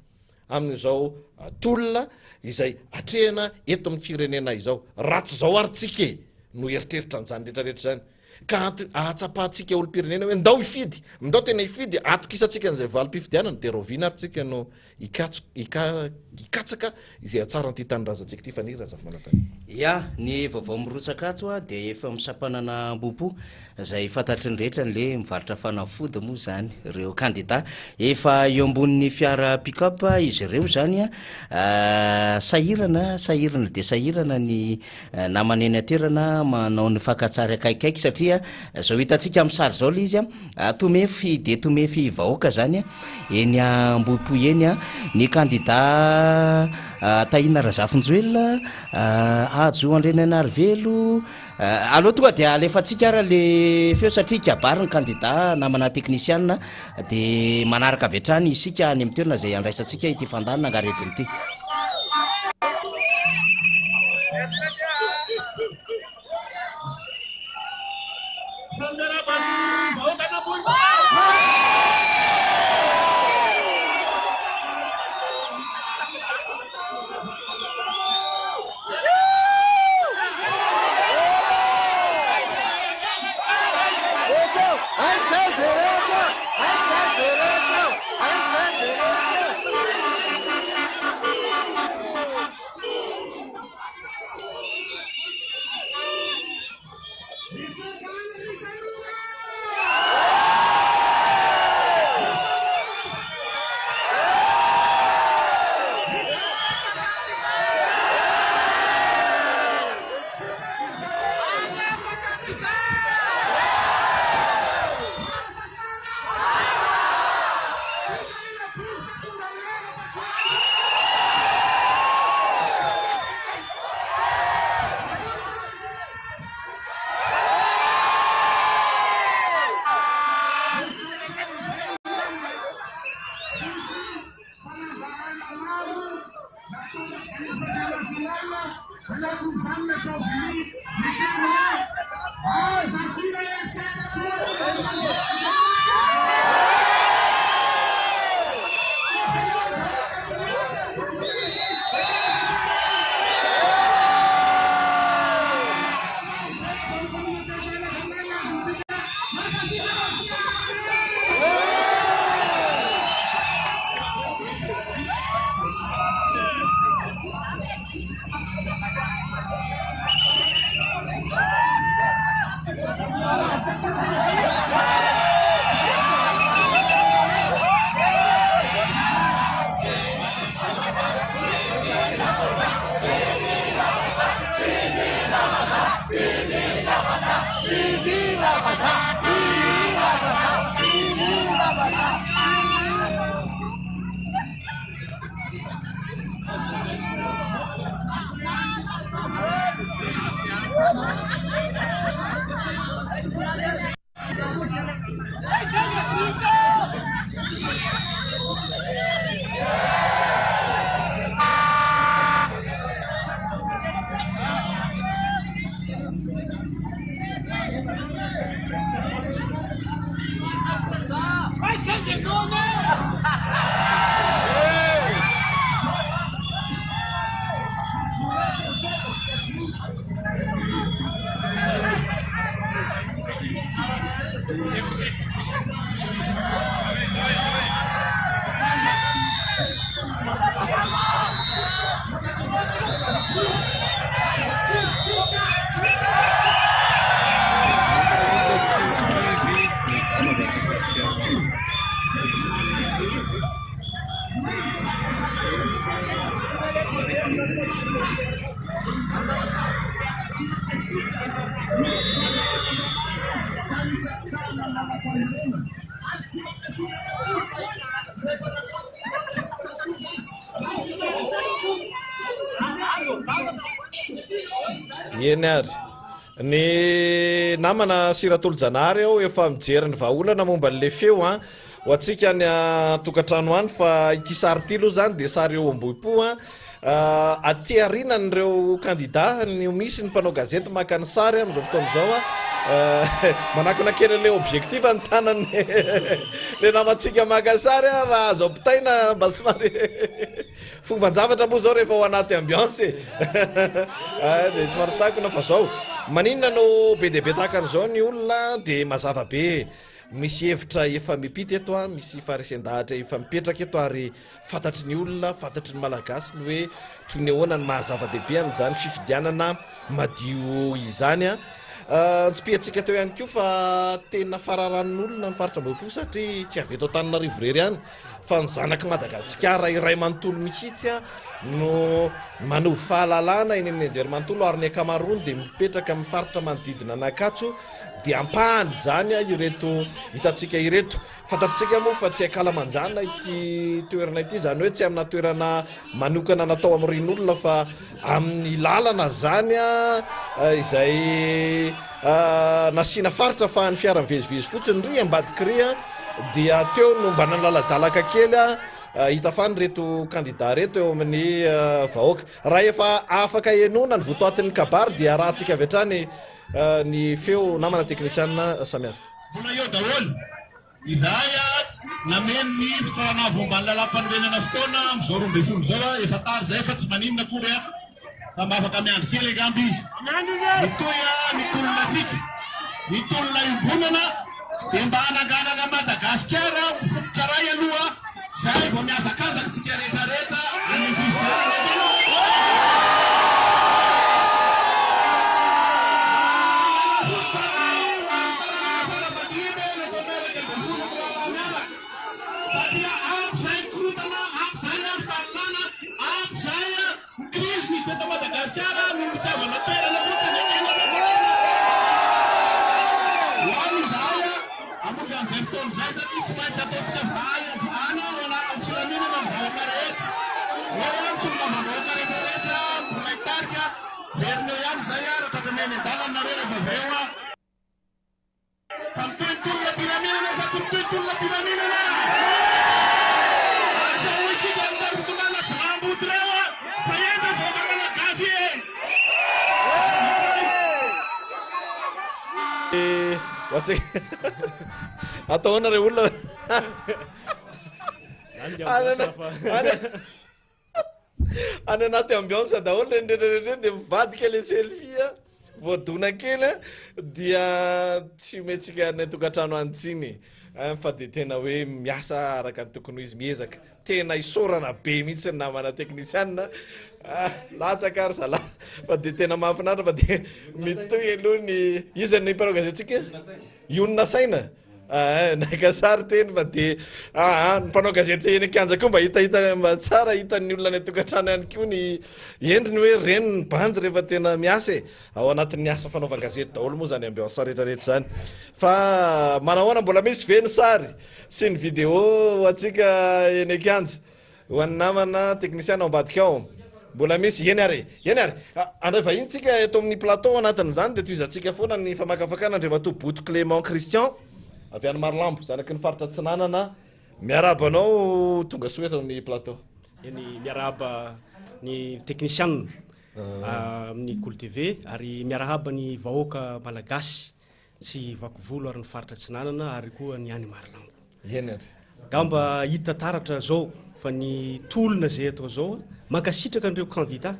amin'izao tolona izay atrehina eto amin'ny firenena izao. Raha tsy izao ary tsika e no eritreritra an'izany rehetra rehetra izany. Ka anto ahatsapantsika olom-pirenena hoe ndao hifidy, ndao tena hifidy, atokisantsika an'izay valim-pifidianana, dia rahoviana ary tsika no hikatso, hika, hikatsaka izay hahatsara an'ity tanindrazantsika ity Faniry Razafimanantany. Ya, ny vaovao mirotsaka ato dia efa misampanana ambom-po izay fantatry ny rehetra ny le mivarotra fanafody moa izany ireo kandida efa eo ambonin'ny fiara pick-up izy ireo izany sahirana, sahirana dia sahirana ny Namana eny an-toerana manao ny fakan-tsary akaikikaiky satria zao hitantsika amin'ny sary zao le izy a, tomefy dia tomefy vahoaka zany eny Ambohipo eny a, ny kandida Tahina Razafinjoelina, Hajo Andrianainarivelo, aleo tonga dia alefantsika ara le feo satria hikabary ny kandida namana teknisiana Dia manaraka avy hatrany isika any amin'ny toerana izay handraisantsika ity fandanina angaredona ity. Eny ary. Ny namana sy Ratolojanahary aho efa mijery ny vahaolana momba an'ilay feo an. Ho antsika any an-tokantrano any fa ity sary ity aloha izany dia sary eo Ambohipo an. Aty aorianan'ireo kandida no misy ny mpanao gazety maka ny sary amin'izao fotoana izao an. Manakona kely an'ilay objectif ny tanan'ny ilay namantsika maka sary an, raha azo ampitaina mba somary fomban-javatra moa izao rehefa ao anaty ambiance e. Dia somary takona fa izao. Maninona no be dia be tahaka an'izao ny olona dia mazava be. Misy hevitra efa mipita eto an, misy faharesen-dahatra efa mipetraka eto ary fantatry ny olona, fantatry ny Malagasy ny hoe toy ny ahoana ny maha zava-dehibe an'izany fifidianana madio izany an. Notsipihantsika teo ihany koa fa tena fararanon'olona ny faritra Ambohipo satria tsy avy eto Antananarivo irery ihany fa ny zanak'i Madagasikara iray manontolo mihitsy no manovo fahalalana eny amin'ny anjerimanontolo ary ny ankamaroany dia mipetraka amin'ny faritra manodidina an'Ankatso dia ampahany izany ireto hitantsika ireto. Fantatritsika moa fa tsy ankalamanjana ity toerana ity, izany hoe tsy amina toerana manokana natao hamorian'olona fa amin'ny lalana izany izay nasiana faritra fa ny fiara mivezivezy fotsiny ry ambadiky ry dia teo no mba nalaladalaka kely hita fa ireto kandida ireto eo amin'ny vahoaka. Raha efa afaka henoina ny votoatin'ny kabary dia arahantsika avy hatrany Ny feo namana teknisianina samihafa. Mbola eo daholo. Izahay nameno ny fitsarana avo momba ny lalàmpanorenana fotoana amin'izao 12 izao, efa tara izay fa tsy maninona akory fa mba afaka miandry kely angamba izy. Mitohy ny tolona antsika, ny tolona iombonana dia mba hananganana Madagasikara ho fototra iray aloha izay vao mihazakazaka tsika rehetra rehetra any amin'ny fifidianana. Satria ampy izay ny korontana, ampy izay ny fahalalana, ampy izay ny krizy misy teto Madagasikara noho ny fitiavana toerana fotsiny. Ho any izahay hamonjy an'izay fotoana izay satria tsy maintsy ataontsika vahana ao anatin'ny filaminana ny zavatra rehetra. Eo ihany solombavambahoaka rehetra rehetra, mbola hitarika, verina eo ihany izay raha tratra eny an-dalana nareo rehefa avy eo. Fa mitohy ny tolona am-pilaminana sa tsy mitohy ny tolona am-pilaminana? Asehointsika ny tari-pitondrana tsy lamboty ireo fa hendry ny vahoaka malagasy e! Atao ahoana re olona? Any anaty ambiance daholo ireny rehetra rehetra ireny dia mivadika ilay selfie a, voadona kely a, dia tsy omentsika any an-tokantrano any tsiny eh, fa dia tena hoe miasa araka ny tokony ho izy, miezaka. Tena isaorana be mihitsy ny namana teknisianina ah, latsaka ary zalahy fa dia tena mahafinaritra fa dia mitohy aloha ny iza ny mpanao gazetintsika? Ionona saina. Aa naka sary teny fa de aa ny mpanao gazety eny an-kianja koa mba hitahita mba tsara hitan'ny olona any an-tokantrano ihany koa ny endriny hoe reny ny bandy rehefa tena miasa e. Ao anatin'ny asa fanaovan-gazety daholo moa zany ambiance rehetrarehetra zany. Fa manahoana mbola misy ve ny sary sy ny vidéo ho antsika eny an-kianja? Ho an'ny namana teknisiana ao ambadika ao. Mbola misy. Eny ary e. Eny ary. Handray vahiny tsika eto amin'ny plateau anatin'izany dia tohizantsika foana ny famakafakana Andriamatoa Boto Clément Christian avy any Marolambo, zanaky ny faritra Atsinanana. Miarahaba anao tonga soa eto amin'ny plateau. Eny, miarahaba ny teknisiana amin'ny Kolo TV ary miarahaba ny vahoaka malagasy Tsy Vakivolo ary ny faritra Atsinanana ary koa ny any Marolambo. Eny ary. Angamba hita taratra zao fa ny tolona izay atao zao, mankasitraka an'ireo kandida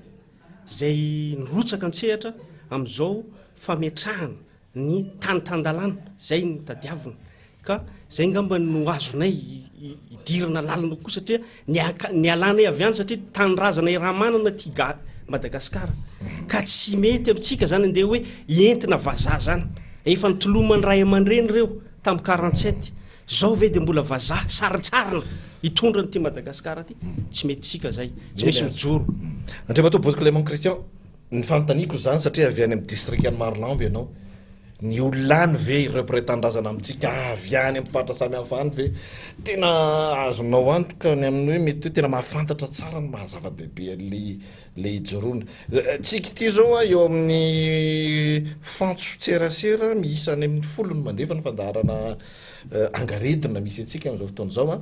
izay nirotsaka an-tsehatra amin'izao fametrahana ny tany tan-dalàna, izay no tadiavina. Ka izay angamba no azonay idirana lalina kokoa satria nialanay avy any satria tanindrazana iaraha-manana ity ga Madagasikara. Ka tsy mety amintsika zany andeha hoe entina vazaha zany. Efa nitoloman'ny ray aman-dreny ireo tamin'ny 47. Zao ve de mbola vazaha sarintsarina hitondra an'ity Madagascar ty? Tsy mety tsika zay. Tsy misy mijoro. Andriamatoa Boto Clément Christian, ny fanontaniako izany satria avy any amin'ny distrikan'i Marolambo ianao, ny olona any ve ireo mpiray tanindrazana amintsika avy any amin'ny faritra samihafa any ve tena azonao antoka ny amin'ny hoe mety hoe tena mahafantatra tsara ny maha zava-dehibe an'ilay ilay ijoroana. Tsika ity izao a, eo amin'ny fantson-tserasera miisa any amin'ny folo no mandefa ny fandaharana angaredona misy antsika amin'izao fotoana izao a.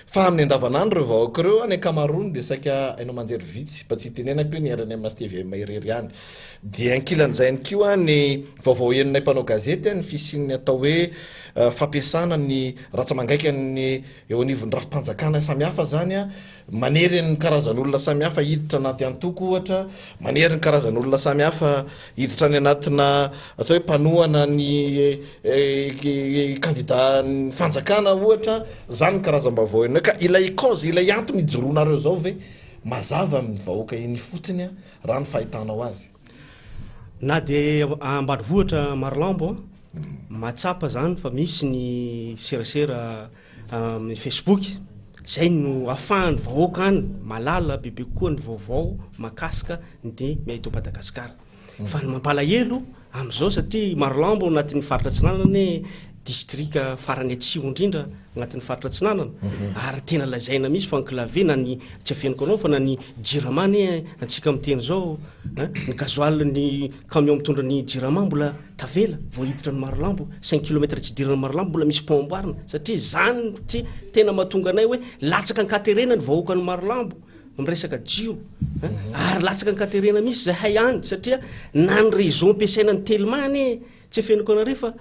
Fa amin'ny andavanandro ireo vahoaka ireo a, ny ankamaroany dia saika haino aman-jery vitsy, mba tsy hitenenako hoe ny rnm sy tvm irery ihany. Dia ankilan'izay ihany koa ny vaovao henonay mpanao gazety a, ny fisian'ny atao hoe fampiasana ny ratsa-mangaikan'ny eo anivon'ny rafi-panjakana samihafa izany a, Manery ny karazan'olona samihafa hiditra anaty antoko ohatra, manery ny karazan'olona samihafa hiditra any anatina atao hoe mpanohana ny kandida-n'ny fanjakana ohatra, izany ny karazam-baovao henonay. Ka ilay cause, ilay antony ijoroanareo izao ve mazava amin'ny vahoaka eny ifotony raha ny fahitanao azy? Na dia ambanivohitra Marolambo, mahatsapa izany fa misy ny serasera amin'ny Facebook, izay no ahafahan'ny vahoaka any mahalala bebe kokoa ny vaovao mahakasika ny eto Madagasikara. Fa ny mampalahelo amin'izao satria Marolambo anatin'ny faritra Atsinanana anie distrika farany atsimo indrindra anatin'ny faritra Atsinanana ary tena lazaina mihitsy fa enclavé na ny tsy afeniko anao fa na ny Jirama anie antsika miteny izao hein, ny gasoil ny camion mitondra ny Jirama mbola tavela vao hiditra ny Marolambo, cinq kilomètre tsy hidirana ny Marolambo mbola misy pont amboarina satria zany ty tena mahatonga anay hoe latsaka an-katerena ny vahoakan'i Marolambo amin'ny resaka jiro hein, ary latsaka an-katerena mihitsy zahay any satria na ny réseau ampiasaina ny Telma anie tsy afeniko anareo fa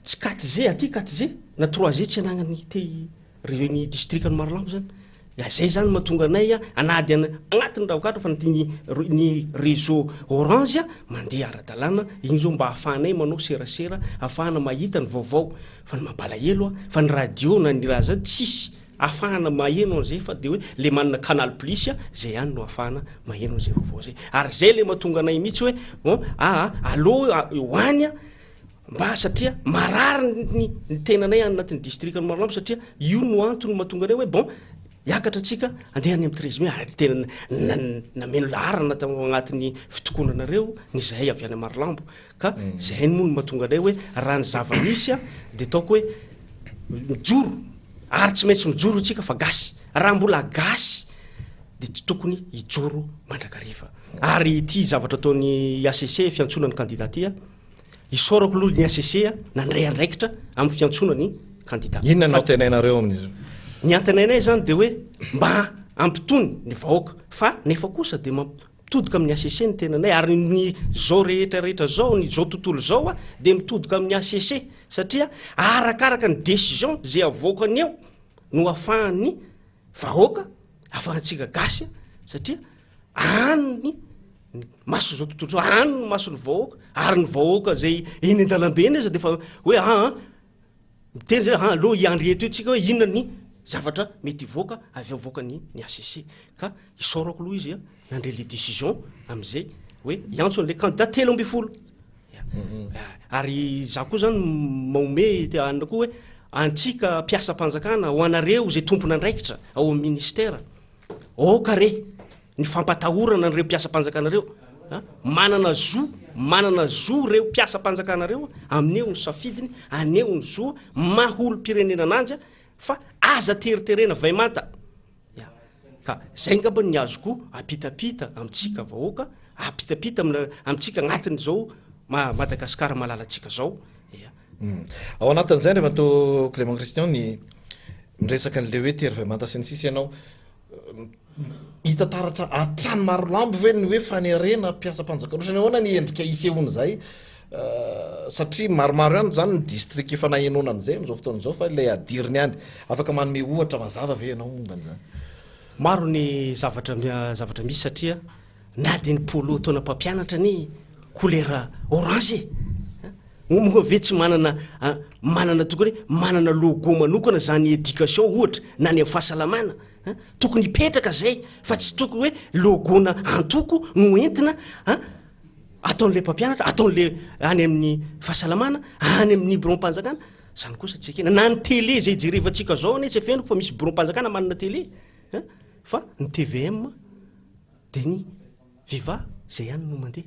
tsy quatre G aty quatre G na trois G tsy anagnan'ny te Ireny distrikan'i Marolambo zany. Ya zay zany mahatonga anay anady an agnatin'ny raokandro fa ny ny réseau orange mandeha ara-dalàna, igny zao mba ahafahanay manao serasera, ahafahana mahita ny vaovao, fa ny mampalahelo fa ny radio na ny raha zany tsisy ahafahana maheno an'izay fa de hoe le manana canal plus zay ihany no ahafahana maheno an'izay vaovao zay, ary zay le mahatonga anay mihitsy hoe bon aa aleo ho any Mba satria marary ny ny tenanay any anatin'ny distrikan'i Marolambo satria io no antony mahatonga anay hoe bon hiakatra antsika andeha any amin'ny treize mai ary tena nameno laharana tao anatin'ny fitokonanareo ny zahay avy any Marolambo ka zahay moa no mahatonga anay hoe raha ny zava-misy a dia ataoko hoe mijoro ary tsy maintsy mijoro antsika fa gasy raha mbola gasy dia tsy tokony hijoro mandrakariva ary ity zavatra ataon'ny HCC fiantsoana ny kandida ity a Isaorako aloha ny HCC nandray andraikitra amin'ny fiantsoana ny kandida. Inona no antenainareo amin'izy io? Ny antenainay izany dia hoe mba hampitony ny vahoaka fa nefa kosa dia mampitodika amin'ny HCC ny tenanay ary ny izao rehetra rehetra izao, ny izao tontolo izao dia mitodika amin'ny HCC satria arakaraka ny décision izay avoakany eo no ahafahan'ny vahoaka, ahafahantsika gasy satria any ny mason'izao tontolo izao, any ny mason'ny vahoaka, ary ny vahoaka izay eny an-dalambe eny aza dia efa hoe aa miteny zay aa aleo hiandry eto eo tsika hoe inona ny zavatra mety hivoaka avy avoakan'ny ny HCC ka isaorako aloha izy a nandray le décision amin'izay hoe hiantso an'le candidat 13 ary za koa zany mahomehy te hanina koa hoe antsika mpiasam-panjakana ho anareo izay tompon'andraikitra ao amin'ny ministera aoka re ny fampatahorana an'ireo mpiasam-panjakana ireo a, manana zo, manana zo ireo mpiasam-panjakana ireo amin'eo ny safidiny, aneo ny zo maha olom-pirenena ananjy a, fa aza teriterena vay manta. Ya. Ka zay ngamba ny azoko apitapita amintsika vahoaka, apitapita amina amintsika agnatin'izao ma Madagasikara malalantsika zao. Ya. Ao anatin'izay Andriamatoa Clément Christian ny miresaka an'ilay hoe tery vay manta sy ny sisa ianao. Hita taratra hatrany Marolambo ve ny hoe fanerena mpiasam-panjakana? Ohatran'ny ahoana ny endrika isehoan'izay? Satria maromaro ihany izany ny distrika efa nahenoana an'izay amin'izao fotoana izao fa ilay adiriny ihany. Afaka manome ohatra mazava ve ianao momba an'izany? Maro ny zavatra zavatra misy satria na dia ny polo ataona mpampianatra anie couleur orange e! Moa ve tsy manana manana tokony hoe manana logo manokana zany éducation ohatra na ny amin'ny fahasalamana an! Tokony hipetraka zay fa tsy tokony hoe logo-na antoko no entina an ataon'ilay mpampianatra, ataon'ilay any amin'ny fahasalamana, any amin'ny biraom-panjakana. Zany kosa tsy ekena. Na ny télé izay jerevantsika zao anie tsy afeniko fa misy biraom-panjakana manana télé a, fa ny tvm dia ny viva zay ihany no mandeha.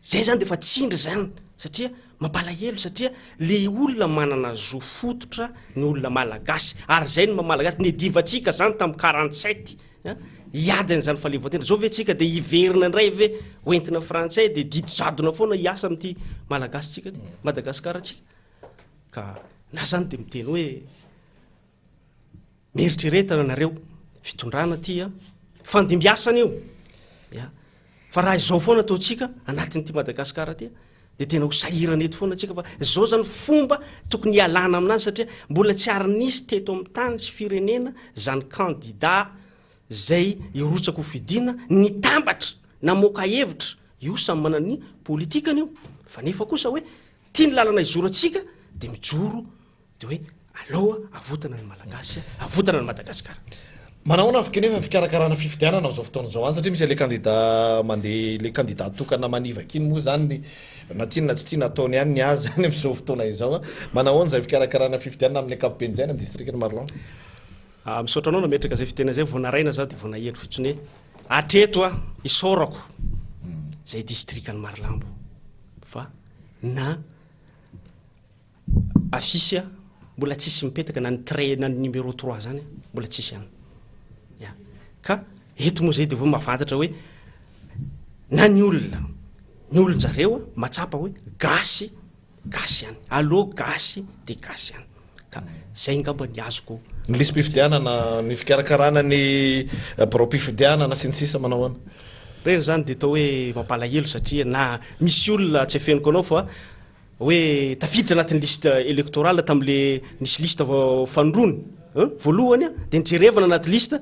Zay zany dia efa tsindry zany satria mampalahelo satria le olona manana zo fototra ny olona malagasy ary zay no maha malagasy, niadivantsika zany tamin'ny 47 a, hiady an'izany fahaleovantena, zao ve tsika dia hiverina indray ve ho entina frantsay dia didy jadona foana hiasa amin'ity malagasy tsika ty, Madagasikara tsika, ka na zany dia miteny hoe Mieritrereta nareo, fitondrana ty a, fandimbiasana io, ya, fa raha izao foana ataontsika anatin'ity Madagasikara ty dia tena ho sahirana eto foana tsika fa izao zany fomba tokony hialana aminazy satria mbola tsy ary nisy teto amin'ny tany sy firenena zany candidat zay hirotsaka ho fidiana nitambatra namoaka hevitra, io samy manana ny politikany io fa nefa kosa hoe ty ny lalana hizorantsika dia mijoro Dia hoe alao avotana ny Malagasy, avotana ny Madagasikara. Manahoana avy kanefa ny fikarakarana fifidianana amin'izao fotoana izao any satria misy an'ilay kandida mandeha ilay kandida tokana manivaka iny moa izany na tiany na tsy tiany ataony ihany ny azy izany amin'izao fotoana izao. Manahoana izay fikarakarana fifidianana amin'ny ankapobeny izay any amin'ny distrikan'i Marolambo? Misaotra anao nametraka izay fitenenana izay, vao naraina za dia vao naheno fotsiny hoe hatreto a isaorako izay distrikan'i Marolambo fa na Affiche a, mbola tsisy mipetaka na ny trait na ny numéro trois zany mbola tsisy any. Ya. Ka eto moa zay de hoe mahafantatra hoe na ny olona, ny olon-jareo a mahatsapa hoe gasy, gasy ihany. Allo gasy de gasy ihany. Ka zay ngamba ny azoko. Ny lisi-pifidianana, ny fikarakarana ny biraom-pifidianana sy ny sisa manao ahoana? Reny zany de atao hoe mampalahelo satria na misy olona tsy afeniko anao fa Hoe tafiditra anatin'ny liste électorale tamin'le nisy liste vao fanindroany an, voalohany an, dia nijerevana anaty liste,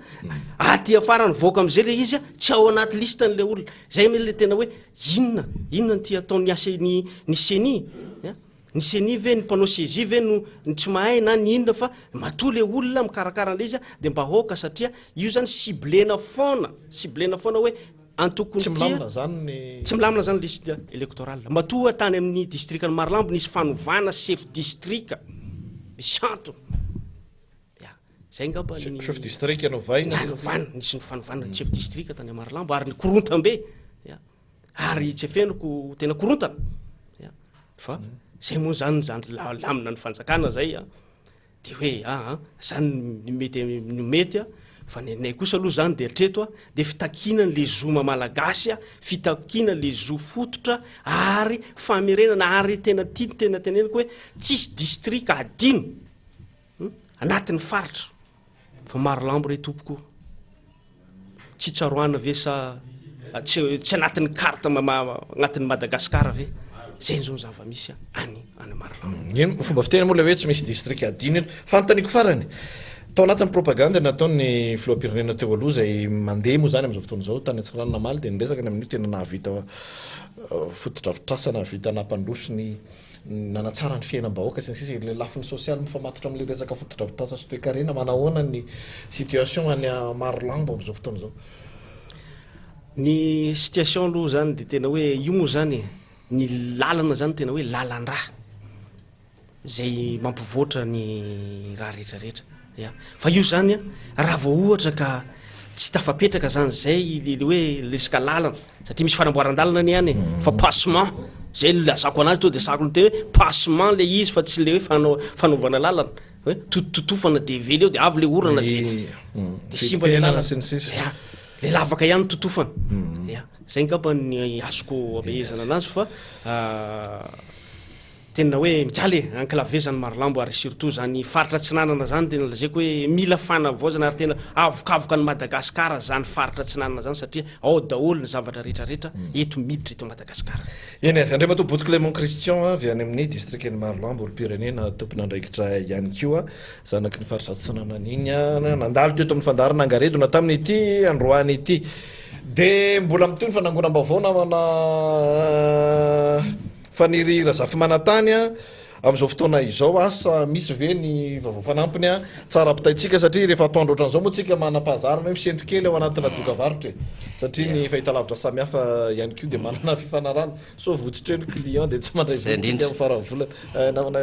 aty afara nivoaka am'zay le izy an, tsy ao anaty liste an'le olona, zay anie le tena hoe inona, inona no tia ataon'ny AC ny ny ceni an, ny ceni ve ny mpanao saisie ve no no tsy mahay na ny inona fa matoa le olona mikarakara an'le izy an, de mba aoka satria io zany ciblena foana, ciblena foana hoe Antoko Tsy milamina zany ny. Tsy milamina zany liste électorale. Matoa tany amin'ny distrikan'i Marolambo nisy fanovana chef distrika. Misy antony. Ya, zay ngamba ny. Chef district novaina. Na novana, nisy ny fanovana ny chef district tany Marolambo ary ny korontam-be. Ya. Ary tsy efeniko tena korontana. Ya. Fa zay moa zany zany lamina ny fanjakana zay a. Dia hoe aa zany no mety no mety a, fa ny anay kosa aloha zany dia hatreto a dia fitakiana an'le zo maha malagasy a, fitakiana le zo fototra ary famerenana ary tena tia ny tena teneniko hoe tsisy district adino anatin'ny faritra fa Marolambo re tompoko o. Tsy tsaroana ve sa tsy tsy anatin'ny carte agnatin'ny Madagascar ve? Zay zao ny zava-misy any any Marolambo. Eny, fomba fiteny moa ilay hoe tsy misy distrika adino eto. Fanontaniako farany, tao anatin'ny propagande nataon'ny filoham-pirenena teo aloha izay mandeha moa izany amin'izao fotoana izao tany Antsiranana omaly dia niresaka ny amin'io tena nahavita fotodrafitrasa nahavita nampandroso ny nanatsara ny fiainam-bahoaka sy ny sisa Ilay lafiny sosialy mifamatotra amin'ilay resaka fotodrafitrasa sy toekarena, manahoana ny situation any Marolambo amin'izao fotoana izao? Ny situation aloha izany dia tena hoe io moa izany e, ny lalana izany tena hoe lalan-drà izay mampivoatra ny raha rehetra rehetra. Ya. Fa io zany an, raha vao ohatra ka tsy tafapetraka zany zay le le hoe resaka lalana, satria misy fanamboaran-dalana anie any e, fa passement, zay no ilazako anazy tonga de sahako miteny hoe passement le izy fa tsy le hoe fanao- fanaovana lalana, hoe totototofana de avela eo de avy le orana de de simba le lalana. sy ny sisa. Ya, le lavaka ihany no totofana. Ya, zay angamba ny azoko amehezana anazy fa Tena hoe mijaly e, enclavé zany Marolambo ary surtout zany faritra atsinanana zany tena lazaiko hoe mila fanavaozana ary tena avokavoka an'i Madagascar zany faritra atsinanana zany satria ao daholo ny zavatra rehetra rehetra eto miditra eto Madagascar. Eny ary, Andriamatoa Boto Clément Christian avy any amin'ny distrikan'i Marolambo, olom-pirenena tompon'andraikitra ihany koa, zanaky ny faritra atsinanana iny, nandalo teto amin'ny fandaharana Angaredona tamin'ity androany ity. Dia mbola mitohy ny fanangonam-baovao namana. Faniry Razafimanantany a! Amin'izao fotoana izao asa misy ve ny vaovao fanampiny tsara ampitaintsika satria rehefa atoandro ohatran'izao moa tsika manam-pahazarana hoe misento kely ao anatina dokavarotra e! Satria ny fahitalavitra samihafa ihany koa dia manana fifanarahana sao votsotra eo ny client dia tsy mandray Izay vola tsika indrindra. amin'ny faran'ny volana. Namana.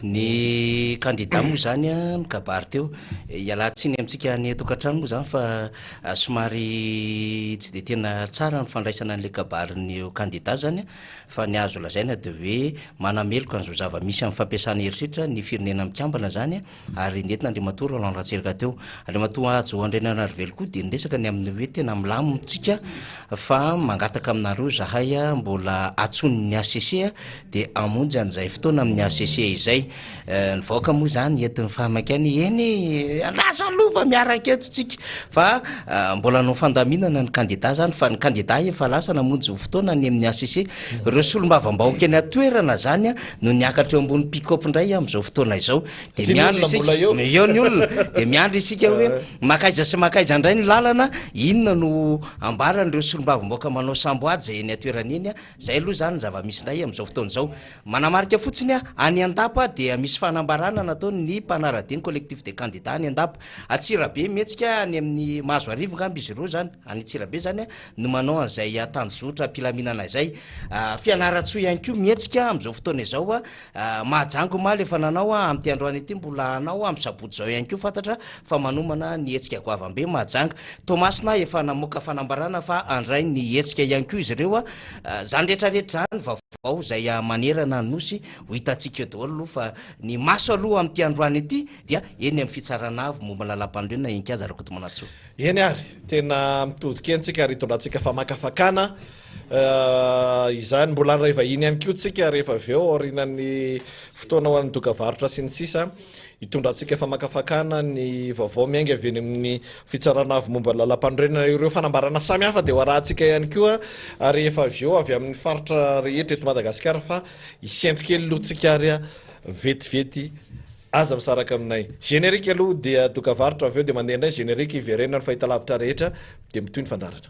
Ny kandida moa izany nikabary teo, ialan-tsiny amintsika any an-tokantrano moa izany fa somary tsy dia tena tsara ny fandraisana an'ilay kabarin'io kandida izany fa ny azo lazaina dia hoe manameloka an'izao zava-misy amin'ny fampiasana herisetra ny firenena mikambana izany ary nentin'Andriamatoa Roland Ratsiraka teo. Andriamatoa Hajo Andriananarivelo koa dia niresaka ny amin'ny hoe tena milamina tsika fa mangataka aminareo zahay mbola antsoin'ny HCC dia hamonjy an'izay fotoana amin'ny HCC izay. Ny vahoaka moa izany entin'ny fahamaikana eny e, andraso aloha fa miaraka eto tsika fa mbola hanao fandaminana ny kandida izany fa ny kandida efa lasa namonjy fotoana any amin'ny HCC. Ireo solombavambahoaka eny an-toerana izany no niakatra eo ambony pick-up indray amin'izao fotoana izao. Dia Satria ny miandry olona isika, mbola eo. eo ny olona, dia miandry isika hoe mankaiza sy mankaiza indray ny lalana, inona no ambaran'ireo solombavambahoaka manao samboady izay eny an-toerana eny. Izay aloha izany ny zava-misy indray amin'izao fotoana izao. Manamarika fotsiny aho, any Andapa dia misy fanambarana nataon'ny mpanara-dia ny Collectif des candidats any Andapa. Antsirabe mihetsika any amin'ny Mahazoarivo angamba izy ireo izany, any Antsirabe izany no manao an'izay tanjozotra am-pilaminana izay. Fianarantsoa ihany koa mihetsika amin'izao fotoana izao. Mahajanga omaly efa nanao, amin'ity androany ity mbola hanao, amin'ny sabotsy izao ihany koa fantatra fa manomana ny hetsika goavam-be Mahajanga. Toamasina efa namoaka fanambarana fa handray ny hetsika ihany koa izy ireo. Izany rehetra rehetra izany vaovao izay manerana ny Nosy ho hitantsika eo daholo aloha fa ny maso aloha amin'ity androany ity dia eny amin'ny Fitsarana Avo momba ny Lalàmpanorenana eny Kianja Rakotomanantsoa. Eny ary, tena mitodika eny tsika ary hitondrantsika famakafakana izany. Mbola handray vahiny ihany koa tsika rehefa avy eo aorianan'ny fotoana ho an'ny dokavarotra sy ny sisa. Hitondrantsika famakafakana ny vaovao miainga avy eny amin'ny Fitsarana Avo momba ny Lalàmpanorenana. Ireo fanambarana samihafa dia ho arahantsika ihany koa rehefa avy eo avy amin'ny faritra rehetra eto Madagasikara fa hisento kely aloha tsika ary vetivety aza misaraka aminay. Générique aloha dia dokavarotra avy eo dia mandeha indray générique hiverenana ny fahitalavitra rehetra dia mitohy ny fandaharana.